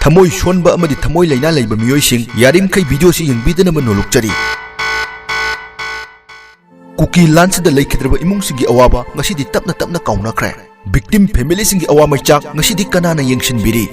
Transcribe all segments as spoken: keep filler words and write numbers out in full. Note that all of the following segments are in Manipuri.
ꯊꯃꯣꯏ ꯁꯣꯟꯕ ꯑꯃꯗꯤ ꯊꯃꯣꯏ ꯂꯥꯏꯅꯥ ꯂꯩꯕ ꯃꯤꯑꯣꯏꯁꯤꯡ ꯌꯥꯔꯤꯃꯈꯩ ꯚꯤꯗꯤꯑꯣꯁꯤ ꯌꯦꯡꯕꯤꯗꯅꯕ ꯅꯣꯜꯂꯨꯛꯆꯔꯤ꯫ ꯀꯨꯀꯤ ꯂꯥꯟꯁꯤꯗ ꯂꯩꯈꯤꯗ꯭ꯔꯕ ꯏꯃꯨꯡꯁꯤꯡꯒꯤ ꯑꯋꯥꯕ ꯉꯁꯤꯗꯤ ꯇꯞꯅ ꯇꯞꯅ ꯀꯥꯎꯅꯈ꯭ꯔꯦ꯫ ꯚꯤꯛꯇꯤꯝ ꯐꯦꯃꯤꯂꯤꯁꯤꯡꯒꯤ ꯑꯋꯥ ꯃꯩꯆꯥꯛ ꯉꯁꯤꯗꯤ ꯀꯅꯥꯅ ꯌꯦꯡꯁꯤꯟꯕꯤꯔꯤ?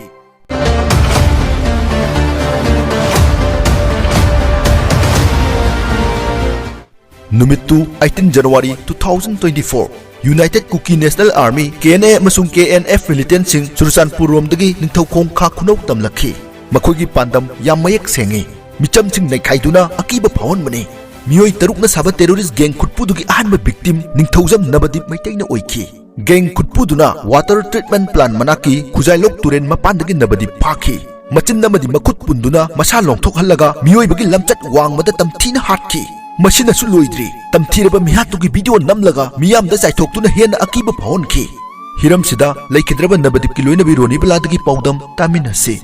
ꯅꯨꯃꯤꯠꯇꯨ eighteen January two thousand twenty-four꯫ United Kuki National Army, K N A, ꯑꯃꯁꯨꯡ K N F militantsꯤꯡ Churachandpur ꯔꯣꯝꯗꯒꯤ Ningthoukhong ꯈꯥ ꯈꯨꯅꯧ ꯇꯝꯂꯛꯈꯤ꯫ ꯃꯈꯣꯏꯒꯤ ꯄꯥꯟꯗꯝ ꯌꯥꯝ ꯃꯌꯦꯛ ꯁꯦꯡꯏ꯫ ꯃꯤꯆꯝꯁꯤꯡ ꯅꯩꯈꯥꯏꯗꯨꯅ ꯑꯀꯤꯕ ꯐꯥꯎꯍꯟꯕꯅꯤ꯫ ꯃꯤꯑꯣꯏ ꯇꯔꯨꯛꯅ ꯁꯥꯕ terrorist gang ꯈꯨꯠꯄꯨꯗꯨꯒꯤ ꯑꯍꯥꯟꯕ victim ꯅꯤꯡꯊꯧꯖꯝ ꯅꯕꯗꯤꯞ ꯃꯩꯇꯩꯅ ꯑꯣꯏꯈꯤ꯫ Gang ꯈꯨꯠꯄꯨꯗꯨꯅ water treatment plant ꯃꯅꯥꯛꯀꯤ ꯈꯨꯖꯥꯏꯂꯣꯛ ꯇꯨꯔꯦꯜ ꯃꯄꯥꯟꯗꯒꯤ ꯅꯕꯗꯤꯞ ꯐꯥꯈꯤ꯫ ꯃꯆꯤꯟ ꯑꯃꯗꯤ ꯃꯈꯨꯠ ꯄꯨꯟꯗꯨꯅ ꯃꯁꯥ ꯂꯣꯡꯊꯣꯛꯍꯜꯂꯒ ꯃꯤꯑꯣꯏꯕꯒꯤ ꯂꯝꯆꯠ ꯋꯥꯡꯃꯗ ꯇꯝꯊꯤꯅ ꯍꯥꯠꯈꯤ꯫ ꯃꯁꯤꯅꯁꯨ ꯂꯣꯏꯗ꯭ꯔꯤ, ꯇꯝꯊꯤꯔꯕ ꯃꯤꯍꯥꯠꯇꯨꯒꯤ ꯚꯤꯗꯤꯑꯣ ꯅꯝꯂꯒ ꯃꯤꯌꯥꯝꯗ ꯆꯥꯏꯊꯣꯛꯇꯨꯅ ꯍꯦꯟꯅ ꯑꯀꯤꯕ ꯐꯥꯎꯍꯟꯈꯤ꯫ ꯍꯤꯔꯝꯁꯤꯗ ꯂꯩꯈꯤꯗ꯭ꯔꯕ ꯅꯕꯗꯤꯞꯀꯤ ꯂꯣꯏꯅꯕꯤ ꯔꯣꯅꯤꯕꯂꯥꯗꯒꯤ ꯄꯥꯎꯗꯝ ꯇꯥꯃꯤꯟꯅꯁꯤ꯫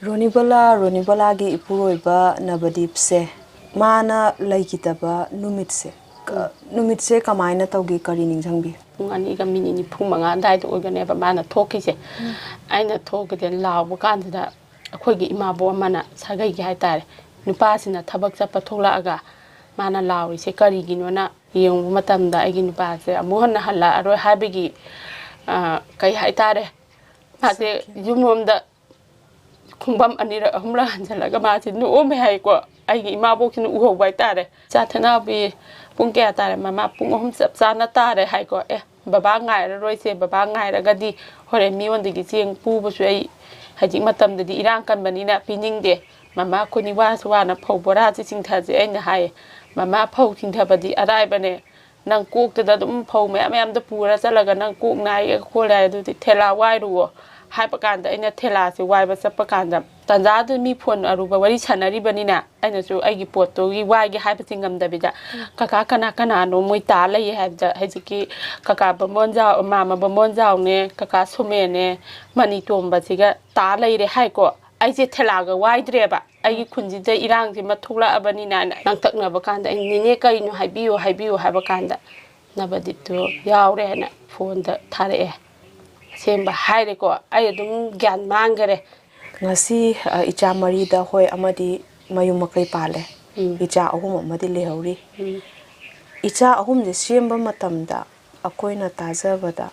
ꯔꯣꯅꯤꯕꯂꯥ, ꯔꯣꯅꯤꯕꯂꯥꯒꯤ ꯏꯄꯨꯔꯣꯏꯕ ꯅꯕꯗꯤꯞꯁꯦ, ꯃꯥꯅ ꯂꯩꯈꯤꯗꯕ ꯅꯨꯃꯤꯠꯁꯦ, ꯀ-, ꯅꯨꯃꯤꯠꯁꯦ ꯀꯃꯥꯏꯅ ꯇꯧꯒꯦ? ꯀꯔꯤ ꯅꯤꯡꯁꯤꯡꯕꯤ? ꯄꯨꯡ ꯑꯅꯤꯒ ꯃꯤꯅꯤꯠ ꯅꯤꯐꯨ ꯃꯉꯥ ꯑꯗꯨꯋꯥꯏꯗ ꯑꯣꯏꯒꯅꯦꯕ ꯃꯥꯅ ꯊꯣꯛꯈꯤꯁꯦ꯫ ꯎꯝ꯫ ꯑꯩꯅ ꯊꯣꯛꯈꯤꯗꯦ ꯂꯥꯎꯕ ꯀꯥꯟꯁꯤꯗ ꯑꯩꯈꯣꯏꯒꯤ ꯏꯃꯥꯕꯣꯛ ꯑꯃꯅ ꯁꯥꯒꯩꯒꯤ ꯍꯥꯏꯇꯥꯔꯦ, ꯅꯨꯄꯥꯁꯤꯅ ꯊꯕꯛ ꯆꯠꯄ ꯊꯣꯛꯂꯛꯑꯒ ꯃꯥꯅ ꯂꯥꯎꯔꯤꯁꯦ ꯀꯔꯤꯒꯤꯅꯣꯅ ꯌꯦꯡꯕ ꯃꯇꯝꯗ ꯑꯩꯒꯤ ꯅꯨꯄꯥꯁꯦ ꯑꯃꯨꯛ ꯍꯟꯅ ꯍꯜꯂꯛꯑꯔꯣꯏ ꯍꯥꯏꯕꯒꯤ, ꯑ, ꯀꯩ ꯍꯥꯏꯇꯥꯔꯦ, ꯃꯥꯁꯦ ꯌꯨꯝꯂꯣꯝꯗ ꯈꯣꯡꯕꯝ ꯑꯅꯤꯔꯛ ꯑꯍꯨꯝꯂꯛ ꯍꯟꯖꯜꯂꯒ ꯃꯥꯁꯦ ꯅꯣꯛꯑꯝꯃꯦ ꯍꯥꯏꯀꯣ꯫ ꯑꯩꯒꯤ ꯏꯃꯥꯕꯣꯛꯁꯤꯅ ꯎꯍꯧꯕ ꯍꯥꯏꯇꯥꯔꯦ꯫ "ꯏꯆꯥ ꯊꯣꯏꯅꯥꯎꯕꯤ, ꯄꯨꯡ ꯀꯌꯥ ꯇꯥꯔꯦ?" "ꯃꯃꯥ, ꯄꯨꯡ ꯑꯍꯨꯝ ꯆꯞ ꯆꯥꯅ ꯇꯥꯔꯦ" ꯍꯥꯏꯀꯣ꯫ "ꯑꯦ, ꯕꯕꯥ ꯉꯥꯏꯔꯔꯣꯏꯁꯦ, ꯕꯕꯥ ꯉꯥꯏꯔꯒꯗꯤ ꯍꯣꯔꯦꯟ ꯃꯤꯉꯣꯟꯗꯒꯤ ꯆꯦꯡ ꯄꯨꯕꯁꯨ ꯑꯩ ꯍꯧꯖꯤꯛ ꯃꯇꯝꯗꯗꯤ ꯏꯔꯥꯡ ꯀꯟꯕꯅꯤꯅ ꯄꯤꯅꯤꯡꯗꯦ꯫ ꯃꯃꯥ, ꯑꯩꯈꯣꯏꯅꯤ ꯋꯥꯁꯨ ꯋꯥꯅ ꯐꯧ ꯕꯣꯔꯥꯁꯦ ꯆꯤꯡꯊꯁꯦ" ꯑꯩꯅ ꯍꯥꯏꯌꯦ꯫ "ꯃꯃꯥ, ꯐꯧ ꯆꯤꯡꯊꯕꯗꯤ ꯑꯔꯥꯏꯕꯅꯦ꯫ ꯅꯪ ꯀꯣꯛꯇꯨꯗ ꯑꯗꯨꯝ ꯐꯧ ꯃꯌꯥꯝ ꯃꯌꯥꯝꯗꯣ ꯄꯨꯔ ꯆꯠꯂꯒ ꯅꯪ ꯀꯣꯛ ꯅꯥꯏ ꯈꯣꯠꯂꯦ ꯍꯥꯏ, ꯑꯗꯨꯗꯤ ꯊꯦꯂꯥ ꯋꯥꯏꯔꯨꯑꯣ" ꯍꯥꯏꯕ ꯀꯥꯟꯗ ꯑꯩꯅ ꯊꯦꯂꯥꯁꯦ ꯋꯥꯏꯕ ꯆꯠꯄ ꯀꯥꯟꯗ, ꯇꯟꯖꯥꯗꯨ ꯃꯤ ꯐꯣꯟ ꯑꯔꯨꯕ ꯋꯥꯔꯤ ꯁꯥꯟꯅꯔꯤꯕꯅꯤꯅ ꯑꯩꯅꯁꯨ ꯑꯩꯒꯤ ꯄꯣꯠꯇꯨꯒꯤ ꯋꯥꯏꯒꯦ ꯍꯥꯏꯕꯁꯤ ꯉꯝꯗꯕꯤꯗ, "ꯀꯀꯥ, ꯀꯅꯥ ꯀꯅꯥꯅꯣ ꯃꯣꯏ ꯇꯥ ꯂꯩꯌꯦ?" ꯍꯥꯏꯕꯗ, ꯍꯧꯖꯤꯛꯀꯤ ꯀꯀꯥ ꯕꯥꯃꯣꯟꯖꯥꯎ, ꯃꯥꯃ ꯕꯥꯃꯣꯟꯖꯥꯎꯅꯦ, ꯀꯀꯥ ꯁꯣꯃꯦꯅꯦ, ꯃꯅꯤ ꯇꯣꯝꯕꯁꯤꯒ ꯇꯥ ꯂꯩꯔꯦ ꯍꯥꯏꯀꯣ꯫ ꯑꯩꯁꯦ ꯊꯦꯂꯥꯒ ꯋꯥꯏꯗ꯭ꯔꯦꯕ꯫ ꯑꯩꯒꯤ ꯈꯨꯟꯁꯤꯗ ꯏꯔꯥꯡꯁꯦ ꯑꯃ ꯊꯣꯛꯂꯛꯑꯕꯅꯤꯅ ꯂꯥꯡꯇꯛꯅꯕ ꯀꯥꯟꯗ ꯑꯩ, "ꯅꯦꯅꯦ, ꯀꯩꯅꯣ? ꯍꯥꯏꯕꯤꯌꯨ, ꯍꯥꯏꯕꯤꯌꯨ" ꯍꯥꯏꯕ ꯀꯥꯟꯗ, "ꯅꯕꯗꯤꯞꯇꯨ ꯌꯥꯎꯔꯦ" ꯍꯥꯏꯅ ꯐꯣꯟꯗ ꯊꯥꯔꯛꯑꯦ꯫ ꯑꯁꯦꯡꯕ ꯍꯥꯏꯔꯦꯀꯣ, ꯑꯩ ꯑꯗꯨꯝ ꯒ꯭ꯌꯥꯟ ꯃꯥꯡꯈꯔꯦ꯫ ꯉꯁꯤ, ꯑ, ꯏꯆꯥ ꯃꯔꯤꯗ ꯍꯣꯏ ꯑꯃꯗꯤ ꯃꯌꯨꯝ ꯃꯀꯩ ꯄꯥꯜꯂꯦ꯫ ꯎꯝ꯫ ꯏꯆꯥ ꯑꯍꯨꯝ ꯑꯃꯗꯤ ꯂꯩꯍꯧꯔꯤ꯫ ꯎꯝ꯫ ꯏꯆꯥ ꯑꯍꯨꯝꯁꯦ ꯁꯦꯝꯕ ꯃꯇꯝꯗ ꯑꯩꯈꯣꯏꯅ ꯇꯥꯖꯕꯗ,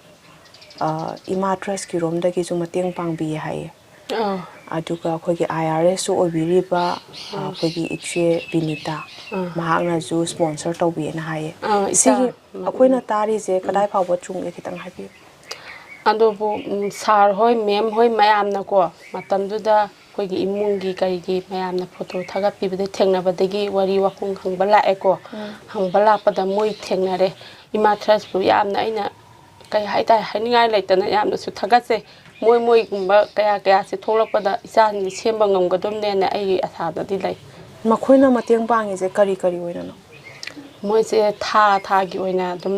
ꯑ, ꯏꯃꯥ ꯇ꯭ꯔꯁꯀꯤꯔꯣꯝꯗꯒꯤꯁꯨ ꯃꯇꯦꯡ ꯄꯥꯡꯕꯤꯌꯦ ꯍꯥꯏꯌꯦ꯫ ꯑꯥ꯫ ꯑꯗꯨꯒ ꯑꯩꯈꯣꯏꯒꯤ ꯑꯥꯏ ꯑꯥꯔ ꯑꯦꯁꯁꯨ ꯑꯣꯏꯕꯤꯔꯤꯕ, ꯑ, ꯑꯥ꯫ ꯑꯩꯈꯣꯏꯒꯤ ꯏꯆꯦ ꯕꯤꯅꯤꯇꯥ, ꯑꯥ꯫ ꯃꯍꯥꯛꯅꯁꯨ ꯁ꯭ꯄꯣꯟꯁꯔ ꯇꯧꯕꯤꯌꯦꯅ ꯍꯥꯏꯌꯦ꯫ ꯑꯥ, ꯏꯆꯥ꯫ ꯁꯤꯒꯤ ꯎꯝ, ꯑꯩꯈꯣꯏꯅ ꯎꯝ꯫ ꯇꯥꯔꯤꯁꯦ ꯎꯝ꯫ ꯀꯗꯥꯏ ꯐꯥꯎꯕ ꯆꯨꯝꯒꯦ ꯈꯤꯇꯪ ꯍꯥꯏꯕꯤꯌꯨ꯫ ꯑꯗꯨꯕꯨ, ꯎꯝ, ꯁꯥꯔ ꯍꯣꯏ, ꯃꯦꯝ ꯍꯣꯏ ꯃꯌꯥꯝꯅꯀꯣ, ꯃꯇꯝꯗꯨꯗ ꯑꯩꯈꯣꯏꯒꯤ ꯏꯃꯨꯡꯒꯤ ꯀꯔꯤꯒꯤ ꯃꯌꯥꯝꯅ ꯐꯣꯇꯣ ꯊꯥꯒꯠꯄꯤꯕꯗ ꯊꯦꯡꯅꯕꯗꯒꯤ ꯋꯥꯔꯤ ꯋꯥꯈꯨꯝ ꯍꯪꯕ ꯂꯥꯛꯑꯦꯀꯣ꯫ ꯎꯝ꯫ ꯍꯪꯕ ꯂꯥꯛꯄꯗ ꯃꯣꯏ ꯊꯦꯡꯅꯔꯦ꯫ ꯏꯃꯥ ꯇ꯭ꯔꯁꯄꯨ ꯌꯥꯝꯅ ꯑꯩꯅ ꯀꯩ ꯍꯥꯏꯇꯥꯔꯦ, ꯍꯥꯏꯅꯤꯡꯉꯥꯏ ꯂꯩꯇꯅ ꯌꯥꯝꯅꯁꯨ ꯊꯥꯒꯠꯆꯩ꯫ ꯃꯣꯏ ꯃꯣꯏꯒꯨꯝꯕ ꯀꯌꯥ ꯀꯌꯥꯁꯦ ꯊꯣꯛꯂꯛꯄꯗ ꯏꯆꯥꯁꯤꯡꯁꯦ ꯁꯦꯝꯕ ꯉꯝꯒꯗꯕꯅꯦꯅ ꯑꯩꯒꯤ ꯑꯁꯥꯗꯗꯤ ꯂꯩ꯫ ꯃꯈꯣꯏꯅ ꯃꯇꯦꯡ ꯄꯥꯡꯉꯤꯁꯦ ꯀꯔꯤ ꯀꯔꯤ ꯑꯣꯏꯅꯅꯣ? ꯃꯣꯏꯁꯦ ꯊꯥ ꯊꯥꯒꯤ ꯑꯣꯏꯅ ꯑꯗꯨꯝ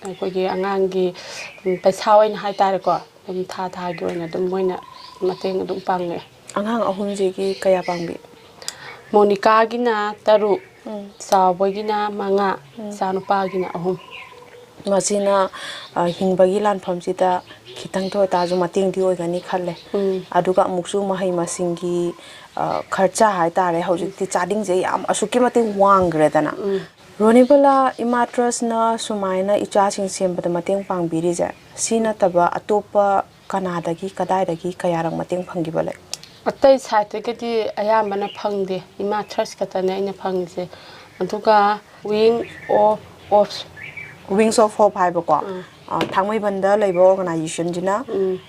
ꯑꯩꯈꯣꯏꯒꯤ ꯑꯉꯥꯡꯒꯤ, ꯎꯝ, ꯄꯩꯁꯥ ꯑꯣꯏꯅ ꯍꯥꯏꯇꯥꯔꯦꯀꯣ, ꯑꯗꯨꯝ ꯊꯥ ꯊꯥꯒꯤ ꯑꯣꯏꯅ ꯑꯗꯨꯝ ꯃꯣꯏꯅ ꯃꯇꯦꯡ ꯑꯗꯨꯝ ꯄꯥꯡꯉꯦ꯫ ꯑꯉꯥꯡ ꯑꯍꯨꯝꯁꯤꯒꯤ ꯀꯌꯥ ꯄꯥꯡꯕꯤ? ꯃꯣꯅꯤꯀꯥꯒꯤꯅ ꯇꯔꯨꯛ, ꯎꯝ꯫ ꯆꯥꯎꯕꯒꯤꯅ ꯃꯉꯥ, ꯎꯝ꯫ ꯏꯆꯥꯅꯨꯄꯥꯒꯤꯅ ꯑꯍꯨꯝ꯫ ꯃꯁꯤꯅ, ꯑ, ꯍꯤꯡꯕꯒꯤ ꯂꯥꯟꯐꯝꯁꯤꯗ ꯈꯤꯇꯪꯇ ꯑꯣꯏꯇꯥꯔꯁꯨ ꯃꯇꯦꯡꯗꯤ ꯑꯣꯏꯒꯅꯤ ꯈꯜꯂꯦ꯫ ꯎꯝ꯫ ꯑꯗꯨꯒ ꯑꯃꯨꯛꯁꯨ ꯃꯍꯩ ꯃꯁꯤꯡꯒꯤ, ꯑ, ꯈꯔꯆꯥ ꯍꯥꯏꯇꯥꯔꯦ, ꯍꯧꯖꯤꯛꯇꯤ ꯆꯥꯗꯤꯡꯁꯦ ꯌꯥꯝ ꯑꯁꯨꯛꯀꯤ ꯃꯇꯤꯛ ꯋꯥꯡꯈ꯭ꯔꯦꯗꯅ꯫ ꯎꯝ꯫ ꯔꯣꯅꯤꯕꯂꯥ, ꯏꯃꯥ ꯇ꯭ꯔꯁꯅ ꯁꯨꯃꯥꯏꯅ ꯏꯆꯥꯁꯤꯡ ꯁꯦꯝꯕꯗ ꯃꯇꯦꯡ ꯄꯥꯡꯕꯤꯔꯤꯁꯦ, ꯁꯤ ꯅꯠꯇꯕ ꯑꯇꯣꯞꯄ ꯀꯅꯥꯗꯒꯤ, ꯀꯗꯥꯏꯗꯒꯤ ꯀꯌꯥꯔꯛ ꯃꯇꯦꯡ ꯐꯪꯈꯤꯕ ꯂꯩ? ꯑꯇꯩ ꯁꯥꯏꯠꯇꯒꯤꯗꯤ ꯑꯌꯥꯝꯕꯅ ꯐꯪꯗꯦ, ꯏꯃꯥ ꯇ꯭ꯔꯁ ꯈꯛꯇꯅꯦ ꯑꯩꯅ ꯐꯪꯉꯤꯁꯦ꯫ ꯑꯗꯨꯒ Wing of Hope꯫ Wings of Hope ꯍꯥꯏꯕꯀꯣ, ꯎꯝ꯫ ꯑ, ꯊꯥꯡꯃꯩꯕꯟꯗ ꯂꯩꯕ ꯑꯣꯔꯒꯅꯥꯏꯖꯦꯁꯟꯁꯤꯅ꯫ ꯎꯝ꯫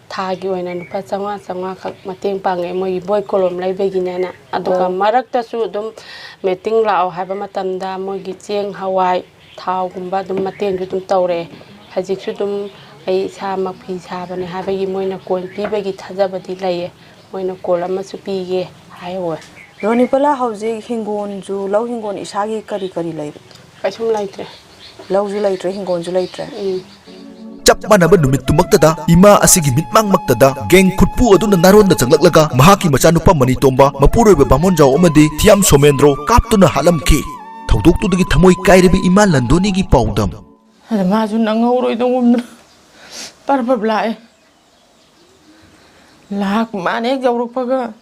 ꯊꯥꯒꯤ ꯑꯣꯏꯅ ꯂꯨꯄꯥ ꯆꯥꯝꯃꯉꯥ, ꯆꯥꯝꯃꯉꯥꯈꯛ ꯃꯇꯦꯡ ꯄꯥꯡꯉꯦ, ꯃꯣꯏꯒꯤ ꯕꯣꯏ ꯀꯣꯂꯣꯝ ꯂꯩꯕꯒꯤꯅꯦꯅ꯫ ꯑꯗꯨꯒ ꯑꯣ꯫ ꯃꯔꯛꯇꯁꯨ ꯑꯗꯨꯝ ꯃꯤꯇꯤꯡ ꯂꯥꯛꯑꯣ ꯍꯥꯏꯕ ꯃꯇꯝꯗ ꯃꯣꯏꯒꯤ ꯆꯦꯡ, ꯍꯋꯥꯏ, ꯊꯥꯎꯒꯨꯝꯕ ꯑꯗꯨꯝ ꯃꯇꯦꯡꯁꯨ ꯑꯗꯨꯝ ꯇꯧꯔꯛꯑꯦ꯫ ꯍꯧꯖꯤꯛꯁꯨ ꯑꯗꯨꯝ ꯑꯩ ꯏꯁꯥꯃꯛ ꯐꯤ ꯁꯥꯕꯅꯦ ꯍꯥꯏꯕꯒꯤ ꯃꯣꯏꯅ ꯀꯣꯟ ꯄꯤꯕꯒꯤ ꯊꯥꯖꯕꯗꯤ ꯂꯩꯌꯦ꯫ ꯃꯣꯏꯅ ꯀꯣꯟ ꯑꯃꯁꯨ ꯄꯤꯒꯦ ꯍꯥꯏꯍꯧꯋꯦ꯫ ꯔꯣꯅꯤꯕꯂꯥ, ꯍꯧꯖꯤꯛ ꯍꯤꯡꯒꯣꯟꯁꯨ, ꯂꯧ ꯍꯤꯡꯒꯣꯟ ꯏꯁꯥꯒꯤ ꯀꯔꯤ ꯀꯔꯤ ꯂꯩ? ꯀꯩꯁꯨꯝ ꯂꯩꯇ꯭ꯔꯦ꯫ ꯂꯧꯁꯨ ꯂꯩꯇ꯭ꯔꯦ, ꯍꯤꯡꯒꯣꯟꯁꯨ ꯂꯩꯇ꯭ꯔꯦ꯫ ꯎꯝ꯫ ꯆꯞ ꯃꯥꯟꯅꯕ ꯅꯨꯃꯤꯠꯇꯨꯃꯛꯇꯗ ꯏꯃꯥ ꯑꯁꯤꯒꯤ ꯃꯤꯠꯃꯥꯡꯃꯛꯇꯗ ꯒꯦꯡ ꯈꯨꯠꯄꯨ ꯑꯗꯨꯅ ꯅꯥꯔꯣꯟꯗ ꯆꯪꯂꯛꯂꯒ ꯃꯍꯥꯛꯀꯤ ꯃꯆꯥꯅꯨꯄꯥ ꯃꯅꯤꯇꯣꯝꯕ, ꯃꯄꯨꯔꯣꯏꯕ ꯕꯥꯃꯣꯟꯖꯥꯎ ꯑꯃꯗꯤ ꯊꯤꯌꯥꯝ ꯁꯣꯃꯦꯟꯗ꯭ꯔꯣ ꯀꯥꯞꯇꯨꯅ ꯍꯥꯠꯂꯝꯈꯤ꯫ ꯊꯧꯗꯣꯛꯇꯨꯗꯒꯤ ꯊꯃꯣꯏ ꯀꯥꯏꯔꯕ ꯏꯃꯥ ꯂꯟꯗꯣꯅꯤꯒꯤ ꯄꯥꯎꯗꯝ꯫ ꯑꯗ ꯃꯥꯁꯨ ꯅꯪꯍꯧꯔꯣꯏꯗꯧꯒꯨꯝꯅ ꯄꯔ ꯄꯔ ꯂꯥꯛꯑꯦ꯫ ꯂꯥꯛ ꯃꯥꯅ ꯍꯦꯛ ꯌꯧꯔꯛꯄꯒ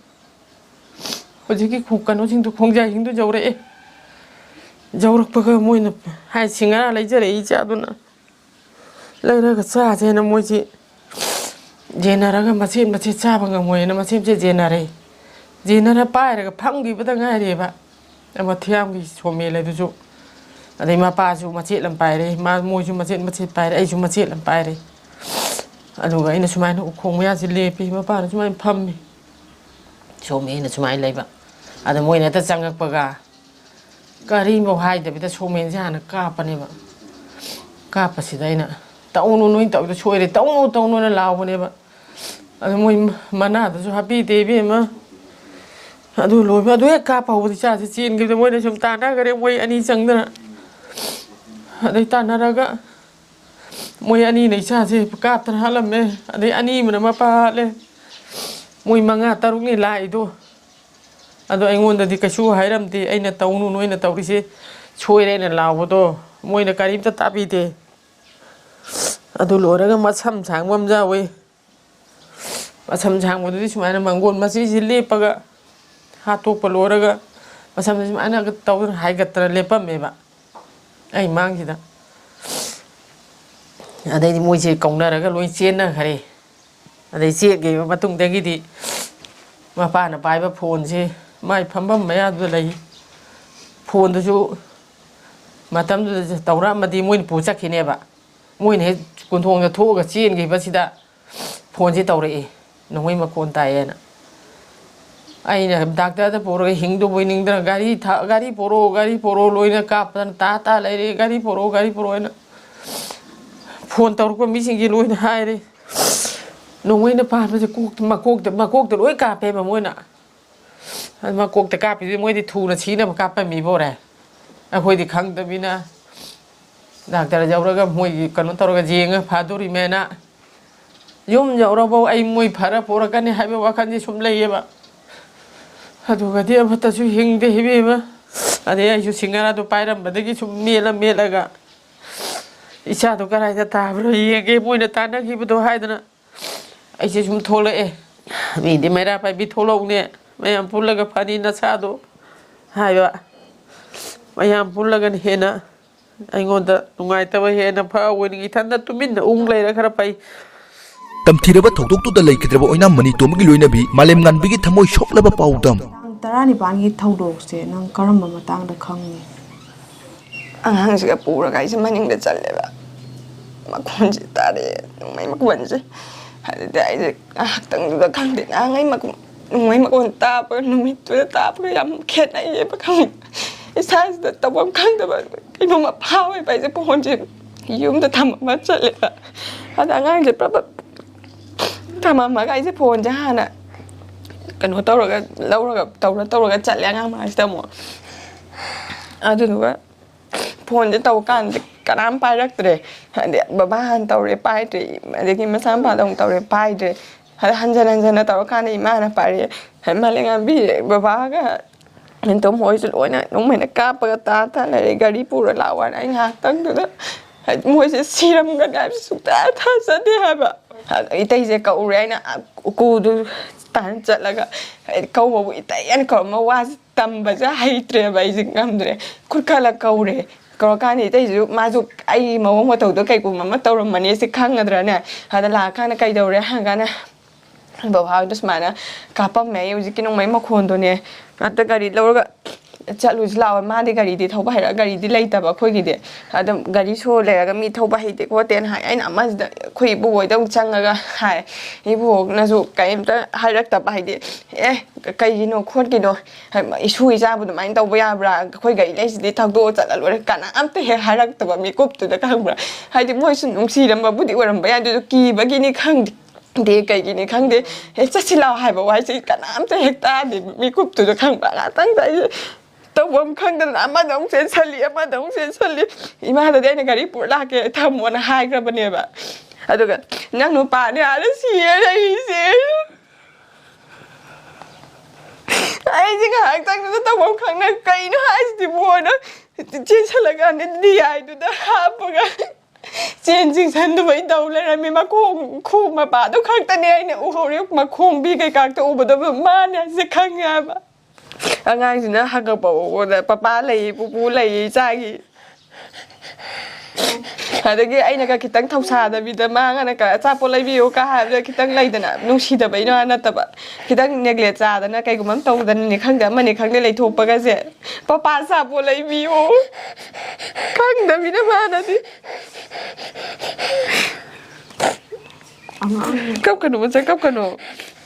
ꯍꯧꯖꯤꯛꯀꯤ ꯈꯨ-, ꯀꯩꯅꯣꯁꯤꯡꯗꯣ, ꯈꯣꯡꯖꯥꯏꯁꯤꯡꯗꯣ ꯌꯧꯔꯛꯑꯦ꯫ ꯌꯧꯔꯛꯄꯒ ꯃꯣꯏꯅ ꯍꯥꯏ, "ꯁꯤꯡꯍꯥꯔ ꯂꯩꯖꯔꯛꯏ ꯏꯆꯥꯗꯨꯅ, ꯂꯩꯔꯒ ꯆꯥꯁꯦꯅ" ꯃꯣꯏꯁꯤ ꯌꯦꯟꯅꯔꯒ ꯃꯆꯦꯠ ꯃꯆꯦꯠ ꯆꯥꯕ ꯉꯝꯃꯣꯏꯅ ꯃꯆꯦꯠ ꯃꯆꯦꯠ ꯌꯦꯟꯅꯔꯦ꯫ ꯌꯦꯟꯅꯔ ꯄꯥꯏꯔꯒ ꯐꯝꯈꯤꯕꯗ ꯉꯥꯏꯔꯦꯕ꯫ ꯑꯃ ꯊꯤꯌꯥꯝꯒꯤ ꯁꯣꯃꯦꯜ ꯑꯗꯨꯁꯨ, ꯑꯗꯩ ꯃꯄꯥꯁꯨ ꯃꯆꯦꯠ ꯑꯃ ꯄꯥꯏꯔꯦ, ꯃꯥ, ꯃꯣꯏꯁꯨ ꯃꯆꯦꯠ ꯃꯆꯦꯠ ꯄꯥꯏꯔꯦ, ꯑꯩꯁꯨ ꯃꯆꯦꯠ ꯑꯃ ꯄꯥꯏꯔꯦ꯫ ꯑꯗꯨꯒ ꯑꯩꯅ ꯁꯨꯃꯥꯏꯅ ꯎꯈꯣꯡ ꯃꯌꯥꯁꯤ ꯂꯦꯞꯄꯤ, ꯃꯄꯥꯅ ꯁꯨꯃꯥꯏꯅ ꯐꯝꯃꯤ, ꯁꯣꯃꯦꯜꯅ ꯁꯨꯃꯥꯏꯅ ꯂꯩꯕ꯫ ꯑꯗ ꯃꯣꯏꯅ ꯍꯦꯛꯇ ꯆꯪꯉꯛꯄꯒ ꯀꯔꯤꯝꯐꯥꯎ ꯍꯥꯏꯗꯕꯤꯗ ꯁꯣꯃꯦꯜꯁꯦ ꯍꯥꯟꯅ ꯀꯥꯞꯄꯅꯦꯕ꯫ ꯀꯥꯞꯄꯁꯤꯗ ꯑꯩꯅ, "ꯇꯧꯅꯨ, ꯅꯣꯏ ꯇꯧꯗꯣ ꯁꯣꯏꯔꯦ, ꯇꯧꯅꯨ, ꯇꯧꯅꯨꯅ" ꯂꯥꯎꯕꯅꯦꯕ꯫ ꯑꯗꯨ ꯃꯣꯏ ꯃꯅꯥꯗꯨꯁꯨ ꯍꯥꯞꯄꯤꯗꯦ ꯏꯕꯦꯝꯃ꯫ ꯑꯗꯨ ꯂꯣꯏꯕ, ꯑꯗꯨ ꯍꯦꯛ ꯀꯥꯞꯄ ꯍꯧꯕꯗꯤ ꯏꯆꯥꯁꯦ ꯆꯦꯟꯈꯤꯕꯗ ꯃꯣꯏꯅ ꯁꯨꯝ ꯇꯥꯟꯅꯈꯔꯦ, ꯃꯣꯏ ꯑꯅꯤ ꯆꯪꯗꯅ꯫ ꯑꯗꯩ ꯇꯥꯟꯅꯔꯒ ꯃꯣꯏ ꯑꯅꯤꯅ ꯏꯆꯥꯁꯦ ꯀꯥꯞꯇꯅ ꯍꯥꯠꯂꯝꯃꯦ꯫ ꯑꯗꯩ ꯑꯅꯤ ꯑꯃꯅ ꯃꯄꯥ ꯍꯥꯠꯂꯦ꯫ ꯃꯣꯏ ꯃꯉꯥ ꯇꯔꯨꯛꯅꯤ ꯂꯥꯛꯏꯗꯣ꯫ ꯑꯗꯣ ꯑꯩꯉꯣꯟꯗꯗꯤ ꯀꯩꯁꯨ ꯍꯥꯏꯔꯝꯗꯦ꯫ ꯑꯩꯅ "ꯇꯧꯅꯨ, ꯅꯣꯏꯅ ꯇꯧꯔꯤꯁꯦ ꯁꯣꯏꯔꯦꯅ" ꯂꯥꯎꯕꯗꯣ ꯃꯣꯏꯅ ꯀꯔꯤꯝꯇ ꯇꯥꯕꯤꯗꯦ꯫ ꯑꯗꯨ ꯂꯣꯏꯔꯒ ꯃꯁꯝ ꯁꯥꯡꯕ ꯑꯃ ꯌꯥꯎꯋꯤ꯫ ꯃꯁꯝ ꯁꯥꯡꯕꯗꯨꯗꯤ ꯁꯨꯃꯥꯏꯅ ꯃꯪꯒꯣꯟ ꯃꯆꯤꯁꯤ ꯂꯦꯞꯄꯒ, ꯍꯥꯠꯇꯣꯛꯄ ꯂꯣꯏꯔꯒ ꯃꯁꯝꯁꯤ ꯁꯨꯃꯥꯏꯅ ꯇꯧꯗꯅ ꯍꯥꯏꯒꯠꯇꯅ ꯂꯦꯞꯄꯝꯃꯦꯕ ꯑꯩ ꯃꯥꯡꯁꯤꯗ꯫ ꯑꯗꯩꯗꯤ ꯃꯣꯏꯁꯦ ꯀꯧꯅꯔꯒ ꯂꯣꯏ ꯆꯦꯟꯅꯈ꯭ꯔꯦ꯫ ꯑꯗꯩ ꯆꯦꯟꯈꯤꯕ ꯃꯇꯨꯡꯗꯒꯤꯗꯤ ꯃꯄꯥꯅ ꯄꯥꯏꯕ ꯐꯣꯟꯁꯦ ꯃꯥꯏ ꯐꯝꯐꯝ ꯃꯌꯥꯗꯨꯗ ꯂꯩ꯫ ꯐꯣꯟꯗꯨꯁꯨ ꯃꯇꯝꯗꯨꯗ ꯇꯧꯔꯛꯑꯝꯃꯗꯤ ꯃꯣꯏꯅ ꯄꯨ ꯆꯠꯈꯤꯅꯦꯕ꯫ ꯃꯣꯏꯅ ꯍꯦꯛ ꯀꯣꯟꯊꯣꯡꯗ ꯊꯣꯛꯑꯒ ꯆꯦꯟꯈꯤꯕꯁꯤꯗ ꯐꯣꯟꯁꯦ ꯇꯧꯔꯛꯏ, "ꯅꯣꯡꯃꯩ ꯃꯈꯣꯟ ꯇꯥꯏꯌꯦꯅ"꯫ ꯑꯩꯅ ꯗꯥꯛꯇꯔꯗ ꯄꯨꯔꯒ ꯍꯤꯡꯗꯨꯕꯣꯏ ꯅꯤꯡꯗꯅ ꯒꯥꯔꯤ ꯊꯥ-, "ꯒꯥꯔꯤ ꯄꯣꯔꯛꯑꯣ, ꯒꯥꯔꯤ ꯄꯣꯔꯛꯑꯣ", ꯂꯣꯏꯅ ꯀꯥꯞꯇꯅ ꯇꯥ ꯇꯥ ꯂꯩꯔꯦ, "ꯒꯥꯔꯤ ꯄꯣꯔꯛꯑꯣ, ꯒꯥꯔꯤ ꯄꯣꯔꯛꯑꯣ" ꯍꯥꯏꯅ꯫ ꯐꯣꯟ ꯇꯧꯔꯛꯄ ꯃꯤꯁꯤꯡꯒꯤ ꯂꯣꯏꯅ ꯍꯥꯏꯔꯦ, ꯅꯣꯡꯃꯩꯅ ꯄꯥꯟꯕꯁꯦ ꯀꯣꯛꯇ, ꯃꯀꯣꯛꯇ, ꯃꯀꯣꯛꯇ ꯂꯣꯏ ꯀꯥꯞꯄꯦꯕ ꯃꯣꯏꯅ꯫ ꯑꯗꯨ ꯃꯀꯣꯛꯇ ꯀꯥꯞꯄꯤꯁꯦ ꯃꯣꯏꯗꯤ ꯊꯨꯅ ꯁꯤꯅꯕ ꯀꯥꯞꯄꯝꯃꯤꯕ ꯑꯣꯏꯔꯦ꯫ ꯑꯩꯈꯣꯏꯗꯤ ꯈꯪꯗꯕꯅꯤꯅ ꯗꯥꯛꯇꯔ ꯌꯧꯔꯒ ꯃꯣꯏꯒꯤ ꯀꯩꯅꯣ ꯇꯧꯔꯒ ꯌꯦꯡꯉ ꯐꯗꯣꯔꯤꯃꯦꯅ꯫ ꯌꯨꯝ ꯌꯧꯔꯐꯥꯎ ꯑꯩ ꯃꯣꯏ ꯐꯔ ꯄꯣꯔꯛꯀꯅꯤ ꯍꯥꯏꯕ ꯋꯥꯈꯜꯁꯦ ꯁꯨꯝ ꯂꯩꯌꯦꯕ꯫ ꯑꯗꯨꯒꯗꯤ ꯑꯃꯠꯇꯁꯨ ꯍꯤꯡꯗꯦ ꯏꯕꯦꯝꯃ꯫ ꯑꯗꯩ ꯑꯩꯁꯨ ꯁꯤꯡꯍꯥꯔꯗꯣ ꯄꯥꯏꯔꯝꯕꯗꯒꯤ ꯁꯨꯝ ꯃꯦꯠꯂ ꯃꯦꯠꯂꯒ ꯏꯆꯥꯗꯣ ꯀꯗꯥꯏꯗ ꯇꯥꯕꯅꯣ ꯌꯦꯡꯒꯦ, ꯃꯣꯏꯅ ꯇꯥꯟꯅꯈꯤꯕꯗꯣ ꯍꯥꯏꯗꯅ ꯑꯩꯁꯦ ꯁꯨꯝ ꯊꯣꯛꯂꯛꯑꯦ꯫ ꯃꯤꯗꯤ ꯃꯩꯔꯥ ꯄꯥꯏꯕꯤ ꯊꯣꯛꯂꯛꯎꯅꯦ, ꯃꯌꯥꯝ ꯄꯨꯜꯂꯒ ꯐꯅꯤ ꯅꯁꯥꯗꯣ ꯍꯥꯏꯕ꯫ ꯃꯌꯥꯝ ꯄꯨꯜꯂꯒꯅ ꯍꯦꯟꯅ ꯑꯩꯉꯣꯟꯗ ꯅꯨꯡꯉꯥꯏꯇꯕ ꯍꯦꯟꯅ ꯐꯥꯎꯕꯅꯤ꯫ ꯏꯊꯟꯗ ꯇꯨꯃꯤꯟꯅ ꯎꯪ ꯂꯩꯔ ꯈꯔ ꯐꯩ꯫ ꯇꯝꯊꯤꯔꯕ ꯊꯧꯗꯣꯛꯇꯨꯗ ꯂꯩꯈꯤꯗ꯭ꯔꯕ ꯑꯣꯏꯅꯥꯝ ꯃꯅꯤꯇꯣꯝꯕꯒꯤ ꯂꯣꯏꯅꯕꯤ ꯃꯥꯂꯦꯝꯉꯥꯟꯕꯤꯒꯤ ꯊꯃꯣꯏ ꯁꯣꯛꯂꯕ ꯄꯥꯎꯗꯝ꯫ ꯇꯥꯡ ꯇꯔꯥꯅꯤꯄꯥꯟꯒꯤ ꯊꯧꯗꯣꯛꯁꯦ ꯅꯪ ꯀꯔꯝꯕ ꯃꯇꯥꯡꯗ ꯈꯪꯉꯤ? ꯑꯉꯥꯡꯁꯤꯒ ꯄꯨꯔꯒ ꯑꯩꯁꯦ ꯃꯅꯤꯡꯗ ꯆꯠꯂꯦꯕ꯫ ꯃꯈꯣꯟꯁꯦ ꯇꯥꯔꯛꯑꯦ, ꯅꯣꯡꯃꯩ ꯃꯈꯣꯟꯁꯦ꯫ ꯑꯗꯨꯗꯤ ꯑꯩꯁꯦ ꯉꯥꯏꯍꯥꯛꯇꯪꯗꯨꯗ ꯈꯪꯗꯦ, ꯅꯍꯥꯟꯉꯩ ꯃꯈꯣꯟ, ꯅꯣꯡꯃꯩ ꯃꯈꯣꯟ ꯇꯥꯕꯒ ꯅꯨꯃꯤꯠꯇꯨꯗ ꯇꯥꯕꯒ ꯌꯥꯝ ꯈꯦꯠꯅꯩꯌꯦꯕ, ꯈꯪꯕ꯭ꯔꯥ? ꯏꯁꯥꯁꯤꯗ ꯇꯧꯐꯝ ꯈꯪꯗꯕ ꯀꯩꯅꯣꯝꯃ ꯐꯥꯎꯋꯦꯕ꯫ ꯑꯩꯁꯦ ꯐꯣꯟꯁꯦ ꯌꯨꯝꯗ ꯊꯝꯃꯝꯃ ꯆꯠꯂꯦꯕ꯫ ꯑꯗ ꯑꯉꯥꯡꯁꯦ ꯄ꯭ꯔꯞ ꯄ꯭ꯔꯞ ꯊꯝꯃꯝꯃꯒ ꯑꯩꯁꯦ ꯐꯣꯟꯁꯦ ꯍꯥꯟꯅ ꯀꯩꯅꯣ ꯇꯧꯔꯒ, ꯂꯧꯔꯒ, ꯇꯧꯔ ꯇꯧꯔꯒ ꯆꯠꯂꯦ ꯑꯉꯥꯡ ꯃꯥꯡꯁꯤꯗ ꯑꯃꯨꯛ꯫ ꯑꯗꯨꯗꯨꯒ ꯐꯣꯟꯁꯦ ꯇꯧꯀꯥꯟꯗ ꯀꯅꯥꯝ ꯄꯥꯏꯔꯛꯇ꯭ꯔꯦ꯫ ꯍꯥꯏꯗꯤ ꯕꯕꯥ ꯍꯥꯟꯅ ꯇꯧꯔꯦ, ꯄꯥꯏꯗ꯭ꯔꯦ꯫ ꯑꯗꯒꯤ ꯃꯆꯥꯅꯨꯄꯥꯗ ꯑꯃꯨꯛ ꯇꯧꯔꯦ, ꯄꯥꯏꯗ꯭ꯔꯦ꯫ ꯑꯗ ꯍꯟꯖꯟ ꯍꯟꯖꯟꯅ ꯇꯧꯔꯀꯥꯟꯗ ꯏꯃꯥꯅ ꯄꯥꯏꯔꯛꯑꯦ꯫ ꯍꯥꯏ, ꯃꯥꯂꯦꯝꯉꯥꯟꯕꯤ, ꯕꯕꯥꯒ ꯃꯦꯟꯇꯣꯝ ꯍꯣꯏꯁꯨ ꯂꯣꯏꯅ ꯅꯣꯡꯃꯩꯅ ꯀꯥꯞꯄꯒ ꯇꯥ ꯇꯥ ꯂꯩꯔꯦ, ꯒꯥꯔꯤ ꯄꯨꯔ ꯂꯥꯛꯑꯣ ꯍꯥꯏꯅ꯫ ꯑꯩ ꯉꯥꯏꯍꯥꯛꯇꯪꯗꯨꯗ, ꯍꯥꯏꯗꯤ ꯃꯣꯏꯁꯦ ꯁꯤꯔꯝꯒꯅꯤ ꯍꯥꯏꯕꯁꯤ ꯁꯨꯡꯊꯥ ꯊꯥꯖꯗꯦ ꯍꯥꯏꯕ꯫ ꯑꯗ ꯏꯇꯩꯁꯦ ꯀꯧꯔꯦ ꯍꯥꯏꯅ ꯎꯀꯨꯗꯨ ꯇꯥꯟ ꯆꯠꯂꯒ, ꯍꯥꯏꯗꯤ ꯀꯧꯕꯕꯨ ꯏꯇꯩ ꯍꯥꯏꯅ ꯀꯧꯔꯝꯕ ꯋꯥꯁꯦ ꯇꯝꯕꯁꯦ ꯍꯩꯇ꯭ꯔꯦꯕ, ꯑꯩꯁꯦ ꯉꯝꯗ꯭ꯔꯦ꯫ ꯈꯨꯠ ꯈꯜꯂ ꯀꯧꯔꯦ꯫ ꯀꯧꯔꯀꯥꯟꯗ ꯏꯇꯩꯁꯤꯁꯨ ꯃꯥꯁꯨ ꯑꯩ ꯃꯑꯣꯡ ꯃꯇꯧꯗꯣ ꯀꯩꯒꯨꯝꯕ ꯑꯃ ꯇꯧꯔꯝꯃꯅꯤ ꯁꯤ ꯈꯪꯒꯗ꯭ꯔꯅꯦ꯫ ꯑꯗ ꯂꯥꯛꯑꯀꯥꯟꯗ ꯀꯩꯗꯧꯔꯦ ꯍꯪꯀꯥꯟꯗ ꯕꯕꯥ ꯍꯣꯏꯗꯣ ꯁꯨꯃꯥꯏꯅ ꯀꯥꯞꯄꯝꯃꯦ, ꯑꯩ ꯍꯧꯖꯤꯛꯀꯤ ꯅꯣꯡꯃꯩ ꯃꯈꯣꯟꯗꯨꯅꯦ꯫ ꯉꯥꯛꯇ ꯒꯥꯔꯤ ꯂꯧꯔꯒ ꯆꯠꯂꯨꯁꯤ ꯂꯥꯛꯑꯣ꯫ ꯃꯥꯗꯤ ꯒꯥꯔꯤꯗꯤ ꯊꯧꯕ ꯍꯩꯔꯒ, ꯒꯥꯔꯤꯗꯤ ꯂꯩꯇꯕ ꯑꯩꯈꯣꯏꯒꯤꯗꯤ꯫ ꯑꯗꯨꯝ ꯒꯥꯔꯤ ꯁꯣ ꯂꯩꯔꯒ ꯃꯤ ꯊꯧꯕ ꯍꯩꯇꯦ ꯈꯣꯠꯇꯦꯅ ꯍꯥꯏ꯫ ꯑꯩꯅ ꯑꯃꯁꯤꯗ ꯑꯩꯈꯣꯏ ꯏꯕꯨꯡꯉꯣꯏꯗ ꯑꯃꯨꯛ ꯆꯪꯉꯒ ꯍꯥꯏ꯫ ꯏꯕꯨꯡꯉꯣꯅꯁꯨ ꯀꯔꯤꯝꯇ ꯍꯥꯏꯔꯛꯇꯕ, ꯍꯥꯏꯗꯤ ꯑꯦ ꯀꯩꯒꯤꯅꯣ ꯈꯣꯠꯀꯤꯅꯣ, ꯏꯁꯨ ꯏꯆꯥꯕꯨ ꯑꯗꯨꯃꯥꯏꯅ ꯇꯧꯕ ꯌꯥꯕ꯭ꯔꯥ? ꯑꯩꯈꯣꯏ ꯒꯥꯔꯤ ꯂꯩꯁꯤꯗꯤ ꯊꯧꯗꯣꯛꯑ ꯆꯠꯂ ꯂꯣꯏꯔꯦ꯫ ꯀꯅꯥꯝꯇ ꯍꯦꯛ ꯍꯥꯏꯔꯛꯇꯕ ꯃꯤꯀꯨꯞꯇꯨꯗ, ꯈꯪꯕ꯭ꯔꯥ? ꯍꯥꯏꯗꯤ ꯃꯣꯏꯁꯨ ꯅꯨꯡꯁꯤꯔꯝꯕꯕꯨꯗꯤ ꯑꯣꯏꯔꯝꯕ ꯌꯥꯏ, ꯑꯗꯨꯁꯨ ꯀꯤꯕꯒꯤꯅꯤ ꯈꯪꯗꯦ꯫ ꯗꯦ ꯀꯩꯒꯤꯅꯤ ꯈꯪꯗꯦ, ꯑꯦ ꯆꯠꯁꯤ ꯂꯥꯛꯑꯣ ꯍꯥꯏꯕ ꯋꯥꯍꯩꯁꯦ ꯀꯅꯥꯝꯇ ꯍꯦꯛ ꯇꯥꯗꯦ ꯃꯤꯀꯨꯞꯇꯨꯗ, ꯈꯪꯕ꯭ꯔꯥ? ꯉꯥꯛꯇꯪꯗ ꯑꯩꯁꯦ ꯇꯧꯐꯝ ꯈꯪꯗꯅ ꯑꯃꯗ ꯑꯃꯨꯛ ꯆꯦꯟꯁꯜꯂꯤ, ꯑꯃꯗ ꯑꯃꯨꯛ ꯆꯦꯟꯁꯜꯂꯤ꯫ ꯏꯃꯥꯗꯗꯤ ꯑꯩꯅ ꯒꯥꯔꯤ ꯄꯨꯔ ꯂꯥꯛꯀꯦ ꯊꯝꯃꯣꯅ ꯍꯥꯏꯈ꯭ꯔꯕꯅꯦꯕ꯫ ꯑꯗꯨꯒ ꯅꯪ ꯅꯨꯄꯥꯅꯦ ꯑꯥꯗ ꯁꯤꯔ ꯂꯩꯔꯤꯁꯦ꯫ ꯑꯩꯁꯦ ꯉꯥꯏꯍꯥꯛꯇꯪꯗꯨꯗ ꯇꯧꯐꯝ ꯈꯪꯗ ꯀꯩꯅꯣ ꯍꯥꯏꯁꯤꯗꯤꯕꯣꯅ ꯆꯦꯟꯁꯜꯂꯀꯥꯟꯗ ꯗꯤ ꯑꯥꯏꯗꯨꯗ ꯍꯥꯞꯄꯒ ꯆꯦꯟ ꯆꯤꯡꯁꯟꯗꯨꯃꯩ ꯇꯧ ꯂꯩꯔꯝꯃꯤ꯫ ꯃꯈꯣꯡ ꯈꯨ ꯃꯄꯥꯗꯨ ꯈꯛꯇꯅꯦ ꯑꯩꯅ ꯎꯍꯧꯔꯤ, ꯃꯈꯣꯡꯕꯤ ꯀꯩꯀꯥꯛꯇ ꯎꯕꯗꯕꯨ ꯃꯥꯅꯦ ꯍꯥꯏꯁꯦ ꯈꯪꯉꯦ ꯍꯥꯏꯕ꯫ ꯑꯉꯥꯡꯁꯤꯅ ꯍꯪꯉꯛꯄ ꯃꯉꯣꯟꯗ, "ꯄꯄꯥ ꯂꯩꯌꯦ, ꯄꯨꯄꯨ ꯂꯩꯌꯦ ꯏꯆꯥꯒꯤ"꯫ ꯑꯗꯒꯤ ꯑꯩꯅꯒ ꯈꯤꯇꯪ ꯊꯧꯁꯥꯗꯕꯤꯗ ꯃꯥꯉꯣꯟꯗꯒ "ꯑꯆꯥꯄꯣꯠ ꯂꯩꯕꯤꯌꯨ" ꯀ ꯍꯥꯏꯕꯗ ꯈꯤꯇꯪ ꯂꯩꯗꯅ, ꯅꯨꯡꯁꯤꯗꯕꯩꯅꯣ ꯅꯠꯇꯕ, ꯈꯤꯇꯪ ꯅꯦꯒ꯭ꯂꯦꯛ ꯆꯥꯗꯅ ꯀꯩꯒꯨꯝꯕ ꯑꯃ ꯇꯧꯗꯅꯅꯤ ꯈꯪꯗꯦ, ꯑꯃꯅꯤ ꯈꯪꯗꯦ, ꯂꯩꯊꯣꯛꯄꯒꯁꯦ, "ꯄꯄꯥ ꯑꯆꯥꯄꯣꯠ ꯂꯩꯕꯤꯌꯨ"꯫ ꯈꯪꯗꯕꯤꯅ ꯃꯥꯅꯗꯤ꯫ ꯑꯉꯥꯡ ꯀꯞꯀꯅꯨ ꯃꯆꯥ, ꯀꯞꯀꯅꯨ꯫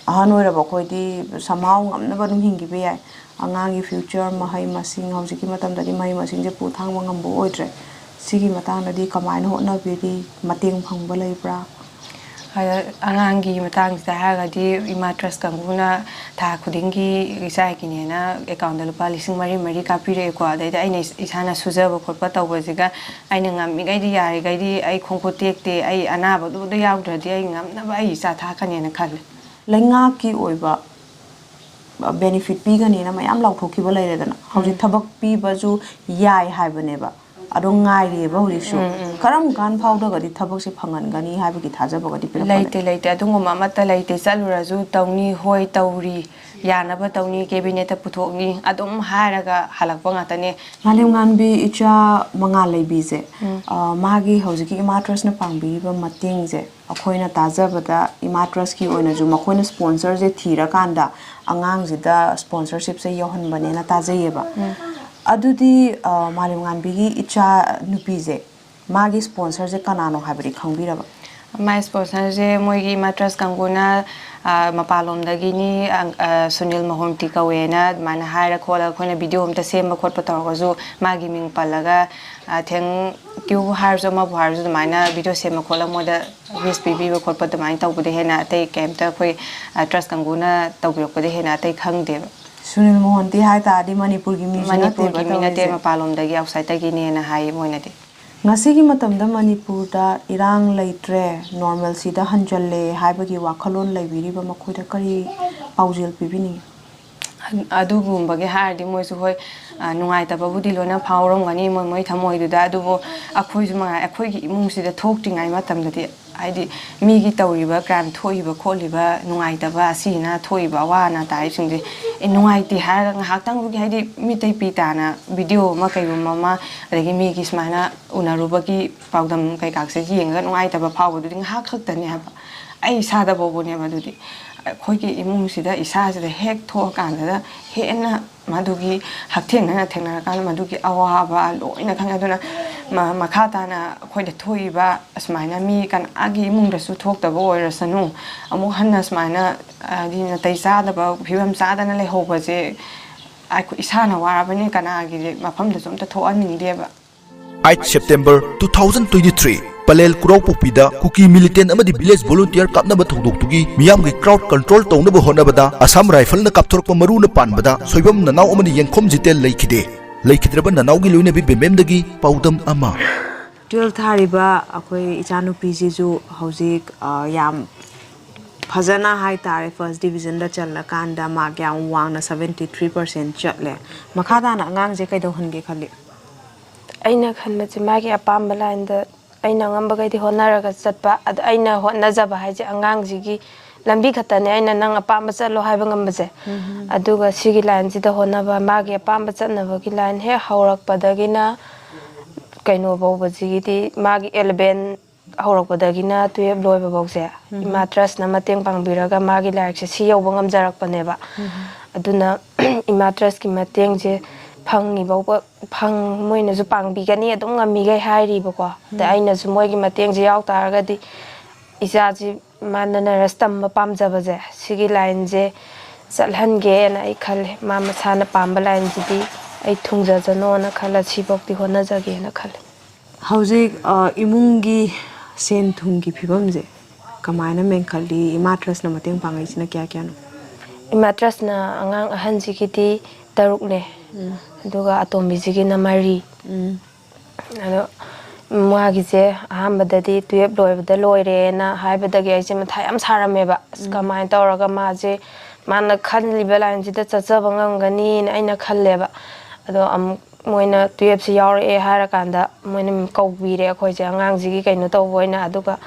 ꯑꯍꯟ ꯑꯣꯏꯔꯕ ꯑꯩꯈꯣꯏꯗꯤ somehow ꯉꯝꯅꯕ ꯑꯗꯨꯝ ꯍꯤꯡꯈꯤꯕ ꯌꯥꯏ꯫ ꯑꯉꯥꯡꯒꯤ future, ꯃꯍꯩ ꯃꯁꯤꯡ, ꯍꯧꯖꯤꯛꯀꯤ ꯃꯇꯝꯗꯗꯤ ꯃꯍꯩ ꯃꯁꯤꯡꯁꯦ ꯄꯨ ꯊꯥꯡꯕ ꯉꯝꯕ ꯑꯣꯏꯗ꯭ꯔꯦ꯫ ꯁꯤꯒꯤ ꯃꯇꯥꯡꯗꯗꯤ ꯀꯃꯥꯏꯅ ꯍꯣꯠꯅꯕꯤꯔꯤ? ꯃꯇꯦꯡ ꯐꯪꯕ ꯂꯩꯕ꯭ꯔꯥ? ꯑꯗ ꯑꯉꯥꯡꯒꯤ ꯃꯇꯥꯡꯁꯤꯗ ꯍꯥꯏꯔꯒꯗꯤ, ꯏꯃꯥ ꯇ꯭ꯔꯁ ꯀꯥꯡꯕꯨꯅ ꯊꯥ ꯈꯨꯗꯤꯡꯒꯤ ꯏꯆꯥꯒꯤꯅꯦꯅ account ꯂꯨꯄꯥ ꯂꯤꯁꯤꯡ ꯃꯔꯤ ꯃꯔꯤ ꯀꯥꯞꯄꯤꯔꯛꯑꯦꯀꯣ꯫ ꯑꯗꯩꯗ ꯑꯩꯅ ꯏꯁ-, ꯏꯁꯥꯅ ꯁꯨꯖꯕ ꯈꯣꯠꯄ ꯇꯧꯕꯁꯤꯒ ꯑꯩꯅ ꯉꯝꯃꯤꯈꯩꯗꯤ, ꯌꯥꯔꯤꯈꯩꯗꯤ ꯑꯩ ꯈꯣꯡꯈꯨꯠ ꯇꯦꯛꯇꯦ, ꯑꯩ ꯑꯅꯥꯕꯗꯨꯗ ꯌꯥꯎꯗ꯭ꯔꯗꯤ ꯑꯩ ꯉꯝꯅꯕ ꯑꯩ ꯏꯆꯥ ꯊꯥꯛꯀꯅꯦꯅ ꯈꯜꯂꯦ꯫ ꯂꯩꯉꯥꯛꯀꯤ ꯑꯣꯏꯕ benefit ꯄꯤꯒꯅꯤꯅ ꯃꯌꯥꯝ ꯂꯥꯎꯊꯣꯛꯈꯤꯕ ꯂꯩꯔꯦꯗꯅ꯫ ꯍꯧꯖꯤꯛ ꯎꯝ꯫ ꯊꯕꯛ ꯄꯤꯕꯁꯨ ꯌꯥꯏ ꯍꯥꯏꯕꯅꯦꯕ꯫ ꯑꯗꯣ ꯉꯥꯏꯔꯤꯑꯕ ꯍꯧꯖꯤꯛꯁꯨ꯫ ꯎꯝ, ꯎꯝ꯫ ꯀꯔꯝ ꯀꯥꯟ ꯐꯥꯎꯗꯒꯗꯤ ꯊꯕꯛꯁꯦ ꯐꯪꯍꯟꯒꯅꯤ ꯍꯥꯏꯕꯒꯤ ꯊꯥꯖꯕꯒꯗꯤ ꯄꯤꯔꯛꯄ ꯂꯩꯇꯦ, ꯂꯩ? ꯂꯩꯇꯦ꯫ ꯑꯗꯨꯒꯨꯝꯕ ꯑꯃꯠꯇ ꯂꯩꯇꯦ꯫ ꯆꯠꯂꯨꯔꯁꯨ "ꯇꯧꯅꯤ", "ꯍꯣꯏ ꯇꯧꯔꯤ", "ꯌꯥꯅꯕ ꯇꯧꯅꯤ", "cabinet ꯄꯨꯊꯣꯛꯅꯤ", ꯑꯗꯨꯝ ꯍꯥꯏꯔꯒ ꯍꯜꯂꯛꯄ ꯉꯥꯛꯇꯅꯦ꯫ ꯃꯥꯂꯦꯝꯉꯥꯟꯕꯤ ꯏꯆꯥ ꯃꯉꯥꯜ ꯂꯩꯕꯤꯁꯦ, ꯎꯝ꯫ ꯑ, ꯃꯥꯒꯤ ꯍꯧꯖꯤꯛꯀꯤ ꯏꯃꯥ ꯇ꯭ꯔꯁꯅ ꯄꯥꯡꯕꯤꯔꯤꯕ ꯃꯇꯦꯡꯁꯦ, ꯑꯩꯈꯣꯏꯅ ꯇꯥꯖꯕꯗ ꯏꯃꯥ ꯇ꯭ꯔꯁꯀꯤ ꯑꯣꯏꯅꯁꯨ ꯃꯈꯣꯏꯅ sponsorꯁꯦ ꯊꯤꯔꯀꯥꯟꯗ ꯑꯉꯥꯡꯁꯤꯗ sponsorshipꯁꯦ ꯌꯧꯍꯟꯕꯅꯦꯅ ꯇꯥꯖꯩꯌꯦꯕ꯫ ꯎꯝ꯫ ꯑꯗꯨꯗꯤ, ꯑ, ꯃꯥꯂꯦꯝꯉꯥꯟꯕꯤꯒꯤ ꯏꯆꯥ ꯅꯨꯄꯤꯁꯦ, ꯃꯥꯒꯤ sponsorꯁꯦ ꯀꯅꯥꯅꯣ ꯍꯥꯏꯕꯗꯤ ꯈꯪꯕꯤꯔꯕ? My sponsorꯁꯦ ꯃꯣꯏꯒꯤ ꯏꯃꯥ ꯇ꯭ꯔꯁ ꯀꯥꯡꯕꯨꯅ, ꯑ, ꯃꯄꯥꯟꯂꯣꯝꯗꯒꯤꯅꯤ, ꯑ, ꯑ, ꯁꯨꯅꯤꯜ ꯃꯣꯍꯟꯇꯤ ꯀꯧꯋꯦꯅ ꯑꯗꯨꯃꯥꯏꯅ ꯍꯥꯏꯔ ꯈꯣꯠꯂꯒ ꯑꯩꯈꯣꯏꯅ video ꯑꯝꯇ ꯁꯦꯝꯕ ꯈꯣꯠꯄ ꯇꯧꯔꯒꯁꯨ ꯃꯥꯒꯤ ꯃꯤꯡ ꯄꯜꯂꯒ, ꯑ, thank you ꯍꯥꯏꯔꯁꯨ ꯑꯃꯕꯨ ꯍꯥꯏꯔꯁꯨ ꯑꯗꯨꯃꯥꯏꯅ video ꯁꯦꯝꯕ ꯈꯣꯠꯂꯒ ꯃꯣꯏꯗ wish ꯄꯤꯕꯤꯕ ꯈꯣꯠꯄ ꯑꯗꯨꯃꯥꯏꯅ ꯇꯧꯕꯗ ꯍꯦꯟꯅ ꯑꯇꯩ ꯀꯩꯝꯇ ꯑꯩꯈꯣꯏ, ꯑ, ꯇ꯭ꯔꯁ ꯀꯥꯡꯕꯨꯅ ꯇꯧꯕꯤꯔꯛꯄꯗ ꯍꯦꯟꯅ ꯑꯇꯩ ꯈꯪꯗꯦꯕ꯫ ꯁꯨꯅꯤꯜ ꯃꯣꯍꯟꯇꯤ ꯍꯥꯏ ꯇꯥꯔꯗꯤ ꯃꯅꯤꯄꯨꯔꯒꯤ ꯃꯤꯁꯨ ꯃꯅꯤꯄꯨꯔꯒꯤ ꯅꯠꯇꯦꯕ ꯃꯤ ꯅꯠꯇꯦ, ꯇꯧꯔꯤꯁꯦ꯫ ꯃꯄꯥꯟꯂꯣꯝꯗꯒꯤ, outsideꯇꯒꯤꯅꯦꯅ ꯍꯥꯏ ꯃꯣꯏꯅꯗꯤ꯫ ꯉꯁꯤꯒꯤ ꯃꯇꯝꯗ ꯃꯅꯤꯄꯨꯔꯗ ꯏꯔꯥꯡ ꯂꯩꯇ꯭ꯔꯦ, normalcyꯗ ꯍꯟꯖꯜꯂꯦ ꯍꯥꯏꯕꯒꯤ ꯋꯥꯈꯜꯂꯣꯟ ꯂꯩꯕꯤꯔꯤꯕ ꯃꯈꯣꯏꯗ ꯀꯔꯤ ꯄꯥꯎꯖꯦꯜ ꯄꯤꯕꯤꯅꯤꯡꯉꯤ? ꯑꯗꯨꯒꯨꯝꯕꯒꯤ ꯍꯥꯏꯔꯗꯤ ꯃꯣꯏꯁꯨ ꯍꯣꯏ, ꯑ, ꯅꯨꯡꯉꯥꯏꯇꯕꯕꯨꯗꯤ ꯂꯣꯏꯅ ꯐꯥꯎꯔꯝꯒꯅꯤ ꯃꯣꯏ ꯃꯣꯏ ꯊꯃꯣꯏꯗꯨꯗ꯫ ꯑꯗꯨꯕꯨ ꯑꯩꯈꯣꯏꯁꯨ ꯃꯉꯥꯏ, ꯑꯩꯈꯣꯏꯒꯤ ꯏꯃꯨꯡꯁꯤꯗ ꯊꯣꯛꯇ꯭ꯔꯤꯉꯩ ꯃꯇꯝꯗꯗꯤ, ꯍꯥꯏꯗꯤ, ꯃꯤꯒꯤ ꯇꯧꯔꯤꯕ ꯀ꯭ꯔꯥꯏꯝ ꯊꯣꯛꯏꯕ ꯈꯣꯠꯂꯤꯕ ꯅꯨꯡꯉꯥꯏꯇꯕ ꯑꯁꯤꯅ ꯊꯣꯛꯏꯕ ꯑꯋꯥ ꯑꯅꯥ ꯇꯥꯔꯤꯕꯁꯤꯡꯁꯦ, ꯑꯦ, ꯅꯨꯡꯉꯥꯏꯇꯦ ꯍꯥꯏꯔꯒ ꯉꯥꯏꯍꯥꯛꯇꯪꯗꯨꯒꯤ, ꯍꯥꯏꯗꯤ, ꯃꯤꯠ ꯇꯩ ꯄꯤ ꯇꯥꯅ ꯚꯤꯗꯤꯑꯣ ꯑꯃ ꯀꯩꯒꯨꯝꯕ ꯑꯃ, ꯑꯗꯒꯤ ꯃꯤꯒꯤ ꯁꯨꯃꯥꯏꯅ ꯎꯅꯔꯨꯕꯒꯤ ꯄꯥꯎꯗꯝ ꯀꯩꯀꯥꯁꯦ ꯌꯦꯡꯉꯒ ꯅꯨꯡꯉꯥꯏꯇꯕ ꯐꯥꯎꯕꯗꯨꯗꯤ ꯉꯥꯏꯍꯥꯛ ꯈꯛꯇꯅꯦ ꯍꯥꯏꯕ꯫ ꯑꯩ ꯏꯁꯥꯗ ꯐꯥꯎꯕꯅꯦꯕ꯫ ꯑꯗꯨꯗꯤ ꯑꯩꯈꯣꯏꯒꯤ ꯏꯃꯨꯡꯁꯤꯗ ꯏꯁꯥꯁꯤꯗ ꯍꯦꯛ ꯊꯣꯛꯑꯀꯥꯟꯗꯗ ꯍꯦꯟꯅ ꯃꯗꯨꯒꯤ ꯍꯛꯊꯦꯡꯅꯅ ꯊꯦꯡꯅꯔꯀꯥꯟꯗ ꯃꯗꯨꯒꯤ ꯑꯋꯥꯕ ꯂꯣꯏꯅ ꯈꯪꯉꯦ꯫ ꯑꯗꯨꯅ ꯃ-, ꯃꯈꯥ ꯇꯥꯅ ꯑꯩꯈꯣꯏꯗ ꯊꯣꯛꯏꯕ ꯑꯁꯨꯃꯥꯏꯅ ꯃꯤ ꯀꯅꯥꯒꯤ ꯏꯃꯨꯡꯗꯁꯨ ꯊꯣꯛꯇꯕ ꯑꯣꯏꯔꯁꯅꯨ, ꯑꯃꯨꯛ ꯍꯟꯅ ꯁꯨꯃꯥꯏꯅ, ꯍꯥꯏꯗꯤ, ꯅꯥꯇꯩ ꯆꯥꯗꯕ, ꯐꯤꯕꯝ ꯆꯥꯗꯅ ꯂꯩꯍꯧꯕꯁꯦ ꯑꯩꯈꯣꯏ ꯏꯁꯥꯅ ꯋꯥꯔꯕꯅꯤꯅ ꯀꯅꯥꯒꯤ ꯃꯐꯝꯗꯁꯨ ꯑꯝꯇ ꯊꯣꯛꯍꯟꯅꯤꯡꯗꯦꯕ꯫ Eight September two thousand twenty three, Palel ꯀꯨꯔꯥꯎꯄꯣꯛꯄꯤꯗ ꯀꯨꯀꯤ ꯃꯤꯂꯤꯇꯦꯟ ꯑꯃꯗꯤ ꯚꯤꯂꯦꯖ ꯚꯣꯂꯨꯟꯇꯤꯌꯔ ꯀꯥꯞꯅꯕ ꯊꯧꯗꯣꯛꯇꯨꯒꯤ ꯃꯤꯌꯥꯝꯒꯤ ꯀ꯭ꯔꯥꯎꯗ ꯀꯟꯇ꯭ꯔꯣꯜ ꯇꯧꯅꯕ ꯍꯣꯠꯅꯕꯗ ꯑꯁꯥꯝ ꯔꯥꯏꯐꯜꯅ ꯀꯥꯞꯊꯣꯔꯛꯄ ꯃꯔꯨꯅ ꯄꯥꯟꯕꯗ ꯁꯣꯏꯕꯝ ꯅꯅꯥꯎ ꯑꯃꯅ ꯌꯦꯡꯈꯣꯝ ꯖꯤꯇꯦꯜ ꯂꯩꯈꯤꯗꯦ꯫ ꯂꯩꯈꯤꯗ꯭ꯔꯕ ꯅꯅꯥꯎꯒꯤ ꯂꯣꯏꯅꯕꯤ ꯕꯦꯝꯕꯦꯝꯗꯒꯤ ꯄꯥꯎꯗꯝ ꯑꯃ꯫ ꯇꯨꯋꯦꯜꯐ ꯊꯥꯔꯤꯕ ꯑꯩꯈꯣꯏ ꯏꯆꯥꯅꯨꯄꯤꯁꯤꯁꯨ ꯍꯧꯖꯤꯛ, ꯑ, ꯌꯥꯝ ꯐꯖꯅ ꯍꯥꯏ ꯇꯥꯔꯦ, ꯐꯥꯔꯁ ꯗꯤꯕꯤꯖꯟꯗ ꯆꯜꯂꯀꯥꯟꯗ ꯃꯥꯔꯛ ꯌꯥꯝ ꯋꯥꯡꯅ, ꯁꯕꯦꯟꯇꯤ ꯊ꯭ꯔꯤ ꯄꯥꯔꯁꯦꯟ ꯆꯠꯂꯦ꯫ ꯃꯈꯥ ꯇꯥꯅ ꯑꯉꯥꯡꯁꯦ ꯀꯩꯗꯧꯍꯟꯒꯦ ꯈꯜꯂꯤ? ꯑꯩꯅ ꯈꯟꯕꯁꯦ, ꯃꯥꯒꯤ ꯑꯄꯥꯝꯕ ꯂꯥꯏꯟꯗ ꯑꯩꯅ ꯑꯉꯝꯕꯈꯩꯗꯤ ꯍꯣꯠꯅꯔꯒ ꯆꯠꯄ꯫ ꯑꯗ ꯑꯩꯅ ꯍꯣꯠꯅꯖꯕ ꯍꯥꯏꯁꯦ ꯑꯉꯥꯡꯁꯤꯒꯤ ꯂꯝꯕꯤ ꯈꯛꯇꯅꯦ, ꯑꯩꯅ ꯅꯪ ꯑꯄꯥꯝꯕ ꯆꯠꯂꯣ ꯍꯥꯏꯕ ꯉꯝꯕꯁꯦ꯫ ꯑꯗꯨꯒ ꯁꯤꯒꯤ ꯂꯥꯏꯟꯁꯤꯗ ꯍꯣꯠꯅꯕ, ꯃꯥꯒꯤ ꯑꯄꯥꯝꯕ ꯆꯠꯅꯕꯒꯤ ꯂꯥꯏꯟ ꯍꯦꯛ ꯍꯧꯔꯛꯄꯗꯒꯤꯅ ꯀꯩꯅꯣ ꯐꯥꯎꯕꯁꯤꯒꯤꯗꯤ, ꯃꯥꯒꯤ ꯑꯦꯂꯚꯦꯟ ꯍꯧꯔꯛꯄꯗꯒꯤꯅ ꯇꯨꯌꯦꯜꯞ ꯂꯣꯏꯕ ꯐꯥꯎꯁꯦ ꯏꯃꯥ ꯇ꯭ꯔꯁꯅ ꯃꯇꯦꯡ ꯄꯥꯡꯕꯤꯔꯒ ꯃꯥꯒꯤ ꯂꯥꯏꯔꯤꯛꯁꯦ ꯁꯤ ꯌꯧꯕ ꯉꯝꯖꯔꯛꯄꯅꯦꯕ꯫ ꯑꯗꯨꯅ ꯏꯃꯥ ꯇ꯭ꯔꯁꯀꯤ ꯃꯇꯦꯡꯁꯦ ꯐꯪꯉꯤꯐꯥꯎꯕ, ꯐꯪ-, ꯃꯣꯏꯅꯁꯨ ꯄꯥꯡꯕꯤꯒꯅꯤ ꯑꯗꯨꯝ ꯉꯝꯃꯤꯈꯩ ꯍꯥꯏꯔꯤꯕꯀꯣ꯫ ꯑꯗ ꯑꯩꯅꯁꯨ ꯃꯣꯏꯒꯤ ꯃꯇꯦꯡꯁꯦ ꯌꯥꯎ ꯇꯥꯔꯒꯗꯤ ꯏꯆꯥꯁꯤ, ꯃꯥꯅ ꯅꯔꯁ ꯇꯝꯕ ꯄꯥꯝꯖꯕꯁꯦ, ꯁꯤꯒꯤ ꯂꯥꯏꯟꯁꯦ ꯆꯠꯍꯟꯒꯦꯅ ꯑꯩ ꯈꯜꯂꯦ꯫ ꯃꯥ ꯃꯁꯥꯅ ꯄꯥꯝꯕ ꯂꯥꯏꯟꯁꯤꯗꯤ ꯑꯩ ꯊꯨꯡꯖꯁꯅꯣꯅ ꯈꯜꯂ ꯁꯤꯐꯧꯗꯤ ꯍꯣꯠꯅꯖꯒꯦꯅ ꯈꯜꯂꯦ꯫ ꯍꯧꯖꯤꯛ, ꯑ, ꯏꯃꯨꯡꯒꯤ ꯁꯦꯟ ꯊꯨꯝꯒꯤ ꯐꯤꯕꯝꯁꯦ ꯀꯃꯥꯏꯅ ꯃꯦꯟꯈꯠꯂꯤ? ꯏꯃꯥ ꯇ꯭ꯔꯁꯅ ꯃꯇꯦꯡ ꯄꯥꯡꯉꯛꯏꯁꯤꯅ ꯀꯌꯥ ꯀꯌꯥꯅꯣ? ꯏꯃꯥ ꯇ꯭ꯔꯁꯅ ꯑꯉꯥꯡ ꯑꯍꯟꯁꯤꯒꯤꯗꯤ ꯇꯔꯨꯛꯅꯦ, ꯑꯗꯨꯒ ꯑꯇꯣꯝꯕꯤꯁꯤꯒꯤꯅ ꯃꯔꯤ꯫ ꯑꯗꯣ ꯃꯥꯒꯤꯁꯦ ꯑꯍꯥꯟꯕꯗꯗꯤ ꯇꯨꯌꯦꯞ ꯂꯣꯏꯕꯗ ꯂꯣꯏꯔꯦꯅ ꯍꯥꯏꯕꯗꯒꯤ ꯑꯩꯁꯦ ꯃꯊꯥ ꯌꯥꯝ ꯁꯥꯔꯝꯃꯦꯕ꯫ ꯑꯁ, ꯀꯃꯥꯏꯅ ꯇꯧꯔꯒ ꯃꯥꯁꯦ ꯃꯥꯅ ꯈꯜꯂꯤꯕ ꯂꯥꯏꯟꯁꯤꯗ ꯆꯠꯆꯕ ꯉꯝꯒꯅꯤꯅ ꯑꯩꯅ ꯈꯜꯂꯦꯕ꯫ ꯑꯗꯣ ꯑꯃꯨꯛ ꯃꯣꯏꯅ ꯇꯨꯌꯦꯞꯁꯤ ꯌꯥꯎꯔꯛꯑꯦ ꯍꯥꯏꯔꯀꯥꯟꯗ ꯃꯣꯏꯅ ꯀꯧꯕꯤꯔꯦ ꯑꯩꯈꯣꯏꯁꯦ ꯑꯉꯥꯡꯁꯤꯒꯤ ꯀꯩꯅꯣ ꯇꯧꯕ ꯑꯣꯏꯅ꯫ ꯑꯗꯨꯒ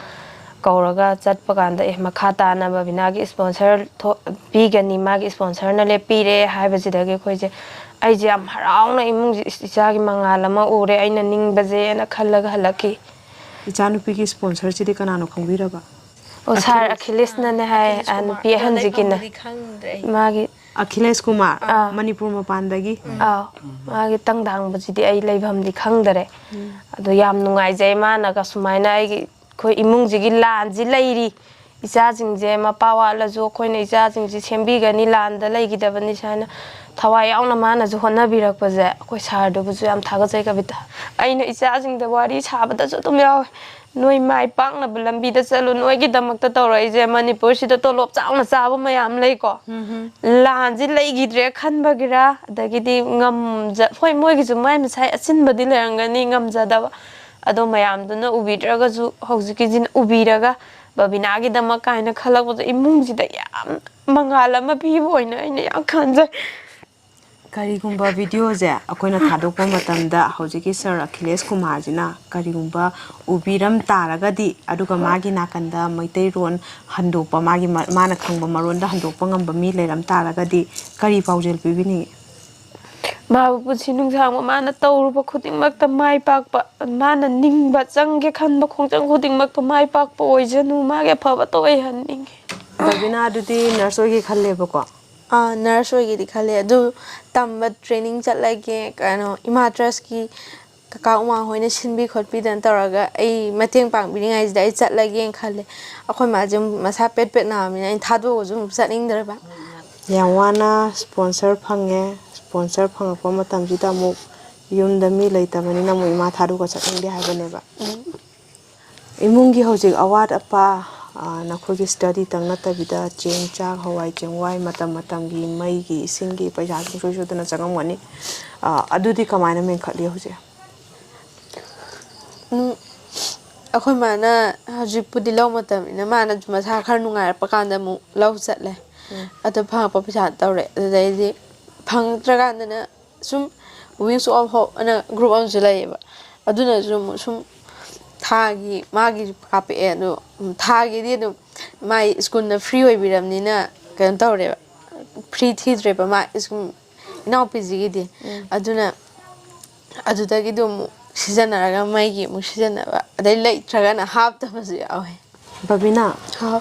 ꯀꯧꯔꯒ ꯆꯠꯄ ꯀꯥꯟꯗ, "ꯑꯦ, ꯃꯈꯥ ꯇꯥꯅ ꯕꯕꯤꯅꯥꯒꯤ ꯁ꯭ꯄꯣꯟꯁꯔ ꯊꯣꯛ-, ꯄꯤꯒꯅꯤ, ꯃꯥꯒꯤ ꯁ꯭ꯄꯣꯟꯁꯔꯅ ꯂꯦꯞꯄꯤꯔꯦ" ꯍꯥꯏꯕꯁꯤꯗꯒꯤ ꯑꯩꯈꯣꯏꯁꯦ, ꯑꯩꯁꯦ ꯌꯥꯝ ꯍꯔꯥꯎꯅ ꯏꯃꯨꯡꯁꯤ, "ꯏꯁ, ꯏꯆꯥꯒꯤ ꯃꯉꯥꯜ ꯑꯃ ꯎꯔꯦ, ꯑꯩꯅ ꯅꯤꯡꯕꯁꯦꯅ" ꯈꯜꯂꯒ ꯍꯜꯂꯛꯈꯤ꯫ ꯏꯆꯥꯅꯨꯄꯤꯒꯤ ꯁ꯭ꯄꯣꯟꯁꯔꯁꯤꯗꯤ ꯀꯅꯥꯅꯣ ꯈꯪꯕꯤꯔꯕ? ꯑꯣ, ꯁꯥꯔ ꯑꯈꯤꯂꯦꯁꯅꯅꯦ ꯍꯥꯏ, ꯑꯥ, ꯅꯨꯄꯤ ꯑꯍꯟꯁꯤꯒꯤꯅ꯫ ꯃꯥꯒꯤ ꯑꯈꯤꯂꯦꯁ ꯀꯨꯃꯥꯔ, ꯑꯥ꯫ ꯃꯅꯤꯄꯨꯔ ꯃꯄꯥꯟꯗꯒꯤ꯫ ꯑꯥ, ꯃꯥꯒꯤ ꯇꯪꯗꯥꯡꯕꯁꯤꯗꯤ ꯑꯩ ꯂꯩꯐꯝꯗꯤ ꯈꯪꯗꯔꯦ꯫ ꯑꯗꯣ ꯌꯥꯝ ꯅꯨꯡꯉꯥꯏꯖꯩ, ꯃꯥꯅꯒ ꯁꯨꯃꯥꯏꯅ ꯑꯩꯒꯤ, ꯑꯩꯈꯣꯏ ꯏꯃꯨꯡꯁꯤꯒꯤ ꯂꯥꯟꯁꯤ ꯂꯩꯔꯤ, ꯏꯆꯥꯁꯤꯡꯁꯦ ꯃꯄꯥ ꯋꯥꯠꯂꯁꯨ ꯑꯩꯈꯣꯏꯅ ꯏꯆꯥꯁꯤꯡꯁꯤ ꯁꯦꯝꯕꯤꯒꯅꯤ, ꯂꯥꯟꯗ ꯂꯩꯈꯤꯗꯕꯅꯤ ꯁꯨꯃꯥꯏꯅ ꯊꯋꯥꯏ ꯌꯥꯎꯅ ꯃꯥꯅꯁꯨ ꯍꯣꯠꯅꯕꯤꯔꯛꯄꯁꯦ ꯑꯩꯈꯣꯏ ꯁꯥꯔꯗꯨꯕꯨꯁꯨ ꯌꯥꯝ ꯊꯥꯒꯠꯆꯩ, ꯀꯕꯤꯇꯥ꯫ ꯑꯩꯅ ꯏꯆꯥꯁꯤꯡꯗ ꯋꯥꯔꯤ ꯁꯥꯕꯗꯁꯨ ꯑꯗꯨꯝ ꯌꯥꯎꯋꯦ, "ꯅꯣꯏ ꯃꯥꯏ ꯄꯥꯛꯅꯕ ꯂꯝꯕꯤꯗ ꯆꯠꯂꯨ, ꯅꯣꯏꯒꯤꯗꯃꯛꯇ ꯇꯧꯔꯛꯏꯁꯦ, ꯃꯅꯤꯄꯨꯔꯁꯤꯗ ꯇꯣꯂꯣꯞ ꯆꯥꯎꯅ ꯆꯥꯕ ꯃꯌꯥꯝ ꯂꯩꯀꯣ, ꯂꯥꯟꯁꯤ ꯂꯩꯈꯤꯗ꯭ꯔꯦ ꯈꯟꯕꯒꯤꯔ, ꯑꯗꯒꯤꯗꯤ ꯉꯝꯖ-, ꯍꯣꯏ, ꯃꯣꯏꯒꯤꯁꯨ ꯃꯥꯏ ꯃꯁꯥꯏ ꯑꯆꯤꯟꯕꯗꯤ ꯂꯩꯔꯝꯒꯅꯤ, ꯉꯝꯖꯗꯕ, ꯑꯗꯣ ꯃꯌꯥꯝꯗꯨꯅ ꯎꯕꯤꯗ꯭ꯔꯒꯁꯨ ꯍꯧꯖꯤꯛꯀꯤꯁꯤꯅ ꯎꯕꯤꯔꯒ ꯕꯕꯤꯅꯥꯒꯤꯗꯃꯛ" ꯀꯥꯏꯅ ꯈꯜꯂꯛꯄꯗꯣ ꯏꯃꯨꯡꯁꯤꯗ ꯌꯥꯝ ꯃꯉꯥꯜ ꯑꯃ ꯄꯤꯕ ꯑꯣꯏꯅ ꯑꯩꯅ ꯌꯥꯝ ꯈꯟꯖꯩ꯫ ꯀꯔꯤꯒꯨꯝꯕ ꯚꯤꯗꯤꯑꯣꯁꯦ ꯑꯩꯈꯣꯏꯅ ꯊꯥꯗꯣꯛꯄ ꯃꯇꯝꯗ ꯍꯧꯖꯤꯛꯀꯤ ꯁꯥꯔ ꯑꯈꯤꯂꯦꯁ ꯀꯨꯃꯥꯔꯁꯤꯅ ꯀꯔꯤꯒꯨꯝꯕ ꯎꯕꯤꯔꯝ ꯇꯥꯔꯒꯗꯤ, ꯑꯗꯨꯒ ꯃꯥꯒꯤ ꯅꯥꯀꯟꯗ ꯃꯩꯇꯩꯔꯣꯟ ꯍꯟꯗꯣꯛꯄ, ꯃꯥꯒꯤ ꯃ-, ꯃꯥꯅ ꯈꯪꯕ ꯃꯔꯣꯟꯗ ꯍꯟꯗꯣꯛꯄ ꯉꯝꯕ ꯃꯤ ꯂꯩꯔꯝ ꯇꯥꯔꯒꯗꯤ ꯀꯔꯤ ꯄꯥꯎꯖꯦꯜ ꯄꯤꯕꯤꯅꯤꯡꯏ? ꯃꯥꯕꯨ ꯄꯨꯟꯁꯤ ꯅꯨꯡꯁꯥꯡꯕ, ꯃꯥꯅ ꯇꯧꯔꯨꯕ ꯈꯨꯗꯤꯡꯃꯛꯇ ꯃꯥꯏ ꯄꯥꯛꯄ, ꯃꯥꯅ ꯅꯤꯡꯕ, ꯆꯪꯒꯦ ꯈꯟꯕ ꯈꯣꯡꯆꯪ ꯈꯨꯗꯤꯡꯃꯛꯇ ꯃꯥꯏ ꯄꯥꯛꯄ ꯑꯣꯏꯖꯅꯨ, ꯃꯥꯒꯤ ꯑꯐꯕꯇ ꯑꯣꯏꯍꯟꯅꯤꯡꯉꯤ꯫ ꯕꯕꯤꯅꯥ ꯑꯗꯨꯗꯤ ꯅꯔꯁ ꯑꯣꯏꯒꯦ ꯈꯜꯂꯦꯕꯀꯣ? ꯑꯥ, ꯅꯔꯁ ꯑꯣꯏꯒꯦꯗꯤ ꯈꯜꯂꯦ, ꯑꯗꯨ ꯇꯝꯕ, ꯇ꯭ꯔꯦꯅꯤꯡ ꯆꯠꯂꯒꯦ, ꯀꯩꯅꯣ, ꯏꯃꯥ ꯇ꯭ꯔꯁꯀꯤ ꯀꯀꯥ ꯎꯃꯥ ꯍꯣꯏꯅ ꯁꯤꯟꯕꯤ ꯈꯣꯠꯄꯤꯗꯅ ꯇꯧꯔꯒ ꯑꯩ ꯃꯇꯦꯡ ꯄꯥꯡꯕꯤꯅꯤꯡꯉꯥꯏꯁꯤꯗ ꯑꯩ ꯆꯠꯂꯒꯦꯅ ꯈꯜꯂꯦ꯫ ꯑꯩꯈꯣꯏ ꯃꯥꯁꯦ ꯑꯃꯨꯛ ꯃꯁꯥ ꯄꯦꯠ ꯄꯦꯠ ꯅꯥꯕꯅꯤꯅ ꯑꯩꯅ ꯊꯥꯗꯣꯛꯑꯒꯁꯨ ꯑꯃꯨꯛ ꯆꯠꯅꯤꯡꯗ꯭ꯔꯕ꯫ ꯌꯥꯝ ꯋꯥꯅ ꯁ꯭ꯄꯣꯟꯁꯔ ꯐꯪꯉꯦ꯫ ꯁ꯭ꯄꯣꯟꯁꯔ ꯐꯪꯉꯛꯄ ꯃꯇꯝꯁꯤꯗ ꯑꯃꯨꯛ ꯌꯨꯝꯗ ꯃꯤ ꯂꯩꯇꯕꯅꯤꯅ ꯑꯃꯨꯛ ꯏꯃꯥ ꯊꯥꯗꯣꯛꯑꯒ ꯆꯠꯅꯤꯡꯗꯦ ꯍꯥꯏꯕꯅꯦꯕ꯫ ꯎꯝ꯫ ꯏꯃꯨꯡꯒꯤ ꯍꯧꯖꯤꯛ ꯑꯋꯥꯠ ꯑꯄꯥ, ꯑ, ꯅꯈꯣꯏꯒꯤ ꯁ꯭ꯇꯗꯤꯇꯪ ꯅꯠꯇꯕꯤꯗ ꯆꯦꯡ, ꯆꯥꯛ, ꯍꯋꯥꯏ ꯆꯦꯡꯋꯥꯏ, ꯃꯇꯝ ꯃꯇꯝꯒꯤ ꯃꯩꯒꯤ, ꯏꯁꯤꯡꯒꯤ ꯄꯩꯁꯥ ꯁꯨꯡꯁꯣꯏ ꯁꯣꯏꯗꯅ ꯆꯪꯉꯝꯒꯅꯤ꯫ ꯑ, ꯑꯗꯨꯗꯤ ꯀꯃꯥꯏꯅ ꯃꯦꯟꯈꯠꯂꯤ ꯍꯧꯖꯤꯛ? ꯎꯝ, ꯑꯩꯈꯣꯏ ꯃꯥꯅ ꯍꯧꯖꯤꯛꯄꯨꯗꯤ ꯂꯧ ꯃꯇꯝꯅꯤꯅ ꯃꯥꯅꯁꯨ ꯃꯁꯥ ꯈꯔ ꯅꯨꯡꯉꯥꯏꯔꯛꯄ ꯀꯥꯟꯗ ꯑꯃꯨꯛ ꯂꯧ ꯆꯠꯂꯦ꯫ ꯑꯗꯨ ꯐꯪꯉꯛꯄ ꯄꯩꯁꯥ ꯇꯧꯔꯦ꯫ ꯑꯗꯨꯗꯩꯗꯤ ꯐꯪꯉꯛꯇ꯭ꯔꯀꯥꯟꯗꯅ ꯁꯨꯝ Wings of Hope ꯑꯅ group ꯑꯃꯁꯨ ꯂꯩꯌꯦꯕ꯫ ꯑꯗꯨꯅꯁꯨ ꯑꯃꯨꯛ ꯁꯨꯝ ꯊꯥꯒꯤ ꯃꯥꯒꯤꯁꯨ ꯀꯥꯞꯄꯛꯑꯦ꯫ ꯑꯗꯣ ꯊꯥꯒꯤꯗꯤ ꯑꯗꯨꯝ ꯃꯥꯏ ꯁ꯭ꯀꯨꯜꯅ free ꯑꯣꯏꯕꯤꯔꯕꯅꯤꯅ ꯀꯩꯅꯣ ꯇꯧꯔꯦꯕ, free ꯊꯤꯗ꯭ꯔꯦꯕ ꯃꯥ ꯁ꯭ꯀꯨꯜ ꯏꯅꯥꯎꯄꯤꯁꯤꯒꯤꯗꯤ꯫ ꯑꯗꯨꯅ ꯑꯗꯨꯗꯒꯤꯗꯤ ꯑꯃꯨꯛ ꯁꯤꯖꯤꯟꯅꯔꯒ ꯃꯩꯒꯤ ꯑꯃꯨꯛ ꯁꯤꯖꯤꯟꯅꯕ, ꯑꯗꯩ ꯂꯩꯇ꯭ꯔꯒꯅ ꯍꯥꯞꯇꯕꯁꯨ ꯌꯥꯎꯋꯦ꯫ ꯕꯕꯤꯅꯥ,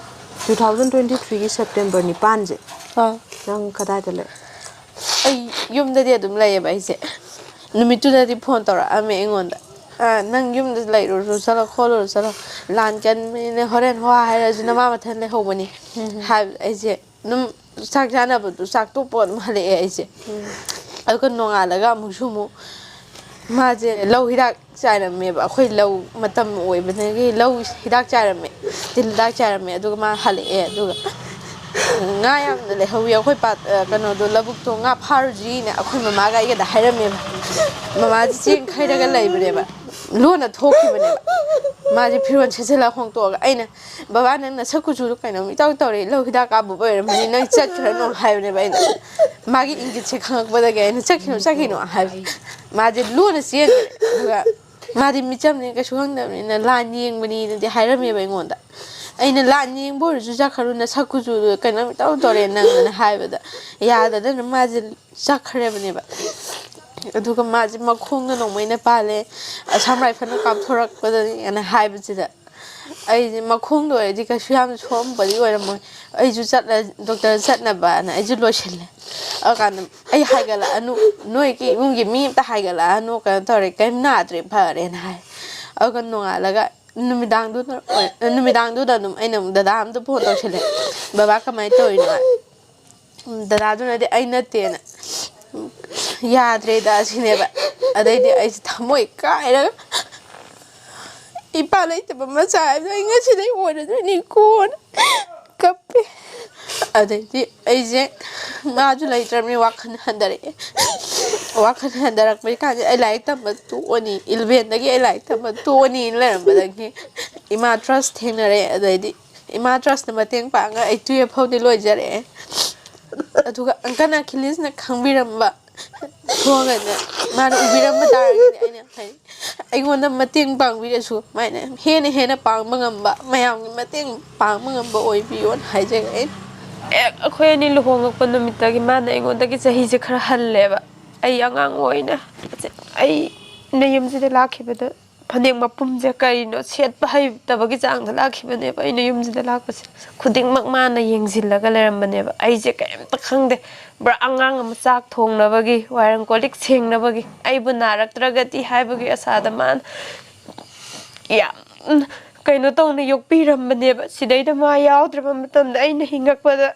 two thousand twenty threeꯒꯤ September ꯅꯤꯄꯥꯟꯁꯦ ꯑꯥ꯫ ꯅꯪ ꯀꯗꯥꯏꯗ ꯂꯩ? ꯑꯩ ꯌꯨꯝꯗꯗꯤ ꯑꯗꯨꯝ ꯂꯩꯌꯦꯕ ꯑꯩꯁꯦ꯫ ꯅꯨꯃꯤꯠꯇꯨꯗꯗꯤ phone ꯇꯧꯔꯛꯑꯝꯃꯦ ꯑꯩꯉꯣꯟꯗ꯫ "ꯑꯥ, ꯅꯪ ꯌꯨꯝꯗ ꯂꯩꯔꯨꯔꯁꯨ ꯆꯠꯂꯣ, ꯈꯣꯠꯂꯨꯔꯁꯨ ꯆꯠꯂꯣ, ꯂꯥꯟ ꯀꯟꯕꯅꯤꯅ ꯍꯣꯔꯦꯟ ꯍꯣ ꯍꯥ ꯍꯥꯏꯔꯁꯨ ꯅꯃꯥ ꯃꯊꯟ ꯂꯩꯍꯧꯕꯅꯤ" ꯍꯥꯏꯕ꯫ ꯑꯩꯁꯦ ꯑꯗꯨꯝ ꯆꯥꯛ ꯆꯥꯅꯕꯗꯨ ꯆꯥꯛ ꯇꯣꯛꯄ ꯑꯗꯨꯝ ꯍꯜꯂꯛꯑꯦ ꯑꯩꯁꯦ꯫ ꯑꯗꯨꯒ ꯅꯣꯡꯉꯥꯜꯂꯒ ꯑꯃꯨꯛꯁꯨ ꯑꯃꯨꯛ ꯃꯥꯁꯦ ꯂꯧ ꯍꯤꯗꯥꯛ ꯆꯥꯏꯔꯝꯃꯦꯕ꯫ ꯑꯩꯈꯣꯏ ꯂꯧ ꯃꯇꯝ ꯑꯣꯏꯕꯗꯒꯤ ꯂꯧ ꯍꯤꯗꯥꯛ ꯆꯥꯏꯔꯝꯃꯦ, ꯇꯤꯜ ꯍꯤꯗꯥꯛ ꯆꯥꯏꯔꯝꯃꯦ꯫ ꯑꯗꯨꯒ ꯃꯥ ꯍꯜꯂꯛꯑꯦ꯫ ꯑꯗꯨꯒ ꯉꯥ ꯌꯥꯝꯅ ꯂꯩꯍꯧꯋꯤ ꯑꯩꯈꯣꯏ ꯄꯥꯠ-, ꯑ, ꯀꯩꯅꯣꯗꯣ, ꯂꯧꯕꯨꯛꯇꯣ ꯉꯥ ꯐꯥꯔꯨꯁꯤꯅ ꯑꯩꯈꯣꯏ ꯃꯃꯥꯒ ꯑꯩꯒꯗ ꯍꯥꯏꯔꯝꯃꯦꯕ꯫ ꯃꯃꯥꯁꯦ ꯆꯦꯡ ꯈꯩꯔꯒ ꯂꯩꯕꯅꯦꯕ, ꯂꯣꯟꯅ ꯊꯣꯛꯈꯤꯕꯅꯦꯕ꯫ ꯃꯥꯁꯦ ꯐꯤꯔꯣꯜ ꯁꯦꯠꯆꯜꯂꯒ ꯍꯣꯡꯇꯣꯛꯑꯒ ꯑꯩꯅ, "ꯕꯕꯥ, ꯅꯪ ꯅꯁꯛ ꯀꯨꯆꯨꯗꯣ ꯀꯩꯅꯣꯝ ꯏꯇꯧ ꯇꯧꯔꯦ, ꯂꯧ ꯍꯤꯗꯥꯛ ꯀꯥꯞꯄꯨꯕ ꯑꯣꯏꯔꯝꯃꯅꯤ, ꯅꯪ ꯆꯠꯈ꯭ꯔꯅꯨ" ꯍꯥꯏꯕꯅꯦꯕ ꯑꯩꯅ꯫ ꯃꯥꯒꯤ ꯏꯪꯒꯤꯠꯁꯦ ꯈꯪꯉꯛꯄꯗꯒꯤ ꯑꯩꯅ, "ꯆꯠꯈꯤꯅꯨ, ꯆꯠꯈꯤꯅꯨ" ꯍꯥꯏꯕ꯫ ꯃꯥꯁꯦ ꯂꯣꯟꯅ ꯆꯦꯟꯈ꯭ꯔꯦ꯫ ꯑꯗꯨꯒ ꯃꯥꯗꯤ ꯃꯤꯆꯝꯅꯤ, ꯀꯩꯁꯨ ꯈꯪꯗꯕꯅꯤꯅ ꯂꯥꯟ ꯌꯦꯡꯕꯅꯤꯅꯗꯤ ꯍꯥꯏꯔꯝꯃꯦꯕ ꯑꯩꯉꯣꯟꯗ꯫ ꯑꯩꯅ, "ꯂꯥꯟ ꯌꯦꯡꯕ ꯑꯣꯏꯔꯁꯨ ꯆꯠꯈ꯭ꯔꯅꯨ, ꯅꯁꯛ ꯀꯨꯆꯨꯗꯣ ꯀꯩꯅꯣꯝ ꯏꯇꯧ ꯇꯧꯔꯦ ꯅꯪ" ꯑꯅ ꯍꯥꯏꯕꯗ, ꯌꯥꯗꯗꯅ ꯃꯥꯁꯦ ꯆꯠꯈ꯭ꯔꯦꯕꯅꯦꯕ꯫ ꯑꯗꯨꯒ ꯃꯥꯁꯦ ꯃꯈꯣꯡꯗ ꯅꯣꯡꯃꯩꯅ ꯄꯥꯜꯂꯦ, ꯑꯁꯥꯝ ꯔꯥꯏꯐꯜꯅ ꯀꯥꯞꯊꯣꯔꯛꯄꯗꯅꯤ ꯑꯅ ꯍꯥꯏꯕꯁꯤꯗ, ꯑꯩꯁꯦ ꯃꯈꯣꯡꯗ ꯑꯣꯏꯔꯗꯤ ꯀꯩꯁꯨ ꯌꯥꯝ ꯁꯣꯛꯑꯝꯕꯗꯤ ꯑꯣꯏꯔꯝꯃꯣꯏ, ꯑꯩꯁꯨ ꯆꯠꯂ, ꯗꯣꯛꯇꯔ ꯆꯠꯅꯕꯅ ꯑꯩꯁꯨ ꯂꯣꯏꯁꯤꯜꯂꯦ꯫ ꯑꯗꯨꯀꯥꯟꯗ ꯑꯩ ꯍꯥꯏꯒꯠꯂꯛꯑꯅꯨ, ꯅꯣꯏꯒꯤ ꯏꯃꯨꯡꯒꯤ ꯃꯤ ꯑꯝꯇ ꯍꯥꯏꯒꯠꯂꯛꯑꯅꯨ, ꯀꯩꯅꯣ ꯇꯧꯔꯦ, ꯀꯩꯝ ꯅꯥꯗ꯭ꯔꯦ, ꯐꯔꯦꯅ ꯍꯥꯏ꯫ ꯑꯗꯨꯒ ꯅꯣꯡꯉꯥꯜꯂꯒ ꯅꯨꯃꯤꯗꯥꯡꯗꯨꯗ, ꯅꯨꯃꯤꯗꯥꯡꯗꯨꯗ ꯑꯗꯨꯝ ꯑꯩꯅ ꯑꯃꯨꯛ ꯗꯗꯥ ꯑꯝꯗ phone ꯇꯧꯁꯜꯂꯦ, "ꯕꯕꯥ ꯀꯃꯥꯏꯅ ꯇꯧꯔꯤꯅꯣ?" ꯍꯥꯏ꯫ ꯗꯗꯥꯗꯨꯅꯗꯤ ꯑꯩ ꯅꯠꯇꯦꯅ, "ꯌꯥꯗ꯭ꯔꯦꯗ" ꯑꯁꯤꯅꯦꯕ꯫ ꯑꯗꯩꯗꯤ ꯑꯩꯁꯦ ꯊꯃꯣꯏ ꯀꯥꯏꯔꯒ, "ꯏꯄꯥ ꯂꯩꯇꯕ ꯃꯆꯥ ꯍꯥꯏꯕꯗꯣ ꯑꯩ ꯉꯁꯤꯗꯩ ꯑꯣꯏꯔꯗꯣꯏꯅꯤꯀꯣꯅ" ꯀꯞꯄꯦ꯫ ꯑꯗꯩꯗꯤ ꯑꯩꯁꯦ, ꯃꯥꯁꯨ ꯂꯩꯇ꯭ꯔꯕꯅꯤ, ꯋꯥꯈꯜ ꯍꯟꯊꯔꯛꯑꯦ꯫ ꯋꯥꯈꯜ ꯍꯟꯊꯔꯛꯄꯩ ꯀꯥꯟꯁꯦ ꯑꯩ ꯂꯥꯏꯔꯤꯛ ꯇꯝꯕ ꯇꯣꯛꯑꯅꯤ, elevenꯗꯒꯤ ꯑꯩ ꯂꯥꯏꯔꯤꯛ ꯇꯝꯕ ꯇꯣꯛꯑꯅꯤꯅ ꯂꯩꯔꯝꯕꯗꯒꯤ ꯏꯃꯥ trust ꯊꯦꯡꯅꯔꯦ꯫ ꯑꯗꯩꯗꯤ ꯏꯃꯥ ꯇ꯭ꯔꯁꯅ ꯃꯇꯦꯡ ꯄꯥꯡꯉꯒ ꯑꯩ ꯇꯨꯌꯦꯜꯐ ꯐꯥꯎꯗꯤ ꯂꯣꯏꯖꯔꯛꯑꯦ꯫ ꯑꯗꯨꯒ ꯑꯪꯀꯜ ꯑꯈꯤꯂꯦꯁꯅ ꯈꯪꯕꯤꯔꯝꯕ ꯊꯣꯛꯑꯒꯅꯦ, ꯃꯥꯅ ꯎꯕꯤꯔꯝꯕ ꯇꯥꯔꯒꯗꯤ ꯑꯩꯅ ꯍꯥꯏ, ꯑꯩꯉꯣꯟꯗ ꯃꯇꯦꯡ ꯄꯥꯡꯕꯤꯔꯁꯨ ꯃꯥꯏꯅ ꯍꯦꯟꯅ ꯍꯦꯟꯅ ꯄꯥꯡꯕ ꯉꯝꯕ, ꯃꯌꯥꯝꯒꯤ ꯃꯇꯦꯡ ꯄꯥꯡꯕ ꯉꯝꯕ ꯑꯣꯏꯕꯤꯌꯣꯅ ꯍꯥꯏꯖꯒꯦ ꯑꯩꯅ꯫ ꯍꯦꯛ ꯑꯩꯈꯣꯏ ꯑꯅꯤ ꯂꯨꯍꯣꯡꯉꯛꯄ ꯅꯨꯃꯤꯠꯇꯒꯤ ꯃꯥꯅ ꯑꯩꯉꯣꯟꯗꯒꯤ ꯆꯍꯤꯁꯦ ꯈꯔ ꯍꯜꯂꯦꯕ꯫ ꯑꯩ ꯑꯉꯥꯡ ꯑꯣꯏꯅ, ꯑꯩꯅ ꯌꯨꯝꯁꯤꯗ ꯂꯥꯛꯈꯤꯕꯗ ꯐꯅꯦꯛ ꯃꯄꯨꯝꯁꯦ ꯀꯔꯤꯅꯣ ꯁꯦꯠꯄ ꯍꯩꯇꯕꯒꯤ ꯆꯥꯡꯗ ꯂꯥꯛꯈꯤꯕꯅꯦꯕ꯫ ꯑꯩꯅ ꯌꯨꯝꯁꯤꯗ ꯂꯥꯛꯄꯁꯦ ꯈꯨꯗꯤꯡꯃꯛ ꯃꯥꯅ ꯌꯦꯡꯁꯤꯜꯂꯒ ꯂꯩꯔꯝꯕꯅꯦꯕ꯫ ꯑꯩꯁꯦ ꯀꯔꯤꯝꯇ ꯈꯪꯗꯦ꯫ ꯄꯨꯔꯥ ꯑꯉꯥꯡ ꯑꯃ ꯆꯥꯛ ꯊꯣꯡꯅꯕꯒꯤ, ꯋꯥꯏꯔꯝ ꯀꯣꯜ ꯂꯤꯛ ꯁꯦꯡꯅꯕꯒꯤ, ꯑꯩꯕꯨ ꯅꯥꯔꯛꯇ꯭ꯔꯒꯗꯤ ꯍꯥꯏꯕꯒꯤ ꯑꯁꯥꯗ ꯃꯥꯅ ꯌꯥꯝ ꯀꯩꯅꯣ ꯇꯧꯅ ꯌꯣꯛꯄꯤꯔꯝꯕꯅꯦꯕ꯫ ꯁꯤꯗꯩꯗ ꯃꯥ ꯌꯥꯎꯗ꯭ꯔꯕ ꯃꯇꯝꯗ ꯑꯩꯅ ꯍꯤꯡꯉꯛꯄꯗ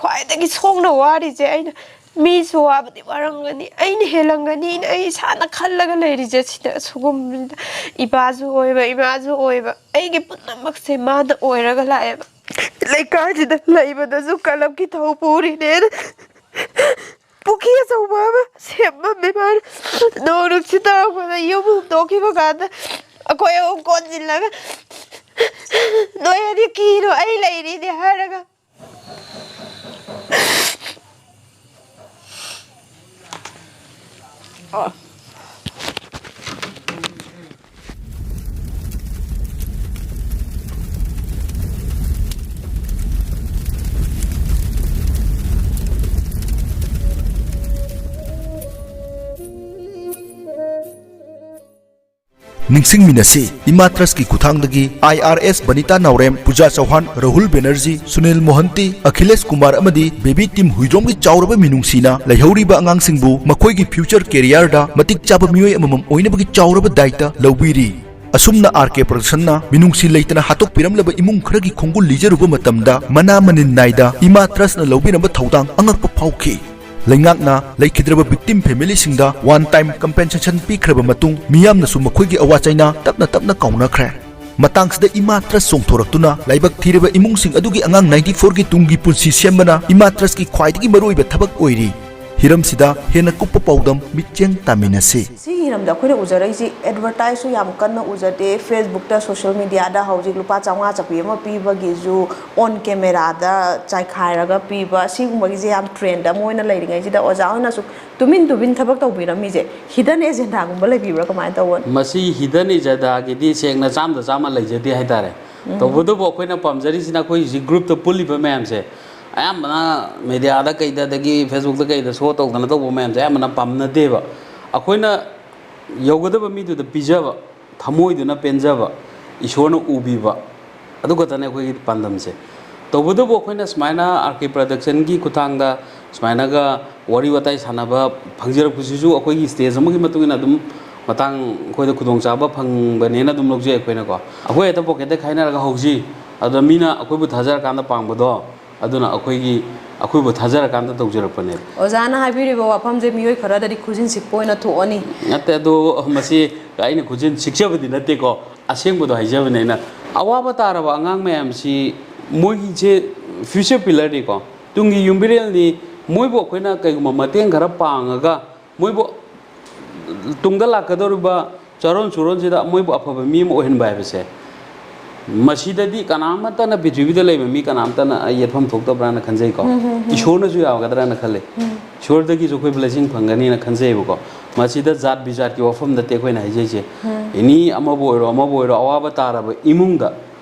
ꯈ꯭ꯋꯥꯏꯗꯒꯤ ꯁꯣꯛꯅ ꯋꯥꯔꯤꯁꯦ ꯑꯩꯅ꯫ ꯃꯤꯁꯨ ꯋꯥꯕꯗꯤ ꯋꯥꯔꯝꯒꯅꯤ, ꯑꯩꯅ ꯍꯦꯜꯂꯝꯒꯅꯤꯅ ꯑꯩ ꯏꯁꯥꯅ ꯈꯜꯂꯒ ꯂꯩꯔꯤꯁꯦ꯫ ꯁꯤꯗ ꯁꯤꯒꯨꯝꯕꯁꯤꯗ ꯏꯄꯥꯁꯨ ꯑꯣꯏꯕ, ꯏꯃꯥꯁꯨ ꯑꯣꯏꯕ, ꯑꯩꯒꯤ ꯄꯨꯝꯅꯃꯛꯁꯦ ꯃꯥꯅ ꯑꯣꯏꯔꯒ ꯂꯥꯛꯑꯦꯕ꯫ ꯂꯩꯀꯥꯏꯁꯤꯗ ꯂꯩꯕꯗꯁꯨ ꯀꯂꯞꯀꯤ ꯊꯧ ꯄꯨꯔꯤꯅꯦꯅ ꯄꯨꯈ꯭ꯔꯤ ꯑꯆꯧꯕ ꯑꯃ ꯁꯦꯝꯃꯝꯃꯦ ꯃꯥꯅ꯫ ꯅꯣꯡ ꯅꯨꯡꯁꯤꯠ ꯇꯧꯔꯛꯄꯗ ꯌꯨꯝ ꯍꯨꯝꯗꯣꯛꯈꯤꯕ ꯀꯥꯟꯗ ꯑꯩꯈꯣꯏ ꯑꯍꯨꯝ ꯀꯣꯟꯁꯤꯜꯂꯒ, "ꯅꯣꯏ ꯑꯅꯤ ꯀꯤꯅꯣ, ꯑꯩ ꯂꯩꯔꯤꯅꯦ" ꯍꯥꯏꯔꯒ꯫ ꯅꯤꯡꯁꯤꯡꯃꯤꯟꯅꯁꯤ, ꯏꯃꯥ ꯇ꯭ꯔꯁꯀꯤ ꯈꯨꯠꯊꯥꯡꯗꯒꯤ ꯑꯥꯏ ꯑꯥꯔ ꯑꯦꯁ ꯕꯅꯤꯇꯥ ꯅꯥꯎꯔꯦꯝ, ꯄꯨꯖꯥ ꯆꯧꯍꯥꯟ, ꯔꯥꯍꯨꯜ ꯕꯦꯅꯔꯖꯤ, ꯁꯨꯅꯤꯜ ꯃꯣꯍꯟꯇꯤ, ꯑꯈꯤꯂꯦꯁ ꯀꯨꯃꯥꯔ ꯑꯃꯗꯤ ꯕꯦꯕꯤ ꯇꯤꯝ ꯍꯨꯏꯗ꯭ꯔꯣꯝꯒꯤ ꯆꯥꯎꯔꯕ ꯃꯤꯅꯨꯡꯁꯤꯅ ꯂꯩꯍꯧꯔꯤꯕ ꯑꯉꯥꯡꯁꯤꯡꯕꯨ ꯃꯈꯣꯏꯒꯤ ꯐ꯭ꯌꯨꯆꯔ ꯀꯦꯔꯤꯌꯔꯗ ꯃꯇꯤꯛ ꯆꯥꯕ ꯃꯤꯑꯣꯏ ꯑꯃꯃꯝ ꯑꯣꯏꯅꯕꯒꯤ ꯆꯥꯎꯔꯕ ꯗꯥꯏꯇ ꯂꯧꯕꯤꯔꯤ꯫ ꯑꯁꯨꯝꯅ ꯑꯥꯔ ꯀꯦ ꯄ꯭ꯔꯗꯛꯁꯟꯅ ꯃꯤꯅꯨꯡꯁꯤ ꯂꯩꯇꯅ ꯍꯥꯠꯇꯣꯛꯄꯤꯔꯝꯂꯕ ꯏꯃꯨꯡ ꯈꯔꯒꯤ ꯈꯣꯡꯒꯨꯜ ꯂꯤꯖꯔꯨꯕ ꯃꯇꯝꯗ, ꯃꯅꯥ ꯃꯅꯤꯟ ꯅꯥꯏꯗ ꯏꯃꯥ ꯇ꯭ꯔꯁꯅ ꯂꯧꯕꯤꯔꯝꯕ ꯊꯧꯗꯥꯡ ꯑꯉꯛꯄ ꯐꯥꯎꯈꯤ꯫ ꯂꯩꯉꯥꯛꯅ ꯂꯩꯈꯤꯗ꯭ꯔꯕ ꯚꯤꯛꯇꯤꯝ ꯐꯦꯃꯤꯂꯤꯁꯤꯡꯗ ꯋꯥꯟ ꯇꯥꯏꯝ ꯀꯝꯄꯦꯟꯁꯦꯁꯟ ꯄꯤꯈ꯭ꯔꯕ ꯃꯇꯨꯡ, ꯃꯤꯌꯥꯝꯅꯁꯨ ꯃꯈꯣꯏꯒꯤ ꯑꯋꯥ ꯆꯩꯅꯥ ꯇꯞꯅ ꯇꯞꯅ ꯀꯥꯎꯅꯈ꯭ꯔꯦ꯫ ꯃꯇꯥꯡꯁꯤꯗ ꯏꯃꯥ ꯇ꯭ꯔꯁ ꯆꯣꯡꯊꯣꯔꯛꯇꯨꯅ ꯂꯥꯏꯕꯛ ꯊꯤꯔꯕ ꯏꯃꯨꯡꯁꯤꯡ ꯑꯗꯨꯒꯤ ꯑꯉꯥꯡ ꯅꯥꯏꯟꯇꯤ ꯐꯣꯔꯒꯤ ꯇꯨꯡꯒꯤ ꯄꯨꯟꯁꯤ ꯁꯦꯝꯕꯅ ꯏꯃꯥ ꯇ꯭ꯔꯁꯀꯤ ꯈ꯭ꯋꯥꯏꯗꯒꯤ ꯃꯔꯨꯑꯣꯏꯕ ꯊꯕꯛ ꯑꯣꯏꯔꯤ꯫ ꯍꯤꯔꯝꯁꯤꯗ ꯍꯦꯟꯅ ꯀꯨꯞꯄ ꯄꯥꯎꯗꯝ ꯃꯤꯠꯌꯦꯡ ꯇꯥꯃꯤꯟꯅꯁꯤ꯫ ꯁꯤꯒꯤ ꯍꯤꯔꯝꯗ ꯑꯩꯈꯣꯏꯅ ꯎꯖꯔꯛꯏꯁꯤ ꯑꯦꯗꯚꯔꯇꯥꯏꯖꯁꯨ ꯌꯥꯝ ꯀꯟꯅ ꯎꯖꯗꯦ꯫ ꯐꯦꯁꯕꯨꯛꯇ, ꯁꯣꯁꯤꯌꯦꯜ ꯃꯤꯗꯤꯌꯥꯗ ꯍꯧꯖꯤꯛ ꯂꯨꯄꯥ ꯆꯥꯝꯃꯉꯥ ꯆꯞꯄꯤ ꯑꯃ ꯄꯤꯕꯒꯤꯁꯨ ꯑꯣꯟ ꯀꯦꯃꯦꯔꯥꯗ ꯆꯥꯏꯈꯥꯏꯔꯒ ꯄꯤꯕ, ꯁꯤꯒꯨꯝꯕꯒꯤꯁꯦ ꯌꯥꯝ ꯇ꯭ꯔꯦꯟꯗ ꯑꯃ ꯑꯣꯏꯅ ꯂꯩꯔꯤꯉꯩꯁꯤꯗ ꯑꯣꯖꯥ ꯍꯣꯏꯅꯁꯨ ꯇꯨꯃꯤꯟ ꯇꯨꯃꯤꯟ ꯊꯕꯛ ꯇꯧꯕꯤꯔꯝꯃꯤꯁꯦ ꯍꯤꯗꯟ ꯑꯦꯖꯦꯟꯗꯥꯒꯨꯝꯕ ꯂꯩꯕꯤꯕ꯭ꯔꯥ, ꯀꯃꯥꯏꯅ ꯇꯧꯕꯅꯣ? ꯃꯁꯤ ꯍꯤꯗꯟ ꯑꯦꯖꯦꯟꯗꯥꯒꯤꯗꯤ ꯁꯦꯡꯅ ꯆꯥꯝꯗ ꯆꯥꯝꯃ ꯂꯩꯖꯗꯦ ꯍꯥꯏꯇꯥꯔꯦ꯫ ꯇꯧꯕꯇꯕꯨ ꯑꯩꯈꯣꯏꯅ ꯄꯥꯝꯖꯔꯤꯁꯤꯅ ꯑꯩꯈꯣꯏ ꯍꯧꯖꯤꯛ ꯒ꯭ꯔꯨꯞꯇ ꯄꯨꯜꯂꯤꯕ ꯃꯌꯥꯝꯁꯦ ꯑꯌꯥꯝꯕꯅ ꯃꯦꯗꯤꯌꯥꯗ ꯀꯩꯗ, ꯑꯗꯒꯤ ꯐꯦꯁꯕꯨꯛꯇ ꯀꯩꯗ ꯁꯣ ꯇꯧꯗꯅ ꯇꯧꯕ ꯃꯌꯥꯝꯁꯦ ꯑꯌꯥꯝꯕꯅ ꯄꯥꯝꯅꯗꯦꯕ꯫ ꯑꯩꯈꯣꯏꯅ ꯌꯧꯒꯗꯕ ꯃꯤꯗꯨꯗ ꯄꯤꯖꯕ, ꯊꯃꯣꯏꯗꯨꯅ ꯄꯦꯟꯖꯕ, ꯏꯁꯣꯔꯅ ꯎꯕꯤꯕ, ꯑꯗꯨ ꯈꯛꯇꯅꯦ ꯑꯩꯈꯣꯏꯒꯤ ꯄꯥꯟꯗꯝꯁꯦ꯫ ꯇꯧꯕꯇꯕꯨ ꯑꯩꯈꯣꯏꯅ ꯁꯨꯃꯥꯏꯅ ꯑꯥꯔ ꯀꯦ ꯄ꯭ꯔꯗꯛꯁꯟꯒꯤ ꯈꯨꯠꯊꯥꯡꯗ ꯁꯨꯃꯥꯏꯅꯒ ꯋꯥꯔꯤ ꯋꯥꯇꯥꯏ ꯁꯥꯟꯅꯕ ꯐꯪꯖꯔꯛꯄꯁꯤꯁꯨ ꯑꯩꯈꯣꯏꯒꯤ ꯁ꯭ꯇꯦꯖ ꯑꯃꯒꯤ ꯃꯇꯨꯡ ꯏꯟꯅ ꯑꯗꯨꯝ ꯃꯇꯥꯡ ꯑꯩꯈꯣꯏꯗ ꯈꯨꯗꯣꯡꯆꯥꯕ ꯐꯪꯕꯅꯦꯅ ꯑꯗꯨꯝ ꯂꯧꯖꯩ ꯑꯩꯈꯣꯏꯅꯀꯣ꯫ ꯑꯩꯈꯣꯏ ꯍꯦꯛꯇ ꯄꯣꯀꯦꯠꯇ ꯈꯥꯏꯅꯔꯒ ꯍꯧꯁꯤ, ꯑꯗꯨꯗ ꯃꯤꯅ ꯑꯩꯈꯣꯏꯕꯨ ꯊꯥꯖꯔꯀꯥꯟꯗ ꯄꯥꯡꯕꯗꯣ, ꯑꯗꯨꯅ ꯑꯩꯈꯣꯏꯒꯤ, ꯑꯩꯈꯣꯏꯕꯨ ꯊꯥꯖꯔꯀꯥꯟꯗ ꯇꯧꯖꯔꯛꯄꯅꯦꯕ꯫ ꯑꯣꯖꯥꯅ ꯍꯥꯏꯕꯤꯔꯤꯕ ꯋꯥꯐꯝꯁꯦ ꯃꯤꯑꯣꯏ ꯈꯔꯗꯗꯤ ꯈꯨꯖꯤꯟ ꯁꯤꯛꯄ ꯑꯣꯏꯅ ꯊꯣꯛꯑꯅꯤ꯫ ꯅꯠꯇꯦ, ꯑꯗꯣ ꯃꯁꯤ ꯑꯩꯅ ꯈꯨꯖꯤꯟ ꯁꯤꯛꯆꯕꯗꯤ ꯅꯠꯇꯦꯀꯣ, ꯑꯁꯦꯡꯕꯗꯣ ꯍꯥꯏꯖꯕꯅꯦ ꯑꯩꯅ꯫ ꯑꯋꯥꯕ ꯇꯥꯔꯕ ꯑꯉꯥꯡ ꯃꯌꯥꯝꯁꯤ ꯃꯣꯏꯒꯤꯁꯦ ꯐ꯭ꯌꯨꯆꯔ ꯄꯤꯂꯔꯅꯤꯀꯣ, ꯇꯨꯡꯒꯤ ꯌꯨꯝꯕꯤꯔꯦꯜꯅꯤ꯫ ꯃꯣꯏꯕꯨ ꯑꯩꯈꯣꯏꯅ ꯀꯩꯒꯨꯝꯕ ꯃꯇꯦꯡ ꯈꯔ ꯄꯥꯡꯉꯒ ꯃꯣꯏꯕꯨ ꯇꯨꯡꯗ ꯂꯥꯛꯀꯗꯧꯔꯤꯕ ꯆꯥꯔꯣꯟ ꯁꯨꯔꯣꯟꯁꯤꯗ ꯃꯣꯏꯕꯨ ꯑꯐꯕ ꯃꯤ ꯑꯃ ꯑꯣꯏꯍꯟꯕ ꯍꯥꯏꯕꯁꯦ, ꯃꯁꯤꯗꯗꯤ ꯀꯅꯥꯃꯠꯇꯅ, ꯄ꯭ꯔꯤꯊꯤꯕꯤꯗ ꯂꯩꯕ ꯃꯤ ꯀꯅꯥꯝꯇꯅ ꯑꯩ ꯌꯦꯠꯐꯝ ꯊꯣꯛꯇꯕ꯭ꯔꯥꯅ ꯈꯟꯖꯩꯀꯣ꯫ ꯏꯁꯣꯔꯅꯁꯨ ꯌꯥꯒꯗ꯭ꯔꯥꯅ ꯈꯜꯂꯤ꯫ ꯏꯁꯣꯔꯗꯒꯤꯁꯨ ꯑꯩꯈꯣꯏ ꯕ꯭ꯂꯦꯁꯤꯡ ꯐꯪꯒꯅꯤꯅ ꯈꯟꯖꯩꯕꯀꯣ꯫ ꯃꯁꯤꯗ ꯖꯥꯠ ꯕꯤꯖꯥꯠꯀꯤ ꯋꯥꯐꯝ ꯅꯠꯇꯦ ꯑꯩꯈꯣꯏꯅ ꯍꯥꯏꯖꯩꯁꯦ꯫ ꯑꯦꯅꯤ ꯑꯃꯕꯨ ꯑꯣꯏꯔꯣ, ꯑꯃꯕꯨ ꯑꯣꯏꯔꯣ, ꯑꯋꯥꯕ ꯇꯥꯔꯕ ꯏꯃꯨꯡꯗ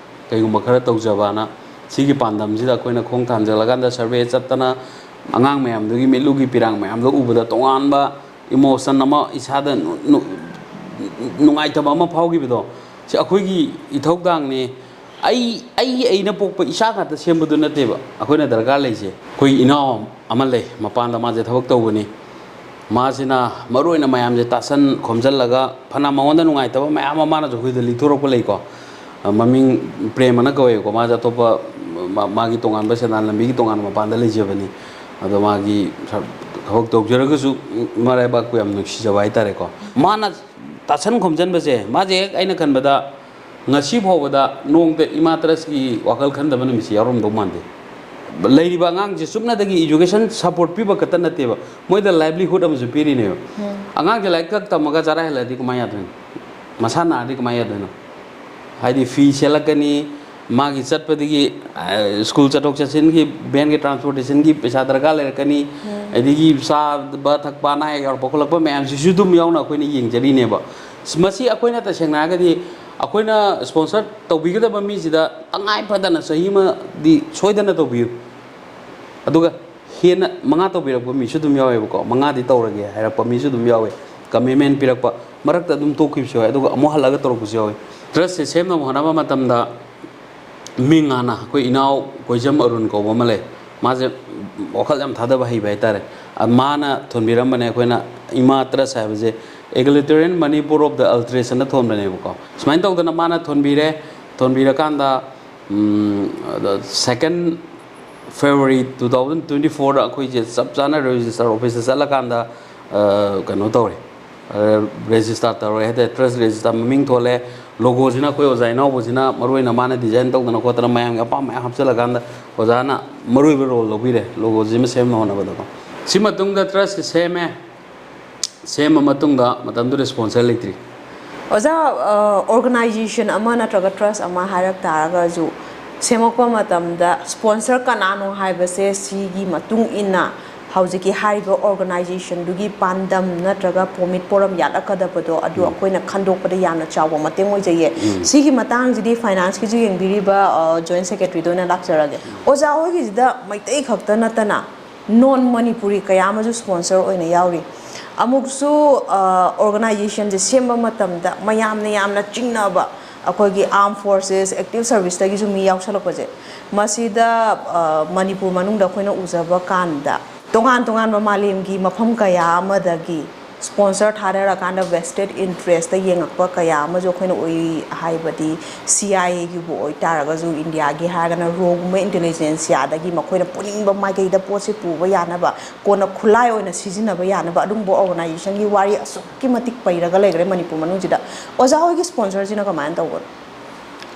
ꯀꯩꯒꯨꯝꯕ ꯈꯔ ꯇꯧꯖꯕꯅ, ꯁꯤꯒꯤ ꯄꯥꯟꯗꯝꯁꯤꯗ ꯑꯩꯈꯣꯏꯅ ꯈꯣꯡ ꯊꯥꯡꯖꯜꯂꯀꯥꯟꯗ ꯁꯔꯚꯦ ꯆꯠꯇꯅ ꯑꯉꯥꯡ ꯃꯌꯥꯝꯗꯨꯒꯤ ꯃꯤꯠꯂꯨꯒꯤ ꯄꯤꯔꯥꯡ ꯃꯌꯥꯝꯗꯣ ꯎꯕꯗ ꯇꯣꯉꯥꯟꯕ ꯏꯃꯣꯁꯟ ꯑꯃ ꯏꯁꯥꯗ ꯅꯨ-, ꯅꯨ-, ꯅꯨꯡꯉꯥꯏꯇꯕ ꯑꯃ ꯐꯥꯎꯈꯤꯕꯗꯣ, ꯁꯤ ꯑꯩꯈꯣꯏꯒꯤ ꯏꯊꯧꯗꯥꯡꯅꯤ꯫ ꯑꯩ, ꯑꯩꯒꯤ ꯑꯩꯅ ꯄꯣꯛꯄ ꯏꯆꯥ ꯉꯥꯛꯇ ꯁꯦꯝꯕꯗꯨ ꯅꯠꯇꯦꯕ ꯑꯩꯈꯣꯏꯅ ꯗꯔꯀꯥꯔ ꯂꯩꯁꯦ꯫ ꯑꯩꯈꯣꯏ ꯏꯅꯥꯎ ꯑꯃ ꯂꯩ, ꯃꯄꯥꯟꯗ ꯃꯥꯁꯦ ꯊꯕꯛ ꯇꯧꯕꯅꯤ꯫ ꯃꯥꯁꯤꯅ ꯃꯔꯨ ꯑꯣꯏꯅ ꯃꯌꯥꯝꯁꯦ ꯇꯥꯁꯟ ꯈꯣꯝꯖꯤꯜꯂꯒ, ꯐꯅ ꯃꯉꯣꯟꯗ ꯅꯨꯡꯉꯥꯏꯇꯕ ꯃꯌꯥꯝ ꯑꯃ ꯃꯥꯅꯁꯨ ꯑꯩꯈꯣꯏꯗ ꯂꯤꯊꯣꯔꯛꯄ ꯂꯩꯀꯣ꯫ ꯃꯃꯤꯡ ꯄ꯭ꯔꯦꯝ ꯑꯅ ꯀꯧꯋꯦꯕꯀꯣ, ꯃꯥꯁꯦ ꯑꯇꯣꯞꯄ ꯃꯥ-, ꯃꯥꯒꯤ ꯇꯣꯉꯥꯟꯕ ꯁꯦꯟꯗꯥꯟ ꯂꯝꯕꯤꯒꯤ ꯇꯣꯉꯥꯟꯕ ꯃꯄꯥꯟꯗ ꯂꯩꯖꯕꯅꯤ꯫ ꯑꯗꯣ ꯃꯥꯒꯤ ꯊꯕꯛ ꯇꯧꯖꯔꯒꯁꯨ ꯃꯔꯥꯏꯕꯥꯛꯄꯨ ꯌꯥꯝ ꯅꯨꯡꯁꯤꯖꯕ ꯍꯥꯏꯇꯥꯔꯦꯀꯣ꯫ ꯃꯥꯅ ꯇꯥꯁꯟ ꯈꯣꯝꯖꯟꯕꯁꯦ, ꯃꯥꯁꯦ ꯍꯦꯛ ꯑꯩꯅ ꯈꯟꯕꯗ ꯉꯁꯤ ꯐꯥꯎꯕꯗ ꯅꯣꯡꯃꯇ ꯏꯃꯥ ꯇ꯭ꯔꯁꯀꯤ ꯋꯥꯈꯜ ꯈꯟꯗꯕ ꯅꯨꯃꯤꯠꯁꯤ ꯌꯥꯎꯔꯝꯗꯧ ꯃꯥꯟꯗꯦ꯫ ꯂꯩꯔꯤꯕ ꯑꯉꯥꯡꯁꯦ ꯆꯨꯞꯅꯗꯒꯤ education support ꯄꯤꯕ ꯈꯛꯇ ꯅꯠꯇꯦꯕ, ꯃꯣꯏꯗ livelihood ꯑꯃꯁꯨ ꯄꯤꯔꯤꯅꯦꯕ꯫ ꯑꯉꯥꯡꯁꯦ ꯂꯥꯏꯔꯤꯛ ꯈꯛ ꯇꯝꯃꯒ ꯆꯔꯥ ꯍꯦꯜꯂꯛꯑꯗꯤ ꯀꯃꯥꯏꯅ ꯌꯥꯗꯣꯏꯅꯣ? ꯃꯁꯥ ꯅꯥꯔꯗꯤ ꯀꯃꯥꯏꯅ ꯌꯥꯗꯣꯏꯅꯣ? ꯍꯥꯏꯗꯤ ꯐꯤ ꯁꯦꯠꯂꯛꯀꯅꯤ, ꯃꯥꯒꯤ ꯆꯠꯄꯗꯒꯤ, ꯑ, ꯁ꯭ꯀꯨꯜ ꯆꯠꯊꯣꯛ ꯆꯠꯁꯤꯟꯒꯤ, ꯚꯦꯟꯒꯤ transportation ꯒꯤ ꯄꯩꯁꯥ ꯗꯔꯀꯥꯔ ꯂꯩꯔꯛꯀꯅꯤ, ꯑꯗꯒꯤ ꯆꯥꯕ ꯊꯛꯄ ꯑꯅꯥ ꯑꯌꯦꯛ ꯌꯥꯎꯔꯛꯄ ꯈꯣꯠꯂꯛꯄ ꯃꯌꯥꯝꯁꯤꯁꯨ ꯑꯗꯨꯝ ꯌꯥꯎꯅ ꯑꯩꯈꯣꯏꯅ ꯌꯦꯡꯖꯔꯤꯅꯦꯕ꯫ ꯃꯁꯤ ꯑꯩꯈꯣꯏꯅ ꯇꯁꯦꯡꯅ ꯍꯥꯏꯔꯒꯗꯤ ꯑꯩꯈꯣꯏꯅ sponsor ꯇꯧꯕꯤꯒꯗꯕ ꯃꯤꯁꯤꯗ ꯇꯉꯥꯏ ꯐꯗꯅ ꯆꯍꯤ ꯑꯃꯗꯤ ꯁꯣꯏꯗꯅ ꯇꯧꯕꯤꯌꯨ꯫ ꯑꯗꯨꯒ ꯍꯦꯟꯅ ꯃꯉꯥ ꯇꯧꯕꯤꯔꯛꯄ ꯃꯤꯁꯨ ꯑꯗꯨꯝ ꯌꯥꯎꯋꯦꯕꯀꯣ, ꯃꯉꯥꯗꯤ ꯇꯧꯔꯒꯦ ꯍꯥꯏꯔꯛꯄ ꯃꯤꯁꯨ ꯑꯗꯨꯝ ꯌꯥꯎꯋꯦ, commitment ꯄꯤꯔꯛꯄ, ꯃꯔꯛꯇ ꯑꯗꯨꯝ ꯇꯣꯛꯈꯤꯕꯁꯨ ꯌꯥꯎꯋꯦ, ꯑꯗꯨꯒ ꯑꯃꯨꯛ ꯍꯜꯂꯒ ꯇꯧꯔꯛꯄꯁꯨ ꯌꯥꯎꯋꯦ꯫ Trust ꯁꯦ ꯁꯦꯝꯅꯕ ꯍꯣꯠꯅꯕ ꯃꯇꯝꯗ ꯃꯤꯡ ꯍꯥꯟꯅ ꯑꯩꯈꯣꯏ ꯏꯅꯥꯎ ꯀꯣꯏꯖꯝ ꯑꯔꯨꯟ ꯀꯧꯕ ꯑꯃ ꯂꯩ, ꯃꯥꯁꯦ ꯋꯥꯈꯜ ꯌꯥꯝ ꯊꯥꯗꯕ ꯍꯩꯕ ꯍꯥꯏꯇꯥꯔꯦ꯫ ꯑ, ꯃꯥꯅ ꯊꯣꯟꯕꯤꯔꯝꯕꯅꯦ, ꯑꯩꯈꯣꯏꯅ ꯏꯃꯥ Trust ꯍꯥꯏꯕꯁꯦ Egalitarian Manipur of the Ultras ꯑꯅ ꯊꯣꯟꯕꯅꯦꯕꯀꯣ꯫ ꯁꯨꯃꯥꯏꯅ ꯇꯧꯗꯅ ꯃꯥꯅ ꯊꯣꯟꯕꯤꯔꯦ, ꯊꯣꯟꯕꯤꯔꯀꯥꯟꯗ, ꯎꯝ, ꯑꯗ second February two thousand twenty four ꯗ ꯑꯩꯈꯣꯏꯁꯦ ꯆꯞ ꯆꯥꯅ register office ꯇ ꯆꯠꯂꯀꯥꯟꯗ, ꯑ, ꯀꯩꯅꯣ ꯇꯧꯔꯦ, register ꯇꯧꯔꯦ ꯍꯥꯏꯇꯥꯔꯦ, Trust register ꯃꯃꯤꯡ ꯊꯣꯜꯂꯦ꯫ Logo ꯁꯤꯅ ꯑꯩꯈꯣꯏ ꯑꯣꯖꯥ ꯏꯅꯥꯎꯕꯁꯤꯅ ꯃꯔꯨ ꯑꯣꯏꯅ ꯃꯥꯅ design ꯇꯧꯗꯅ ꯈꯣꯠꯇꯅ ꯃꯌꯥꯝꯒꯤ ꯑꯄꯥꯝꯕ ꯃꯌꯥꯝ ꯍꯥꯞꯆꯤꯜꯂꯀꯥꯟꯗ ꯑꯣꯖꯥꯅ ꯃꯔꯨ ꯑꯣꯏꯕ role ꯂꯧꯕꯤꯔꯦ logo ꯁꯤꯃ ꯁꯦꯝꯅꯕ ꯍꯣꯠꯅꯕꯗꯀꯣ꯫ ꯁꯤ ꯃꯇꯨꯡꯗ Trust ꯁꯦ ꯁꯦꯝꯃꯦ꯫ ꯁꯦꯝꯃ ꯃꯇꯨꯡꯗ ꯃꯇꯝꯗꯨꯗ sponsor ꯂꯩꯇ꯭ꯔꯤ꯫ ꯑꯣꯖꯥ, ꯑ, organization ꯑꯃ ꯅꯠꯇ꯭ꯔꯒ trust ꯑꯃ ꯍꯥꯏꯔꯛ ꯇꯥꯔꯒꯁꯨ, ꯁꯦꯝꯃꯛꯄ ꯃꯇꯝꯗ sponsor ꯀꯅꯥꯅꯣ ꯍꯥꯏꯕꯁꯦ, ꯁꯤꯒꯤ ꯃꯇꯨꯡ ꯏꯟꯅ ꯍꯧꯖꯤꯛꯀꯤ ꯍꯥꯏꯔꯤꯕ organization ꯗꯨꯒꯤ ꯄꯥꯟꯗꯝ ꯅꯠꯇ꯭ꯔꯒ ꯄꯣꯃꯤꯠ ꯄꯣꯔꯝ ꯌꯥꯠꯂꯛꯀꯗꯕꯗꯣ, ꯑꯗꯨ ꯎꯝ꯫ ꯑꯩꯈꯣꯏꯅ ꯈꯟꯗꯣꯛꯄꯗ ꯌꯥꯝꯅ ꯆꯥꯎꯕ ꯃꯇꯦꯡ ꯑꯣꯏꯖꯩꯌꯦ꯫ ꯎꯝ꯫ ꯁꯤꯒꯤ ꯃꯇꯥꯡꯁꯤꯗꯤ finance ꯀꯤꯁꯨ ꯌꯦꯡꯕꯤꯔꯤꯕ, ꯑ, joint secretary ꯗ ꯑꯣꯏꯅ ꯂꯥꯛꯆꯔꯒꯦ꯫ ꯑꯣꯖꯥ ꯍꯣꯏꯒꯤꯁꯤꯗ ꯃꯩꯇꯩ ꯈꯛꯇ ꯅꯠꯇꯅ non Manipuri ꯀꯌꯥ ꯑꯃꯁꯨ sponsor ꯑꯣꯏꯅ ꯌꯥꯎꯔꯤ꯫ ꯑꯃꯨꯛꯁꯨ, ꯑ, organization ꯁꯦ ꯁꯦꯝꯕ ꯃꯇꯝꯗ ꯃꯌꯥꯝꯅ ꯌꯥꯝꯅ ꯆꯤꯡꯅꯕ, ꯑꯩꯈꯣꯏꯒꯤ armed forces, active service ꯇꯒꯤꯁꯨ ꯃꯤ ꯌꯥꯎꯁꯜꯂꯛꯄꯁꯦ, ꯃꯁꯤꯗ, ꯑ, ꯃꯅꯤꯄꯨꯔ ꯃꯅꯨꯡꯗ ꯑꯩꯈꯣꯏꯅ ꯎꯖꯕ ꯀꯥꯟꯗ, ꯇꯣꯉꯥꯟ ꯇꯣꯉꯥꯟꯕ ꯃꯥꯂꯦꯝꯒꯤ ꯃꯐꯝ ꯀꯌꯥ ꯑꯃꯗꯒꯤ sponsor ꯊꯥꯗꯔꯀꯥꯟꯗ vested interest ꯌꯦꯡꯉꯛꯄ ꯀꯌꯥ ꯑꯃꯁꯨ ꯑꯩꯈꯣꯏꯅ ꯎꯏ꯫ ꯍꯥꯏꯕꯗꯤ C I A ꯒꯤꯕꯨ ꯑꯣꯏꯇꯥꯔꯒꯁꯨ, ꯏꯟꯗꯤꯌꯥꯒꯤ ꯍꯥꯏꯔꯒꯅ RAW ꯒꯨꯝꯕ intelligentsia ꯗꯒꯤ ꯃꯈꯣꯏꯅ ꯄꯨꯅꯤꯡꯕ ꯃꯥꯏꯀꯩꯗ ꯄꯣꯠꯁꯤ ꯄꯨꯕ ꯌꯥꯅꯕ, ꯀꯣꯟꯅ ꯈꯨꯠꯂꯥꯏ ꯑꯣꯏꯅ ꯁꯤꯖꯤꯟꯅꯕ ꯌꯥꯅꯕ ꯑꯗꯨꯒꯨꯝꯕ organization ꯒꯤ ꯋꯥꯔꯤ ꯑꯁꯨꯛꯀꯤ ꯃꯇꯤꯛ ꯄꯩꯔꯒ ꯂꯩꯈ꯭ꯔꯦ ꯃꯅꯤꯄꯨꯔ ꯃꯅꯨꯡꯁꯤꯗ꯫ ꯑꯣꯖꯥ ꯍꯣꯏꯒꯤ sponsor ꯁꯤꯅ ꯀꯃꯥꯏꯅ ꯇꯧꯕꯅꯣ?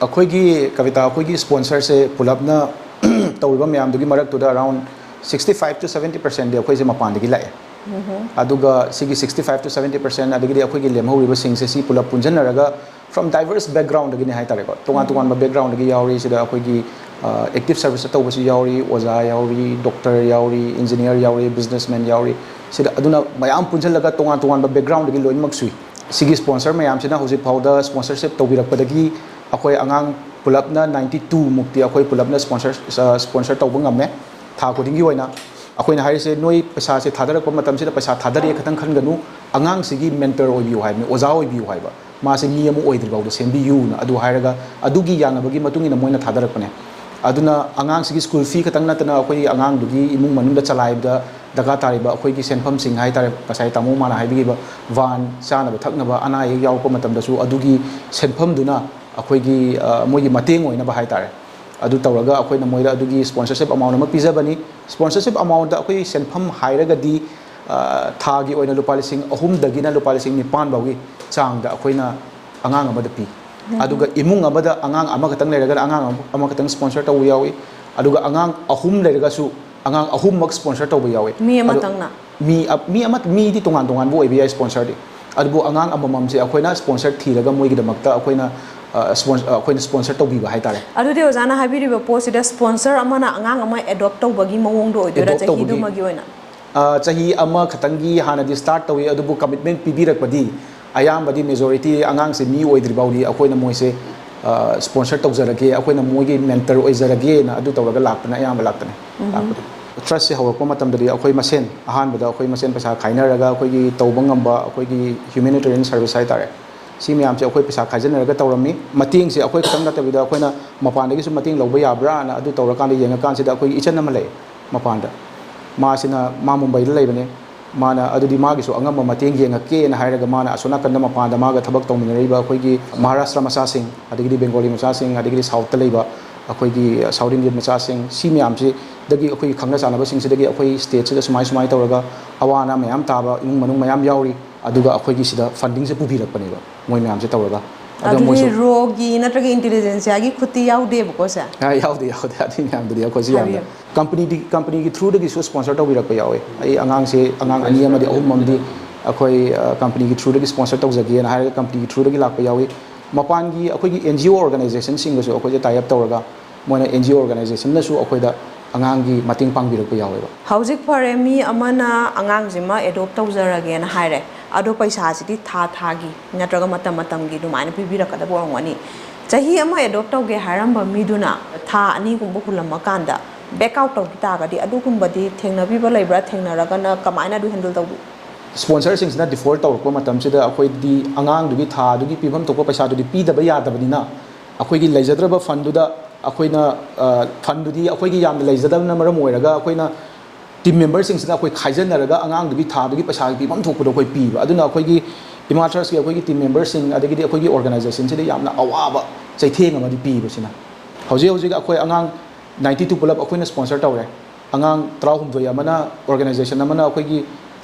ꯑꯩꯈꯣꯏꯒꯤ, ꯀꯕꯤꯇꯥ, ꯑꯩꯈꯣꯏꯒꯤ sponsor ꯁꯦ ꯄꯨꯂꯞꯅ ꯇꯧꯔꯤꯕ ꯃꯌꯥꯝꯗꯨꯒꯤ ꯃꯔꯛꯇꯨꯗ around sixty five to seventy percent ꯗꯤ ꯑꯩꯈꯣꯏꯁꯦ ꯃꯄꯥꯟꯗꯒꯤ ꯂꯥꯛꯑꯦ꯫ ꯑꯗꯨꯒ ꯁꯤꯒꯤ sixty five to seventy percent, ꯑꯗꯒꯤꯗꯤ ꯑꯩꯈꯣꯏꯒꯤ ꯂꯦꯝꯍꯧꯔꯤꯕꯁꯤꯡꯁꯦ ꯁꯤ ꯄꯨꯂꯞ ꯄꯨꯟꯁꯤꯟꯅꯔꯒ from diverse background ꯗꯒꯤꯅꯦ ꯍꯥꯏꯇꯥꯔꯦꯀꯣ꯫ ꯇꯣꯉꯥꯟ ꯇꯣꯉꯥꯟꯕ background ꯗꯒꯤ ꯌꯥꯎꯔꯤ꯫ ꯁꯤꯗ ꯑꯩꯈꯣꯏꯒꯤ ꯑꯦꯛꯇꯤꯚ ꯁꯔꯚꯤꯁꯇ ꯇꯧꯕꯁꯨ ꯌꯥꯎꯔꯤ, ꯑꯣꯖꯥ ꯌꯥꯎꯔꯤ, ꯗꯣꯛꯇꯔ ꯌꯥꯎꯔꯤ, ꯏꯟꯖꯤꯅꯤꯌꯔ ꯌꯥꯎꯔꯤ, ꯕꯤꯖꯤꯅꯦꯁꯃꯦꯟ ꯌꯥꯎꯔꯤ꯫ ꯁꯤꯗ ꯑꯗꯨꯅ ꯃꯌꯥꯝ ꯄꯨꯟꯁꯤꯜꯂꯒ ꯇꯣꯉꯥꯟ ꯇꯣꯉꯥꯟꯕ background ꯗꯒꯤ ꯂꯣꯏꯅꯃꯛ ꯁꯨꯏ꯫ ꯁꯤꯒꯤ ꯁ꯭ꯄꯣꯟꯁꯔ ꯃꯌꯥꯝꯁꯤꯅ ꯍꯧꯖꯤꯛ ꯐꯥꯎꯗ ꯁ꯭ꯄꯣꯟꯁꯔꯁꯤꯞ ꯇꯧꯕꯤꯔꯛꯄꯗꯒꯤ ꯑꯩꯈꯣꯏ ꯑꯉꯥꯡ ꯄꯨꯂꯞꯅ ninety two ꯃꯨꯛꯇꯤ ꯑꯩꯈꯣꯏ ꯄꯨꯂꯞꯅ ꯁ꯭ꯄꯣꯟꯁꯔ, ꯁ꯭ꯄꯣꯟꯁꯔ ꯇꯧꯕ ꯉꯝꯃꯦ꯫ ꯊꯥ ꯈꯨꯗꯤꯡꯒꯤ ꯑꯣꯏꯅ ꯑꯩꯈꯣꯏꯅ ꯍꯥꯏꯔꯤꯁꯦ, ꯅꯣꯏ ꯄꯩꯁꯥꯁꯦ ꯊꯥꯗꯔꯛꯄ ꯃꯇꯝꯁꯤꯗ ꯄꯩꯁꯥ ꯊꯥꯗꯔꯛꯑꯦ ꯈꯛꯇꯪ ꯈꯟꯒꯅꯨ, ꯑꯉꯥꯡꯁꯤꯒꯤ ꯃꯦꯟꯇꯔ ꯑꯣꯏꯕꯤꯌꯨ ꯍꯥꯏꯕꯅꯤ, ꯑꯣꯖꯥ ꯑꯣꯏꯕꯤꯌꯨ ꯍꯥꯏꯕ꯫ ꯃꯥꯁꯦ ꯃꯤ ꯑꯃ ꯑꯣꯏꯗ꯭ꯔꯤ ꯐꯥꯎꯗ ꯁꯦꯝꯕꯤꯌꯨꯅ ꯑꯗꯨ ꯍꯥꯏꯔꯒ, ꯑꯗꯨꯒꯤ ꯌꯥꯅꯕꯒꯤ ꯃꯇꯨꯡ ꯏꯟꯅ ꯃꯣꯏꯅ ꯊꯥꯗꯔꯛꯄꯅꯦ꯫ ꯑꯗꯨꯅ ꯑꯉꯥꯡꯁꯤꯒꯤ ꯁ꯭ꯀꯨꯜ ꯐꯤ ꯈꯛꯇꯪ ꯅꯠꯇꯅ ꯑꯩꯈꯣꯏꯒꯤ ꯑꯉꯥꯡꯗꯨꯒꯤ ꯏꯃꯨꯡ ꯃꯅꯨꯡꯗ ꯆꯂꯥꯏꯕꯗ ꯗꯔꯀꯥꯔ ꯇꯥꯔꯤꯕ ꯑꯩꯈꯣꯏꯒꯤ ꯁꯦꯟꯐꯝꯁꯤꯡ ꯍꯥꯏꯇꯥꯔꯦ, ꯉꯁꯥꯏ ꯇꯥꯃꯣ ꯃꯥꯅ ꯍꯥꯏꯕꯤꯈꯤꯕ ꯚꯥꯟ, ꯆꯥꯅꯕ ꯊꯛꯅꯕ, ꯑꯅꯥ ꯑꯌꯦꯛ ꯌꯥꯎꯔꯛꯄ ꯃꯇꯝꯗꯁꯨ ꯑꯗꯨꯒꯤ ꯁꯦꯟꯐꯝꯗꯨꯅ ꯑꯩꯈꯣꯏꯒꯤ, ꯑ, ꯃꯣꯏꯒꯤ ꯃꯇꯦꯡ ꯑꯣꯏꯅꯕ ꯍꯥꯏꯇꯥꯔꯦ꯫ ꯑꯗꯨ ꯇꯧꯔꯒ ꯑꯩꯈꯣꯏꯅ ꯃꯣꯏꯗ ꯑꯗꯨꯒꯤ ꯁ꯭ꯄꯣꯟꯁꯔꯁꯤꯞ ꯑꯦꯃꯥꯎꯟ ꯑꯃ ꯄꯤꯖꯕꯅꯤ꯫ ꯁ꯭ꯄꯣꯟꯁꯔꯁꯤꯞ ꯑꯦꯃꯥꯎꯟꯗ ꯑꯩꯈꯣꯏ ꯁꯦꯟꯐꯝ ꯍꯥꯏꯔꯒꯗꯤ, ꯑ, ꯊꯥꯒꯤ ꯑꯣꯏꯅ ꯂꯨꯄꯥ ꯂꯤꯁꯤꯡ ꯑꯍꯨꯝꯗꯒꯤꯅ ꯂꯨꯄꯥ ꯂꯤꯁꯤꯡ ꯅꯤꯄꯥꯟ ꯐꯥꯎꯒꯤ ꯆꯥꯡꯗ ꯑꯩꯈꯣꯏꯅ ꯑꯉꯥꯡ ꯑꯃꯗ ꯄꯤ꯫ ꯑꯗꯨꯒ ꯏꯃꯨꯡ ꯑꯃꯗ ꯑꯉꯥꯡ ꯑꯃꯈꯛꯇꯪ ꯂꯩꯔꯒꯅ ꯑꯉꯥꯡ ꯑꯃ-, ꯑꯃꯈꯛꯇꯪ ꯁ꯭ꯄꯣꯟꯁꯔ ꯇꯧꯕ ꯌꯥꯎꯏ꯫ ꯑꯗꯨꯒ ꯑꯉꯥꯡ ꯑꯍꯨꯝ ꯂꯩꯔꯒꯁꯨ ꯑꯉꯥꯡ ꯑꯍꯨꯝꯃꯛ ꯁ꯭ꯄꯣꯟꯁꯔ ꯇꯧꯕ ꯌꯥꯎꯏ꯫ ꯃꯤ ꯑꯗꯣ ꯑꯃꯇꯪꯅ? ꯃꯤ ꯑ-, ꯃꯤ ꯑꯃ, ꯃꯤꯗꯤ ꯇꯣꯉꯥꯟ ꯇꯣꯉꯥꯟꯕ ꯑꯣꯏꯕ ꯌꯥꯏ ꯁ꯭ꯄꯣꯟꯁꯔꯗꯤ꯫ ꯑꯗꯨꯕꯨ ꯑꯉꯥꯡ ꯑꯃꯃꯝꯁꯦ ꯑꯩꯈꯣꯏꯅ ꯁ꯭ꯄꯣꯟꯁꯔ ꯊꯤꯔꯒ ꯃꯣꯏꯒꯤꯗꯃꯛꯇ ꯑꯩꯈꯣꯏꯅ, ꯑ, ꯁ꯭ꯄꯣꯟ-, ꯑ, ꯑꯩꯈꯣꯏꯅ ꯁ꯭ꯄꯣꯟꯁꯔ ꯇꯧꯕꯤꯕ ꯍꯥꯏꯇꯥꯔꯦ꯫ ꯑꯗꯨꯗꯤ ꯑꯣꯖꯥꯅ ꯍꯥꯏꯕꯤꯔꯤꯕ ꯄꯣꯠꯁꯤꯗ ꯁ꯭ꯄꯣꯟꯁꯔ ꯑꯃꯅ ꯑꯉꯥꯡ ꯑꯃ ꯑꯦꯗꯣꯞ ꯇꯧꯕꯒꯤ ꯃꯑꯣꯡꯗ ꯑꯣꯏꯗꯣꯏꯔꯥ, ꯑꯦꯗꯣꯞ ꯇꯧꯕꯒꯤ, ꯆꯍꯤꯗꯨꯃꯒꯤ ꯑꯣꯏꯅ? ꯑ, ꯆꯍꯤ ꯑꯃꯈꯛꯇꯪꯒꯤ ꯍꯥꯟꯅꯗꯤ ꯁ꯭ꯇꯥꯔꯠ ꯇꯧꯏ, ꯑꯗꯨꯕꯨ ꯀꯃꯤꯠꯃꯦꯟ ꯄꯤꯕꯤꯔꯛꯄꯗꯤ ꯑꯌꯥꯝꯕꯗꯤ ꯃꯦꯖꯣꯔꯤꯇꯤ ꯑꯉꯥꯡꯁꯦ ꯃꯤ ꯑꯣꯏꯗ꯭ꯔꯤ ꯐꯥꯎꯗꯤ ꯑꯩꯈꯣꯏꯅ ꯃꯣꯏꯁꯦ, ꯑ, ꯁ꯭ꯄꯣꯟꯁꯔ ꯇꯧꯖꯔꯒꯦ, ꯑꯩꯈꯣꯏꯅ ꯃꯣꯏꯒꯤ ꯃꯦꯟꯇꯔ ꯑꯣꯏꯖꯔꯒꯦꯅ ꯑꯗꯨ ꯇꯧꯔꯒ ꯂꯥꯛꯄꯅ ꯑꯌꯥꯝꯕ ꯂꯥꯛꯄꯅꯦ꯫ ꯂꯥꯛꯄꯗꯤ ꯇ꯭ꯔꯁꯁꯦ ꯍꯧꯔꯛꯄ ꯃꯇꯝꯗꯗꯤ ꯑꯩꯈꯣꯏ ꯃꯁꯦꯟ, ꯑꯍꯥꯟꯕꯗ ꯑꯩꯈꯣꯏ ꯃꯁꯦꯟ ꯄꯩꯁꯥ ꯈꯥꯏꯅꯔꯒ ꯑꯩꯈꯣꯏꯒꯤ ꯇꯧꯕ ꯉꯝꯕ ꯑꯩꯈꯣꯏꯒꯤ ꯍ꯭ꯌꯨꯃꯦꯅꯤꯇꯦꯔꯤꯌꯟ ꯁꯔꯚꯤꯁ ꯍꯥꯏꯇꯥꯔꯦ, ꯁꯤ ꯃꯌꯥꯝꯁꯦ ꯑꯩꯈꯣꯏ ꯄꯩꯁꯥ ꯈꯥꯏꯖꯤꯟꯅꯔꯒ ꯇꯧꯔꯝꯃꯤ꯫ ꯃꯇꯦꯡꯁꯦ ꯑꯩꯈꯣꯏ ꯈꯛꯇꯪ ꯅꯠꯇꯕꯤꯗ ꯑꯩꯈꯣꯏꯅ ꯃꯄꯥꯟꯗꯒꯤꯁꯨ ꯃꯇꯦꯡ ꯂꯧꯕ ꯌꯥꯕ꯭ꯔꯥꯅ ꯑꯗꯨ ꯇꯧꯔꯀꯥꯟꯗ ꯌꯦꯡꯉꯀꯥꯟꯁꯤꯗ ꯑꯩꯈꯣꯏꯒꯤ ꯏꯆꯟ ꯑꯃ ꯂꯩ ꯃꯄꯥꯟꯗ꯫ ꯃꯥꯁꯤꯅ, ꯃꯥ ꯃꯨꯝꯕꯩꯗ ꯂꯩꯕꯅꯦ꯫ ꯃꯥꯅ ꯑꯗꯨꯗꯤ ꯃꯥꯒꯤꯁꯨ ꯑꯉꯝꯕ ꯃꯇꯦꯡ ꯌꯦꯡꯉꯛꯀꯦꯅ ꯍꯥꯏꯔꯒ ꯃꯥꯅ ꯑꯁꯣꯝ ꯅꯥꯀꯟꯗ ꯃꯄꯥꯟꯗ ꯃꯥꯒ ꯊꯕꯛ ꯇꯧꯃꯤꯟꯅꯔꯤꯕ ꯑꯩꯈꯣꯏꯒꯤ ꯃꯍꯥꯔꯥꯁꯇ꯭ꯔ ꯃꯆꯥꯁꯤꯡ, ꯑꯗꯒꯤꯗꯤ ꯕꯦꯡꯒꯣꯂꯤ ꯃꯆꯥꯁꯤꯡ, ꯑꯗꯒꯤꯗꯤ ꯁꯥꯎꯠꯇ ꯂꯩꯕ ꯑꯩꯈꯣꯏꯒꯤ ꯁꯥꯎꯠ ꯏꯟꯗꯤꯌꯟ ꯃꯆꯥꯁꯤꯡ, ꯁꯤ ꯃꯌꯥꯝꯁꯤꯗꯒꯤ ꯑꯩꯈꯣꯏꯒꯤ ꯈꯪꯅ ꯆꯥꯟꯅꯕꯁꯤꯡꯁꯤꯗꯒꯤ ꯑꯩꯈꯣꯏ ꯁ꯭ꯇꯦꯠꯁꯤꯗ ꯁꯨꯃꯥꯏ ꯁꯨꯃꯥꯏꯅ ꯇꯧꯔꯒ ꯑꯋꯥ ꯑꯅꯥ ꯃꯌꯥꯝ ꯇꯥꯕ ꯏꯃꯨꯡ ꯃꯅꯨꯡ ꯃꯌꯥꯝ ꯌꯥꯎꯔꯤ, ꯑꯗꯨꯒ ꯑꯩꯈꯣꯏꯒꯤ ꯁꯤꯗ ꯐꯟꯗꯤꯡꯁꯦ ꯄꯨꯕꯤꯔꯛꯄꯅꯦꯕ ꯃꯣꯏ ꯃꯌꯥꯝꯁꯦ ꯇꯧꯔꯒ꯫ ꯑꯗꯣ ꯑꯗꯨꯗꯤ ꯃꯣꯏꯁꯨ ꯔꯣꯒꯤ ꯅꯠꯇ꯭ꯔꯒ ꯏꯟꯇꯦꯂꯤꯖꯦꯟꯁꯤꯌꯥꯒꯤ ꯈꯨꯠꯇꯤ ꯌꯥꯎꯗꯦꯕꯀꯣ ꯁꯦ? ꯑ, ꯌꯥꯎꯗꯦ, ꯌꯥꯎꯗꯦ, ꯑꯗꯨꯒꯤ ꯃꯌꯥꯝꯗꯨꯗꯤ ꯑꯩꯈꯣꯏꯁꯨ ꯌꯥꯝꯅ ꯍꯥꯏꯕꯤꯌꯨ꯫ ꯀꯝꯄꯅꯤꯗꯤ, ꯀꯝꯄꯅꯤꯒꯤ ꯊ꯭ꯔꯨꯗꯒꯤꯁꯨ ꯁ꯭ꯄꯣꯟꯁꯔ ꯇꯧꯕꯤꯔꯛꯄ ꯌꯥꯎꯋꯦ꯫ ꯑꯩ ꯑꯉꯥꯡꯁꯦ, ꯑꯉꯥꯡ ꯑꯅꯤ ꯑꯃꯗꯤ ꯑꯍꯨꯝ ꯑꯃꯗꯤ ꯑꯩꯈꯣꯏ, ꯑ, ꯀꯝꯄꯅꯤꯒꯤ ꯊ꯭ꯔꯨꯗꯒꯤ ꯁ꯭ꯄꯣꯟꯁꯔ ꯇꯧꯖꯒꯦꯅ ꯍꯥꯏꯔꯒ ꯀꯝꯄꯅꯤꯒꯤ ꯊ꯭ꯔꯨꯗꯒꯤ ꯂꯥꯛꯄ ꯌꯥꯎꯏ꯫ ꯃꯄꯥꯟꯒꯤ ꯑꯩꯈꯣꯏꯒꯤ ꯑꯦꯟ ꯖꯤ ꯑꯣ ꯑꯣꯔꯒꯅꯥꯏꯖꯦꯁꯟꯁꯤꯡꯒꯁꯨ ꯑꯩꯈꯣꯏꯁꯦ ꯇꯥꯏ ꯑꯞ ꯇꯧꯔꯒ ꯃꯣꯏꯅ, ꯑꯦꯟ ꯖꯤ ꯑꯣ ꯑꯣꯔꯒꯅꯥꯏꯖꯦꯁꯟꯅꯁꯨ ꯑꯩꯈꯣꯏꯗ ꯑꯉꯥꯡꯒꯤ ꯃꯇꯦꯡ ꯄꯥꯡꯕꯤꯔꯛꯄ ꯌꯥꯎꯋꯦꯕ꯫ ꯍꯧꯖꯤꯛ ꯐꯔꯦ, ꯃꯤ ꯑꯃꯅ ꯑꯉꯥꯡꯁꯤꯃ ꯑꯦꯗꯣꯞ ꯇꯧꯖꯔꯒꯦꯅ ꯍꯥꯏꯔꯦ, ꯑꯗꯣ ꯄꯩꯁꯥꯁꯤꯗꯤ ꯊꯥ ꯊꯥꯒꯤ ꯅꯠꯇ꯭ꯔꯒ ꯃꯇꯝ ꯃꯇꯝꯒꯤ ꯑꯗꯨꯃꯥꯏꯅ ꯄꯤꯕꯤꯔꯛꯀꯗꯕ ꯑꯣꯏꯔꯝꯒꯅꯤ꯫ ꯆꯍꯤ ꯑꯃ ꯑꯦꯗꯣꯞ ꯇꯧꯒꯦ ꯍꯥꯏꯔꯝꯕ ꯃꯤꯗꯨꯅ ꯊꯥ ꯑꯅꯤꯒꯨꯝꯕ ꯍꯨꯜꯂꯝꯃꯀꯥꯟꯗ ꯕꯦꯛ ꯑꯥꯎꯠ ꯇꯧꯈꯤ ꯇꯥꯔꯒꯗꯤ, ꯑꯗꯨꯒꯨꯝꯕꯗꯤ ꯊꯦꯡꯅꯕꯤꯕ ꯂꯩꯕ꯭ꯔꯥ? ꯊꯦꯡꯅꯔꯒꯅ ꯀꯃꯥꯏꯅ ꯑꯗꯨ ꯍꯦꯟꯗꯜ ꯇꯧꯕꯤ? ꯁ꯭ꯄꯣꯟꯁꯔꯁꯤꯡꯁꯤꯅ ꯗꯤꯐꯣꯜꯠ ꯇꯧꯔꯛꯄ ꯃꯇꯝꯁꯤꯗ ꯑꯩꯈꯣꯏꯗꯤ ꯑꯉꯥꯡꯗꯨꯒꯤ ꯊꯥꯗꯨꯒꯤ ꯄꯤꯐꯝ ꯊꯣꯛꯄ ꯄꯩꯁꯥꯗꯨꯗꯤ ꯄꯤꯗꯕ ꯌꯥꯗꯕꯅꯤꯅ, ꯑꯩꯈꯣꯏꯒꯤ ꯂꯩꯖꯗ꯭ꯔꯕ ꯐꯟꯗꯨꯗ ꯑꯩꯈꯣꯏꯅ, ꯑ, ꯐꯟꯗꯨꯗꯤ ꯑꯩꯈꯣꯏꯒꯤ ꯌꯥꯝꯅ ꯂꯩꯖꯗꯕꯅ ꯃꯔꯝ ꯑꯣꯏꯔꯒ, ꯑꯩꯈꯣꯏꯅ ꯇꯤꯝ ꯃꯦꯝꯕꯔꯁꯤꯡꯁꯤꯅ ꯑꯩꯈꯣꯏ ꯈꯥꯏꯖꯟꯅꯔꯒ ꯑꯉꯥꯡꯗꯨꯒꯤ ꯊꯥꯗꯨꯒꯤ ꯄꯩꯁꯥꯒꯤ ꯄꯤꯐꯝ ꯊꯣꯛꯄꯗꯣ ꯑꯩꯈꯣꯏ ꯄꯤꯕ꯫ ꯑꯗꯨꯅ ꯑꯩꯈꯣꯏꯒꯤ ꯏꯃꯥ ꯇ꯭ꯔꯁꯀꯤ ꯑꯩꯈꯣꯏꯒꯤ ꯇꯤꯝ ꯃꯦꯝꯕꯔꯁꯤꯡ, ꯑꯗꯒꯤꯗꯤ ꯑꯩꯈꯣꯏꯒꯤ ꯑꯣꯔꯒꯅꯥꯏꯖꯦꯁꯟꯁꯤꯗ ꯌꯥꯝꯅ ꯑꯋꯥꯕ ꯆꯩꯊꯦꯡ ꯑꯃꯗꯤ ꯄꯤꯕꯁꯤꯅ꯫ ꯍꯧꯖꯤꯛ ꯍꯧꯖꯤꯛ ꯑꯩꯈꯣꯏ ꯑꯉꯥꯡ ꯅꯥꯏꯟꯇꯤ ꯇꯨ ꯄꯨꯂꯞ ꯑꯩꯈꯣꯏꯅ ꯁ꯭ꯄꯣꯟꯁꯔ ꯇꯧꯔꯦ꯫ ꯑꯉꯥꯡ ꯇꯔꯥꯍꯨꯝꯗꯣꯏ ꯑꯃꯅ, ꯑꯣꯔꯒꯅꯥꯏꯖꯦꯁꯟ ꯑꯃꯅ ꯑꯩꯈꯣꯏꯒꯤ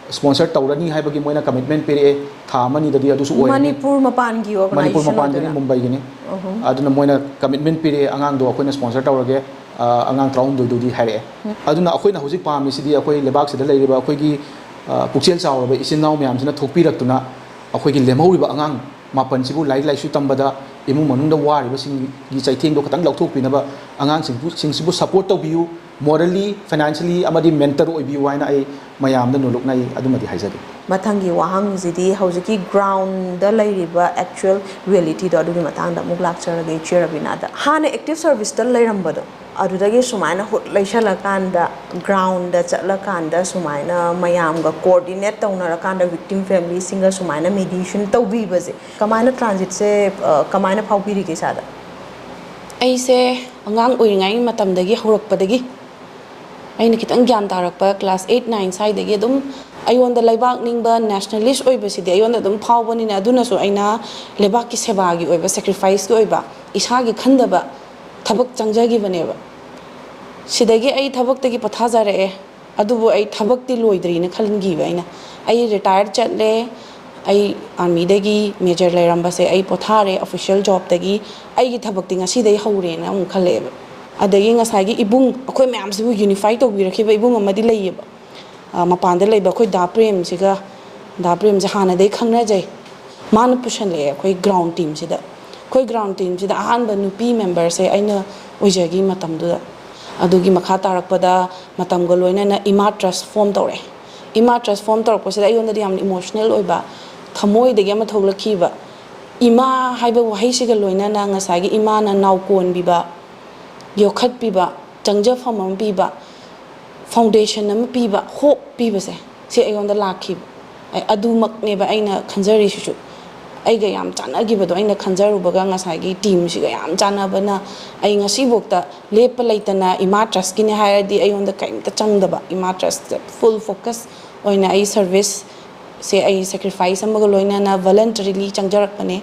ꯁ꯭ꯄꯣꯟꯁꯔ ꯇꯧꯔꯅꯤ ꯍꯥꯏꯕꯒꯤ ꯃꯣꯏꯅ ꯀꯃꯤꯠꯃꯦꯟ ꯄꯤꯔꯛꯑꯦ꯫ ꯊꯥ ꯑꯃꯅꯤꯗꯗꯤ ꯑꯗꯨꯁꯨ ꯑꯣꯏꯔꯅꯤ꯫ ꯃꯅꯤꯄꯨꯔ ꯃꯄꯥꯟꯒꯤ ꯃꯅꯤꯄꯨꯔ ꯑꯣꯔꯒꯅꯥꯏꯖꯦꯁꯟ ꯃꯄꯥꯟꯗꯒꯤ, ꯑꯣꯏꯗꯣꯏꯔꯥ? ꯃꯨꯝꯕꯩꯒꯤꯅꯤ꯫ ꯑꯍꯨꯝ꯫ ꯑꯗꯨꯅ ꯃꯣꯏꯅ ꯀꯃꯤꯠꯃꯦꯟ ꯄꯤꯔꯛꯑꯦ, "ꯑꯉꯥꯡꯗꯣ ꯑꯩꯈꯣꯏꯅ ꯁ꯭ꯄꯣꯟꯁꯔ ꯇꯧꯔꯒꯦ, ꯑ, ꯑꯉꯥꯡ ꯇꯔꯥꯍꯨꯝꯗꯣꯏꯗꯨꯗꯤ" ꯍꯥꯏꯔꯛꯑꯦ꯫ ꯑꯗꯨꯅ ꯑꯩꯈꯣꯏꯅ ꯍꯧꯖꯤꯛ ꯄꯥꯝꯃꯤꯁꯤꯗꯤ ꯑꯩꯈꯣꯏ ꯂꯩꯕꯥꯛꯁꯤꯗ ꯂꯩꯔꯤꯕ ꯑꯩꯈꯣꯏꯒꯤ, ꯑ, ꯄꯨꯛꯆꯦꯜ ꯆꯥꯎꯔꯕ ꯏꯆꯤꯟ ꯏꯅꯥꯎ ꯃꯌꯥꯝꯁꯤꯅ ꯊꯣꯛꯄꯤꯔꯛꯇꯨꯅ ꯑꯩꯈꯣꯏꯒꯤ ꯂꯦꯝꯍꯧꯔꯤꯕ ꯑꯉꯥꯡ ꯃꯥꯄꯟꯁꯤꯕꯨ ꯂꯥꯏꯔꯤꯛ ꯂꯥꯏꯁꯨ ꯇꯝꯕꯗ ꯏꯃꯨꯡ ꯃꯅꯨꯡꯗ ꯋꯥꯔꯤꯕꯁꯤꯡꯒꯤ ꯆꯩꯊꯦꯡꯗꯣ ꯈꯤꯇꯪ ꯂꯧꯊꯣꯛꯄꯤꯅꯕ ꯑꯉꯥꯡꯁꯤꯡꯕꯨ, ꯁꯤꯡꯁꯤꯕꯨ ꯁꯄꯣꯔꯠ ꯇꯧꯕꯤꯌꯨ, ꯃꯣꯔꯦꯜꯂꯤ, ꯐꯥꯏꯅꯥꯟꯁꯤꯌꯦꯜꯂꯤ ꯑꯃꯗꯤ ꯃꯦꯟꯇꯔ ꯑꯣꯏꯕꯤꯌꯨ ꯍꯥꯏꯅ ꯑꯩ ꯃꯌꯥꯝꯗ ꯅꯣꯂꯨꯛꯅ ꯑꯩ ꯑꯗꯨꯃꯗꯤ ꯍꯥꯏꯖꯒꯦ꯫ ꯃꯊꯪꯒꯤ ꯋꯥꯍꯪꯁꯤꯗꯤ ꯍꯧꯖꯤꯛꯀꯤ ꯒ꯭ꯔꯥꯎꯟꯗ ꯂꯩꯔꯤꯕ ꯑꯦꯛꯆꯨꯋꯦꯜ ꯔꯤꯌꯦꯂꯤꯇꯤꯗꯣ, ꯑꯗꯨꯒꯤ ꯃꯇꯥꯡꯗ ꯑꯃꯨꯛ ꯂꯥꯛꯆꯔꯒꯦ, ꯏꯆꯦ ꯔꯕꯤꯅꯥꯗ꯫ ꯍꯥꯟꯅ ꯑꯦꯛꯇꯤꯚ ꯁꯔꯚꯤꯁꯇ ꯂꯩꯔꯝꯕꯗꯣ, ꯑꯗꯨꯗꯒꯤ ꯁꯨꯃꯥꯏꯅ ꯍꯨꯠ ꯂꯩꯁꯜꯂꯀꯥꯟꯗ, ꯒ꯭ꯔꯥꯎꯟꯗ ꯆꯠꯂꯀꯥꯟꯗ, ꯁꯨꯃꯥꯏꯅ ꯃꯌꯥꯝꯒ ꯀꯣꯑꯣꯔꯗꯤꯅꯦꯠ ꯇꯧꯅꯔꯀꯥꯟꯗ, ꯚꯤꯛꯇꯤꯝ ꯐꯦꯃꯤꯂꯤꯁꯤꯡꯒ ꯁꯨꯃꯥꯏꯅ ꯃꯤꯗꯤꯌꯦꯁꯟ ꯇꯧꯕꯤꯕꯁꯦ, ꯀꯃꯥꯏꯅ ꯇ꯭ꯔꯥꯟꯖꯤꯠꯁꯦ, ꯑ, ꯀꯃꯥꯏꯅ ꯐꯥꯎꯕꯤꯔꯤꯒꯦ ꯏꯁꯥꯗ? ꯑꯩꯁꯦ ꯑꯉꯥꯡ ꯑꯣꯏꯔꯤꯉꯩ ꯃꯇꯝꯗꯒꯤ ꯍꯧꯔꯛꯄꯗꯒꯤ, ꯑꯩꯅ ꯈꯤꯇꯪ ꯒ꯭ꯌꯥꯟ ꯇꯥꯔꯛꯄ ꯀ꯭ꯂꯥꯁ ꯑꯩꯠ, ꯅꯥꯏꯟ ꯁ꯭ꯋꯥꯏꯗꯒꯤ ꯑꯗꯨꯝ ꯑꯩꯉꯣꯟꯗ ꯂꯩꯕꯥꯛ ꯅꯤꯡꯕ, ꯅꯦꯁꯅꯦꯂꯤꯁ ꯑꯣꯏꯕꯁꯤꯗꯤ ꯑꯩꯉꯣꯟꯗ ꯑꯗꯨꯝ ꯐꯥꯎꯕꯅꯤꯅ, ꯑꯗꯨꯅꯁꯨ ꯑꯩꯅ ꯂꯩꯕꯥꯛꯀꯤ ꯁꯦꯕꯥꯒꯤ ꯑꯣꯏꯕ, ꯁꯦꯀ꯭ꯔꯤꯐꯥꯏꯁꯀꯤ ꯑꯣꯏꯕ, ꯏꯁꯥꯒꯤ ꯈꯟꯗꯕ ꯊꯕꯛ ꯆꯪꯖꯈꯤꯕꯅꯦꯕ꯫ ꯁꯤꯗꯒꯤ ꯑꯩ ꯊꯕꯛꯇꯒꯤ ꯄꯣꯊꯥꯖꯔꯛꯑꯦ, ꯑꯗꯨꯕꯨ ꯑꯩ ꯊꯕꯛꯇꯤ ꯂꯣꯏꯗ꯭ꯔꯤꯅ ꯈꯟꯈꯤꯕ ꯑꯩꯅ꯫ ꯑꯩ ꯔꯤꯇꯥꯌꯔ ꯆꯠꯂꯦ, ꯑꯩ ꯑꯥꯔꯃꯤꯗꯒꯤ ꯃꯦꯖꯔ ꯂꯩꯔꯝꯕꯁꯦ ꯑꯩ ꯄꯣꯊꯥꯔꯦ, ꯑꯣꯐꯤꯁꯤꯌꯦꯜ ꯖꯣꯕꯇꯒꯤ ꯑꯩꯒꯤ ꯊꯕꯛꯇꯤ ꯉꯁꯤꯗꯒꯤ ꯍꯧꯔꯦꯅ ꯑꯃꯨꯛ ꯈꯜꯂꯛꯑꯦꯕ꯫ ꯑꯗꯒꯤ ꯉꯁꯥꯏꯒꯤ ꯏꯕꯨꯡ, ꯑꯩꯈꯣꯏ ꯃꯌꯥꯝꯁꯤꯕꯨ ꯌꯨꯅꯤꯐꯥꯏ ꯇꯧꯕꯤꯔꯛꯈꯤꯕ ꯏꯕꯨꯡ ꯑꯃꯗꯤ ꯂꯩꯌꯦꯕ꯫ ꯑ, ꯃꯄꯥꯟꯗ ꯂꯩꯕ ꯑꯩꯈꯣꯏ ꯗꯥ ꯄ꯭ꯔꯦꯝꯁꯤꯒ, ꯗꯥ ꯄ꯭ꯔꯦꯝꯁꯦ ꯍꯥꯟꯅꯗꯒꯤ ꯈꯪꯅꯖꯩ꯫ ꯃꯥꯅ ꯄꯨꯁꯜꯂꯛꯑꯦ ꯑꯩꯈꯣꯏ ꯒ꯭ꯔꯥꯎꯟ ꯇꯤꯝꯁꯤꯗ꯫ ꯑꯩꯈꯣꯏ ꯒ꯭ꯔꯥꯎꯟ ꯇꯤꯝꯁꯤꯗ ꯑꯍꯥꯟꯕ ꯅꯨꯄꯤ ꯃꯦꯝꯕꯔꯁꯦ ꯑꯩꯅ ꯑꯣꯏꯖꯈꯤ ꯃꯇꯝꯗꯨꯗ꯫ ꯑꯗꯨꯒꯤ ꯃꯈꯥ ꯇꯥꯔꯛꯄꯗ ꯃꯇꯝꯒ ꯂꯣꯏꯅꯅ ꯏꯃꯥ ꯇ꯭ꯔꯁ ꯐꯣꯝ ꯇꯧꯔꯛꯑꯦ꯫ ꯏꯃꯥ ꯇ꯭ꯔꯁ ꯐꯣꯝ ꯇꯧꯔꯛꯄꯁꯤꯗ ꯑꯩꯉꯣꯟꯗꯗꯤ ꯌꯥꯝꯅ ꯏꯃꯣꯁꯅꯦꯜ ꯑꯣꯏꯕ, ꯊꯃꯣꯏꯗꯒꯤ ꯑꯃ ꯊꯣꯛꯂꯛꯈꯤꯕ꯫ ꯏꯃꯥ ꯍꯥꯏꯕ ꯋꯥꯍꯩꯁꯤꯒ ꯂꯣꯏꯅꯅ ꯉꯁꯥꯏꯒꯤ ꯏꯃꯥꯅ ꯅꯥꯎꯀꯣꯟꯕꯤꯕ, ꯌꯣꯛꯈꯠꯄꯤꯕ, ꯆꯪꯖꯐꯝ ꯑꯃ ꯄꯤꯕ, ꯐꯥꯎꯟꯗꯦꯁꯟ ꯑꯃ ꯄꯤꯕ, ꯍꯣꯞ ꯄꯤꯕꯁꯦ, ꯁꯤ ꯑꯩꯉꯣꯟꯗ ꯂꯥꯛꯈꯤꯕ꯫ ꯑꯩ ꯑꯗꯨꯃꯛꯅꯦꯕ ꯑꯩꯅ ꯈꯟꯖꯔꯤꯁꯤꯁꯨ꯫ ꯑꯩꯒ ꯌꯥꯝ ꯆꯥꯟꯅꯈꯤꯕꯗꯣ, ꯑꯩꯅ ꯈꯟꯖꯔꯨꯕꯒ ꯉꯁꯥꯏꯒꯤ ꯇꯤꯝꯁꯤꯒ ꯌꯥꯝ ꯆꯥꯟꯅꯕꯅ, ꯑꯩ ꯉꯁꯤꯐꯥꯎꯗ ꯂꯦꯞꯄ ꯂꯩꯇꯅ ꯏꯃꯥ ꯇ꯭ꯔꯁꯀꯤꯅꯦ ꯍꯥꯏꯔꯗꯤ ꯑꯩꯉꯣꯟꯗ ꯀꯔꯤꯝꯇ ꯆꯪꯗꯕ, ꯏꯃꯥ ꯇ꯭ꯔꯁꯇ ꯐꯨꯜ ꯐꯣꯀꯁ ꯑꯣꯏꯅ ꯑꯩ ꯁꯔꯚꯤꯁꯁꯦ ꯑꯩ ꯁꯦꯀ꯭ꯔꯤꯐꯥꯏꯁ ꯑꯃꯒ ꯂꯣꯏꯅꯅ ꯚꯣꯂꯟꯇꯔꯤꯂꯤ ꯆꯪꯖꯔꯛꯄꯅꯦ꯫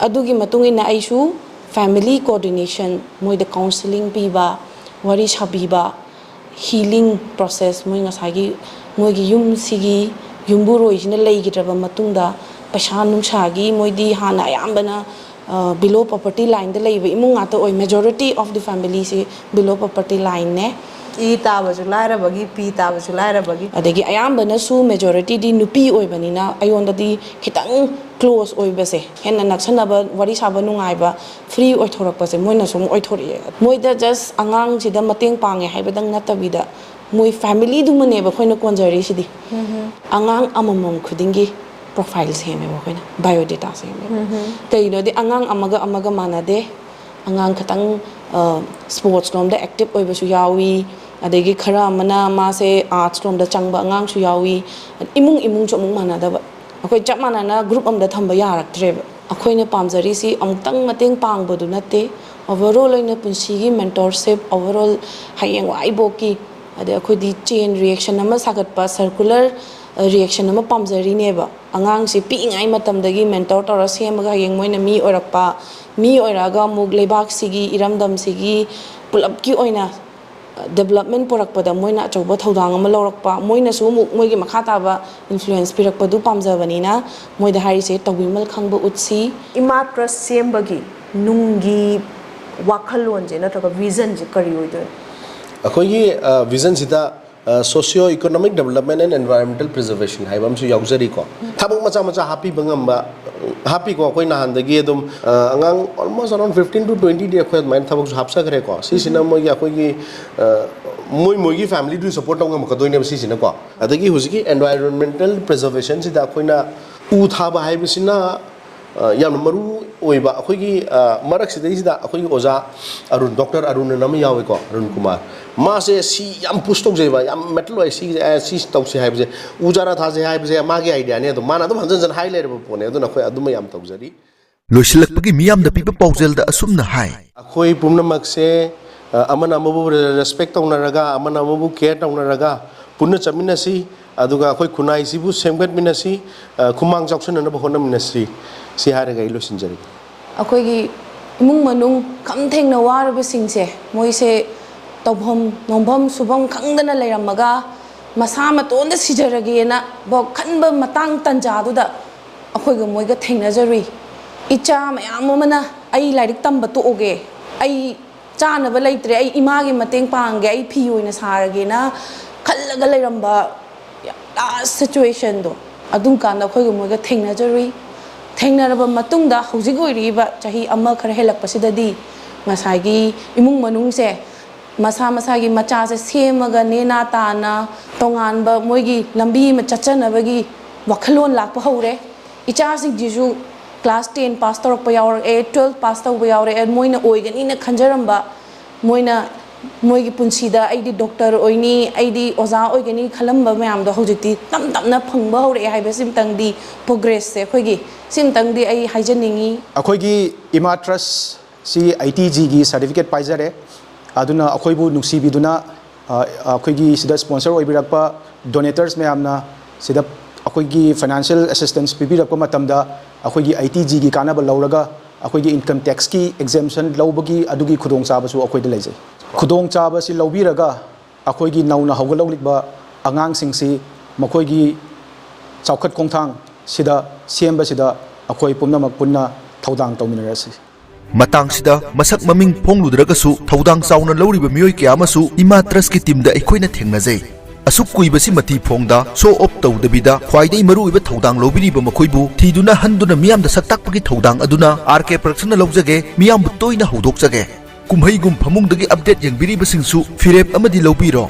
ꯑꯗꯨꯒꯤ ꯃꯇꯨꯡ ꯏꯟꯅ ꯑꯩꯁꯨ ꯐꯦꯃꯤꯂꯤ ꯀꯣꯑꯣꯔꯗꯤꯅꯦꯁꯟ, ꯃꯣꯏꯗ ꯀꯥꯎꯟꯁꯤꯂꯤꯡ ꯄꯤꯕ, ꯋꯥꯔꯤ ꯁꯥꯕꯤꯕ, ꯍꯤꯂꯤꯡ ꯄ꯭ꯔꯣꯁꯦꯁ, ꯃꯣꯏ ꯉꯁꯥꯏꯒꯤ ꯃꯣꯏꯒꯤ ꯌꯨꯝꯁꯤꯒꯤ ꯌꯨꯝꯕꯨꯔꯣꯏꯁꯤꯅ ꯂꯩꯈꯤꯗ꯭ꯔꯕ ꯃꯇꯨꯡꯗ ꯄꯩꯁꯥ ꯅꯨꯡꯁꯥꯒꯤ, ꯃꯣꯏꯗꯤ ꯍꯥꯟꯅ ꯑꯌꯥꯝꯕꯅ ꯕꯤꯂꯣ ꯄꯣꯄꯔꯇꯤ ꯂꯥꯏꯟꯗ ꯂꯩꯕ ꯏꯃꯨꯡ ꯉꯥꯛꯇ ꯑꯣꯏ꯫ Majority of the families below poverty ꯂꯥꯏꯟꯅꯦ꯫ ꯏ ꯇꯥꯕꯁꯨ ꯂꯥꯏꯔꯕꯒꯤ, ꯄꯤ ꯇꯥꯕꯁꯨ ꯂꯥꯏꯔꯕꯒꯤ꯫ ꯑꯗꯒꯤ ꯑꯌꯥꯝꯕꯅꯁꯨ ꯃꯦꯖꯣꯔꯤꯇꯤꯗꯤ ꯅꯨꯄꯤ ꯑꯣꯏꯕꯅꯤꯅ ꯑꯩꯉꯣꯟꯗꯗꯤ ꯈꯤꯇꯪ ꯀ꯭ꯂꯣꯁ ꯑꯣꯏꯕꯁꯦ, ꯍꯦꯟꯅ ꯅꯛꯁꯟꯅꯕ, ꯋꯥꯔꯤ ꯁꯥꯕ ꯅꯨꯡꯉꯥꯏꯕ, ꯐ꯭ꯔꯤ ꯑꯣꯏꯊꯣꯔꯛꯄꯁꯦ ꯃꯣꯏꯅ ꯁꯨꯝ ꯑꯣꯏꯊꯣꯔꯛꯑꯦ꯫ ꯃꯣꯏꯗ ꯖꯁ ꯑꯉꯥꯡꯁꯤꯗ ꯃꯇꯦꯡ ꯄꯥꯡꯉꯦ ꯍꯥꯏꯕꯗꯪ ꯅꯠꯇꯕꯤꯗ, ꯃꯣꯏ ꯐꯦꯃꯤꯂꯤꯗꯨꯃꯅꯦꯕ ꯑꯩꯈꯣꯏꯅ ꯀꯣꯟꯖꯔꯤꯁꯤꯗꯤ꯫ ꯑꯉꯥꯡ ꯑꯃꯃꯝ ꯈꯨꯗꯤꯡꯒꯤ ꯄ꯭ꯔꯣꯐꯥꯏꯜ ꯁꯦꯝꯃꯦꯕ ꯑꯩꯈꯣꯏꯅ, ꯕꯥꯏꯑꯣꯗꯦꯇꯥ ꯁꯦꯝꯃꯦꯕ꯫ ꯀꯩꯒꯤꯅꯣꯗꯤ ꯑꯉꯥꯡ ꯑꯃꯒ ꯑꯃꯒ ꯃꯥꯟꯅꯗꯦ꯫ ꯑꯉꯥꯡ ꯈꯇꯪ ꯁ꯭ꯄꯣꯔꯠꯁ ꯂꯣꯝꯗ ꯑꯦꯛꯇꯤꯞ ꯑꯣꯏꯕꯁꯨ ꯌꯥꯎꯏ, ꯑꯗꯒꯤ ꯈꯔ ꯑꯃꯅ ꯃꯥꯁꯦ ꯑꯥꯔꯠꯁ ꯂꯣꯝꯗ ꯆꯪꯕ ꯑꯉꯥꯡꯁꯨ ꯌꯥꯎꯏ꯫ ꯏꯃꯨꯡ ꯏꯃꯨꯡꯁꯨ ꯑꯃꯨꯛ ꯃꯥꯟꯅꯗꯕ꯫ ꯑꯩꯈꯣꯏ ꯆꯞ ꯃꯥꯟꯅꯅ ꯒ꯭ꯔꯨꯞ ꯑꯃꯗ ꯊꯝꯕ ꯌꯥꯔꯛꯇ꯭ꯔꯦꯕ꯫ ꯑꯩꯈꯣꯏꯅ ꯄꯥꯝꯖꯔꯤꯁꯤ ꯑꯃꯨꯛꯇꯪ ꯃꯇꯦꯡ ꯄꯥꯡꯕꯗꯨ ꯅꯠꯇꯦ, ꯑꯣꯚꯔꯑꯣꯜ ꯑꯣꯏꯅ ꯄꯨꯟꯁꯤꯒꯤ ꯃꯦꯟꯇꯣꯔꯁꯤꯞ, ꯑꯣꯚꯔꯑꯣꯜ ꯍꯌꯦꯡꯋꯥꯏꯕꯣꯛꯀꯤ, ꯑꯗꯩ ꯑꯩꯈꯣꯏꯗꯤ ꯆꯦꯟ ꯔꯤꯌꯦꯛꯁꯟ ꯑꯃ ꯁꯥꯒꯠꯄ, ꯁꯔꯀꯨꯂꯔ ꯔꯤꯌꯦꯛꯁꯟ ꯑꯃ ꯄꯥꯝꯖꯔꯤꯅꯦꯕ꯫ ꯑꯉꯥꯡꯁꯤ ꯄꯤꯛꯏꯉꯩ ꯃꯇꯝꯗꯒꯤ ꯃꯦꯟꯇꯣꯔ ꯇꯧꯔ ꯁꯦꯝꯃꯒ ꯍꯌꯦꯡ ꯃꯣꯏꯅ ꯃꯤ ꯑꯣꯏꯔꯛꯄ, ꯃꯤ ꯑꯣꯏꯔꯛꯑꯒ ꯑꯃꯨꯛ ꯂꯩꯕꯥꯛꯁꯤꯒꯤ, ꯏꯔꯝꯗꯝꯁꯤꯒꯤ ꯄꯨꯂꯞꯀꯤ ꯑꯣꯏꯅ ꯗꯦꯕꯂꯞꯃꯦꯟ ꯄꯨꯔꯛꯄꯗ ꯃꯣꯏꯅ ꯑꯆꯧꯕ ꯊꯧꯗꯥꯡ ꯑꯃ ꯂꯧꯔꯛꯄ, ꯃꯣꯏꯅꯁꯨ ꯑꯃꯨꯛ ꯃꯣꯏꯒꯤ ꯃꯈꯥ ꯇꯥꯕ ꯏꯟꯐ꯭ꯂꯨꯌꯦꯟꯁ ꯄꯤꯔꯛꯄꯗꯨ ꯄꯥꯝꯖꯕꯅꯤꯅ ꯃꯣꯏꯗ ꯍꯥꯏꯔꯤꯁꯦ, ꯇꯧꯕꯤꯃꯜ ꯈꯪꯕ ꯎꯠꯁꯤ꯫ ꯏꯃꯥ ꯇ꯭ꯔꯁ ꯁꯦꯝꯕꯒꯤ ꯅꯨꯡꯒꯤ ꯋꯥꯈꯜꯂꯣꯟꯁꯦ ꯅꯠꯇ꯭ꯔꯒ ꯚꯤꯖꯟꯁꯦ ꯀꯔꯤ ꯑꯣꯏꯗꯣꯏꯅꯣ? ꯑꯩꯈꯣꯏꯒꯤ ꯚꯤꯖꯟꯁꯤꯗ Socio Economic Development and Environmental Preservation ꯍꯥꯏꯕ ꯑꯃꯁꯨ ꯌꯥꯎꯖꯔꯤꯀꯣ꯫ ꯊꯕꯛ ꯃꯆꯥ ꯃꯆꯥ ꯍꯥꯞꯄꯤꯕ ꯉꯝꯕ, ꯍꯥꯞꯄꯤꯀꯣ꯫ ꯑꯩꯈꯣꯏ ꯅꯍꯥꯟꯗꯒꯤ ꯑꯗꯨꯝ ꯑꯉꯥꯡ almost around fifteen to twenty ꯗꯤ ꯑꯩꯈꯣꯏ ꯑꯗꯨꯃꯥꯏꯅ ꯊꯕꯛꯁꯨ ꯍꯥꯞꯆꯈ꯭ꯔꯦꯀꯣ꯫ ꯁꯤꯁꯤꯅ ꯃꯣꯏꯒꯤ ꯑꯩꯈꯣꯏꯒꯤ ꯃꯣꯏ ꯃꯣꯏꯒꯤ ꯐꯦꯃꯤꯂꯤꯗꯨ ꯁꯞꯄꯣꯔꯠ ꯇꯧ ꯉꯝꯃꯛꯀꯗꯣꯏꯅꯦꯕ ꯁꯤꯁꯤꯅꯀꯣ꯫ ꯑꯗꯒꯤ ꯍꯧꯖꯤꯛꯀꯤ environmental preservation ꯁꯤꯗ ꯑꯩꯈꯣꯏꯅ ꯎ ꯊꯥꯕ ꯍꯥꯏꯕꯁꯤꯅ ꯌꯥꯝꯅ ꯃꯔꯨ ꯑꯣꯏꯕ꯫ ꯑꯩꯈꯣꯏꯒꯤ ꯃꯔꯛꯁꯤꯗꯩꯁꯤꯗ ꯑꯩꯈꯣꯏꯒꯤ ꯑꯣꯖꯥ ꯑꯔꯨꯟ, ꯗꯣꯛꯇꯔ ꯑꯔꯨꯟ ꯑꯅ ꯑꯃ ꯌꯥꯎꯋꯦꯀꯣ, ꯑꯔꯨꯟ ꯀꯨꯃꯥꯔ꯫ ꯃꯥꯁꯦ ꯁꯤ ꯌꯥꯝ ꯄꯨꯁ ꯇꯧꯖꯩꯕ, ꯌꯥꯝ ꯃꯦꯇꯜ ꯑꯣꯏ, ꯁꯤ ꯁꯤ ꯇꯧꯁꯦ ꯍꯥꯏꯕꯁꯦ, ꯎ ꯆꯥꯔꯥ ꯊꯥꯁꯦ ꯍꯥꯏꯕꯁꯦ ꯃꯥꯒꯤ ꯑꯥꯏꯗꯤꯌꯥꯅꯦ꯫ ꯑꯗꯣ ꯃꯥꯅ ꯑꯗꯨꯝ ꯍꯟꯖꯟ ꯍꯟꯖꯟ ꯍꯥꯏ ꯂꯩꯔꯕ ꯄꯣꯠꯅꯦ꯫ ꯑꯗꯨꯅ ꯑꯩꯈꯣꯏ ꯑꯗꯨꯃ ꯌꯥꯝ ꯇꯧꯖꯔꯤ꯫ ꯂꯣꯏꯁꯤꯜꯂꯛꯄꯒꯤ ꯃꯤꯌꯥꯝꯗ ꯄꯤꯕ ꯄꯥꯎꯖꯦꯜꯗ ꯑꯁꯨꯝꯅ ꯍꯥꯏ꯫ ꯑꯩꯈꯣꯏ ꯄꯨꯝꯅꯃꯛꯁꯦ ꯑꯃꯅ ꯑꯃꯕꯨ ꯔꯦꯁꯄꯦꯛ ꯇꯧꯅꯔꯒ, ꯑꯃꯅ ꯑꯃꯕꯨ ꯀꯦꯌꯔ ꯇꯧꯅꯔꯒ ꯄꯨꯟꯅ ꯆꯠꯃꯤꯟꯅꯁꯤ꯫ ꯑꯗꯨꯒ ꯑꯩꯈꯣꯏ ꯈꯨꯟꯅꯥꯏꯁꯤꯕꯨ ꯁꯦꯝꯒꯠꯃꯤꯟꯅꯁꯤ, ꯈꯨꯃꯥꯡ ꯆꯥꯎꯁꯤꯟꯅꯅꯕ ꯍꯣꯠꯅꯃꯤꯟꯅꯁꯤ꯫ ꯁꯤ ꯍꯥꯏꯔꯒ ꯑꯩ ꯂꯣꯏꯁꯤꯟꯖꯔꯒꯦ꯫ ꯑꯩꯈꯣꯏꯒꯤ ꯏꯃꯨꯡ ꯃꯅꯨꯡ ꯈꯝ ꯊꯦꯡꯅ ꯋꯥꯔꯕꯁꯤꯡꯁꯦ, ꯃꯣꯏꯁꯦ ꯇꯧꯐꯝ ꯅꯣꯝꯐꯝ ꯁꯨꯐꯝ ꯈꯪꯗꯅ ꯂꯩꯔꯝꯃꯒ ꯃꯁꯥ ꯃꯇꯣꯟꯗ ꯁꯤꯖꯔꯒꯦꯅ ꯕꯣ ꯈꯟꯕ ꯃꯇꯥꯡ ꯇꯟꯖꯥꯗꯨꯗ ꯑꯩꯈꯣꯏꯒ ꯃꯣꯏꯒ ꯊꯦꯡꯅꯖꯔꯨꯏ꯫ ꯏꯆꯥ ꯃꯌꯥꯝ ꯑꯃꯅ ꯑꯩ ꯂꯥꯏꯔꯤꯛ ꯇꯝꯕ ꯇꯣꯛꯑꯒꯦ, ꯑꯩ ꯆꯥꯅꯕ ꯂꯩꯇ꯭ꯔꯦ, ꯑꯩ ꯏꯃꯥꯒꯤ ꯃꯇꯦꯡ ꯄꯥꯡꯒꯦ, ꯑꯩ ꯐꯤ ꯑꯣꯏꯅ ꯁꯥꯔꯒꯦꯅ ꯈꯜꯂꯒ ꯂꯩꯔꯝꯕ ꯌꯥꯝ ꯂꯥꯁ ꯁꯤꯆꯨꯋꯦꯁꯟꯗꯣ, ꯑꯗꯨꯝ ꯀꯥꯟꯗ ꯑꯩꯈꯣꯏꯒ ꯃꯣꯏꯒ ꯊꯦꯡꯅꯖꯔꯨꯏ꯫ ꯊꯦꯡꯅꯔꯕ ꯃꯇꯨꯡꯗ ꯍꯧꯖꯤꯛ ꯑꯣꯏꯔꯤꯕ ꯆꯍꯤ ꯑꯃ ꯈꯔ ꯍꯦꯜꯂꯛꯄꯁꯤꯗꯗꯤ ꯉꯁꯥꯏꯒꯤ ꯏꯃꯨꯡ ꯃꯅꯨꯡꯁꯦ ꯃꯁꯥ ꯃꯁꯥꯒꯤ ꯃꯆꯥꯁꯦ ꯁꯦꯝꯃꯒ ꯅꯦꯅꯥ ꯇꯥꯅ ꯇꯣꯉꯥꯟꯕ ꯃꯣꯏꯒꯤ ꯂꯝꯕꯤ ꯑꯃ ꯆꯠꯆꯅꯕꯒꯤ ꯋꯥꯈꯜꯂꯣꯟ ꯂꯥꯛꯄ ꯍꯧꯔꯦ꯫ ꯏꯆꯥꯁꯤꯡꯁꯤꯁꯨ ꯀ꯭ꯂꯥꯁ ꯇꯦꯟ ꯄꯥꯁ ꯇꯧꯔꯛꯄ ꯌꯥꯎꯔꯛꯑꯦ, ꯇꯨꯋꯦꯜꯐ ꯄꯥꯁ ꯇꯧꯕ ꯌꯥꯎꯔꯛꯑꯦ꯫ ꯃꯣꯏꯅ ꯑꯣꯏꯒꯅꯤꯅ ꯈꯟꯖꯔꯝꯕ, ꯃꯣꯏꯅ ꯃꯣꯏꯒꯤ ꯄꯨꯟꯁꯤꯗ ꯑꯩꯗꯤ ꯗꯣꯛꯇꯔ ꯑꯣꯏꯅꯤ, ꯑꯩꯗꯤ ꯑꯣꯖꯥ ꯑꯣꯏꯒꯅꯤ ꯈꯜꯂꯝꯕ ꯃꯌꯥꯝꯗꯣ ꯍꯧꯖꯤꯛꯇꯤ ꯇꯞ ꯇꯞꯅ ꯐꯪꯕ ꯍꯧꯔꯛꯑꯦ ꯍꯥꯏꯕꯁꯤꯃꯇꯪꯗꯤ, ꯄ꯭ꯔꯣꯒ꯭ꯔꯦꯁꯁꯦ ꯑꯩꯈꯣꯏꯒꯤ ꯁꯤꯃꯇꯪꯗꯤ ꯑꯩ ꯍꯥꯏꯖꯅꯤꯡꯉꯤ꯫ ꯑꯩꯈꯣꯏꯒꯤ ꯏꯃꯥ ꯇ꯭ꯔꯁ ꯁꯤ ꯑꯩꯠꯇꯤ ꯖꯤꯒꯤ ꯁꯥꯔꯇꯤꯐꯤꯀꯦꯠ ꯄꯥꯏꯖꯔꯦ꯫ ꯑꯗꯨꯅ ꯑꯩꯈꯣꯏꯕꯨ ꯅꯨꯡꯁꯤꯕꯤꯗꯨꯅ ꯑ, ꯑꯩꯈꯣꯏꯒꯤ ꯁꯤꯗ ꯁ꯭ꯄꯣꯟꯁꯔ ꯑꯣꯏꯕꯤꯔꯛꯄ ꯗꯣꯅꯦꯇꯔꯁ ꯃꯌꯥꯝꯅ ꯁꯤꯗ ꯑꯩꯈꯣꯏꯒꯤ ꯐꯥꯏꯅꯥꯟꯁꯤꯌꯦꯜ ꯑꯦꯁꯤꯁꯇꯦꯟꯁ ꯄꯤꯕꯤꯔꯛꯄ ꯃꯇꯝꯗ ꯑꯩꯈꯣꯏꯒꯤ ꯑꯩꯠꯇꯤ ꯖꯤꯒꯤ ꯀꯥꯟꯅꯕ ꯂꯧꯔꯒ ꯑꯩꯈꯣꯏꯒꯤ ꯏꯟꯀꯝ ꯇꯦꯛꯁꯀꯤ ꯑꯦꯛꯖꯦꯝꯁꯟ ꯂꯧꯕꯒꯤ ꯑꯗꯨꯒꯤ ꯈꯨꯗꯣꯡꯆꯥꯕꯁꯨ ꯑꯩꯈꯣꯏꯗ ꯂꯩꯖꯩ꯫ ꯈꯨꯗꯣꯡꯆꯥꯕꯁꯤ ꯂꯧꯕꯤꯔꯒ ꯑꯩꯈꯣꯏꯒꯤ ꯅꯧꯅ ꯍꯧꯒꯠꯂꯛꯂꯤꯕ ꯑꯉꯥꯡꯁꯤꯡꯁꯤ ꯃꯈꯣꯏꯒꯤ ꯆꯥꯎꯈꯠ ꯈꯣꯡꯊꯥꯡꯁꯤꯗ ꯁꯦꯝꯕꯁꯤꯗ ꯑꯩꯈꯣꯏ ꯄꯨꯝꯅꯃꯛ ꯄꯨꯟꯅ ꯊꯧꯗꯥꯡ ꯇꯧꯃꯤꯟꯅꯔꯁꯤ꯫ ꯃꯇꯥꯡꯁꯤꯗ ꯃꯁꯛ ꯃꯃꯤꯡ ꯐꯣꯡꯂꯨꯗ꯭ꯔꯒꯁꯨ ꯊꯧꯗꯥꯡ ꯆꯥꯎꯅ ꯂꯧꯔꯤꯕ ꯃꯤꯑꯣꯏ ꯀꯌꯥ ꯑꯃꯁꯨ ꯏꯃꯥ ꯇ꯭ꯔꯁꯀꯤ ꯇꯤꯝꯗ ꯑꯩꯈꯣꯏꯅ ꯊꯦꯡꯅꯖꯩ꯫ ꯑꯁꯨꯛ ꯀꯨꯏꯕꯁꯤ ꯃꯊꯤ ꯐꯣꯡꯗ ꯁꯣ ꯑꯣꯞ ꯇꯧꯗꯕꯤꯗ ꯈ꯭ꯋꯥꯏꯗꯒꯤ ꯃꯔꯨꯑꯣꯏꯕ ꯊꯧꯗꯥꯡ ꯂꯧꯕꯤꯔꯤꯕ ꯃꯈꯣꯏꯕꯨ ꯊꯤꯗꯨꯅ ꯍꯟꯗꯨꯅ ꯃꯤꯌꯥꯝꯗ ꯁꯛ ꯇꯥꯛꯄꯒꯤ ꯊꯧꯗꯥꯡ ꯑꯗꯨꯅ ꯑꯥꯔ ꯀꯦ ꯄ꯭ꯔꯗꯛꯁꯟꯅ ꯂꯧꯖꯒꯦ꯫ ꯃꯤꯌꯥꯝꯕꯨ ꯇꯣꯏꯅ ꯍꯧꯗꯣꯛꯆꯒꯦ꯫ ꯀꯨꯝꯍꯩꯒꯨꯝ ꯐꯃꯨꯡꯗꯒꯤ ꯑꯞꯗꯦꯠ ꯌꯦꯡꯕꯤꯔꯤꯕꯁꯤꯡꯁꯨ ꯐꯤꯔꯦꯞ ꯑꯃꯗꯤ ꯂꯧꯕꯤꯔꯣ꯫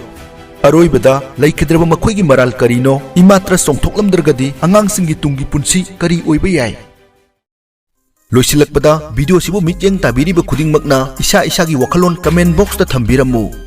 ꯑꯔꯣꯏꯕꯗ ꯂꯩꯈꯤꯗ꯭ꯔꯕ ꯃꯈꯣꯏꯒꯤ ꯃꯔꯥꯜ ꯀꯔꯤꯅꯣ? ꯏꯃꯥ ꯇ꯭ꯔꯁ ꯆꯣꯡꯊꯣꯛꯂꯝꯗ꯭ꯔꯒꯗꯤ ꯑꯉꯥꯡꯁꯤꯡꯒꯤ ꯇꯨꯡꯒꯤ ꯄꯨꯟꯁꯤ ꯀꯔꯤ ꯑꯣꯏꯕ ꯌꯥꯏ? ꯂꯣꯏꯁꯤꯜꯂꯛꯄꯗ ꯚꯤꯗꯤꯑꯣꯁꯤꯕꯨ ꯃꯤꯠꯌꯦꯡ ꯇꯥꯕꯤꯔꯤꯕ ꯈꯨꯗꯤꯡꯃꯛꯅ ꯏꯁꯥ ꯏꯁꯥꯒꯤ ꯋꯥꯈꯜꯂꯣꯟ ꯀꯃꯦꯟ ꯕꯣꯛꯁꯇ ꯊꯝꯕꯤꯔꯝꯃꯨ꯫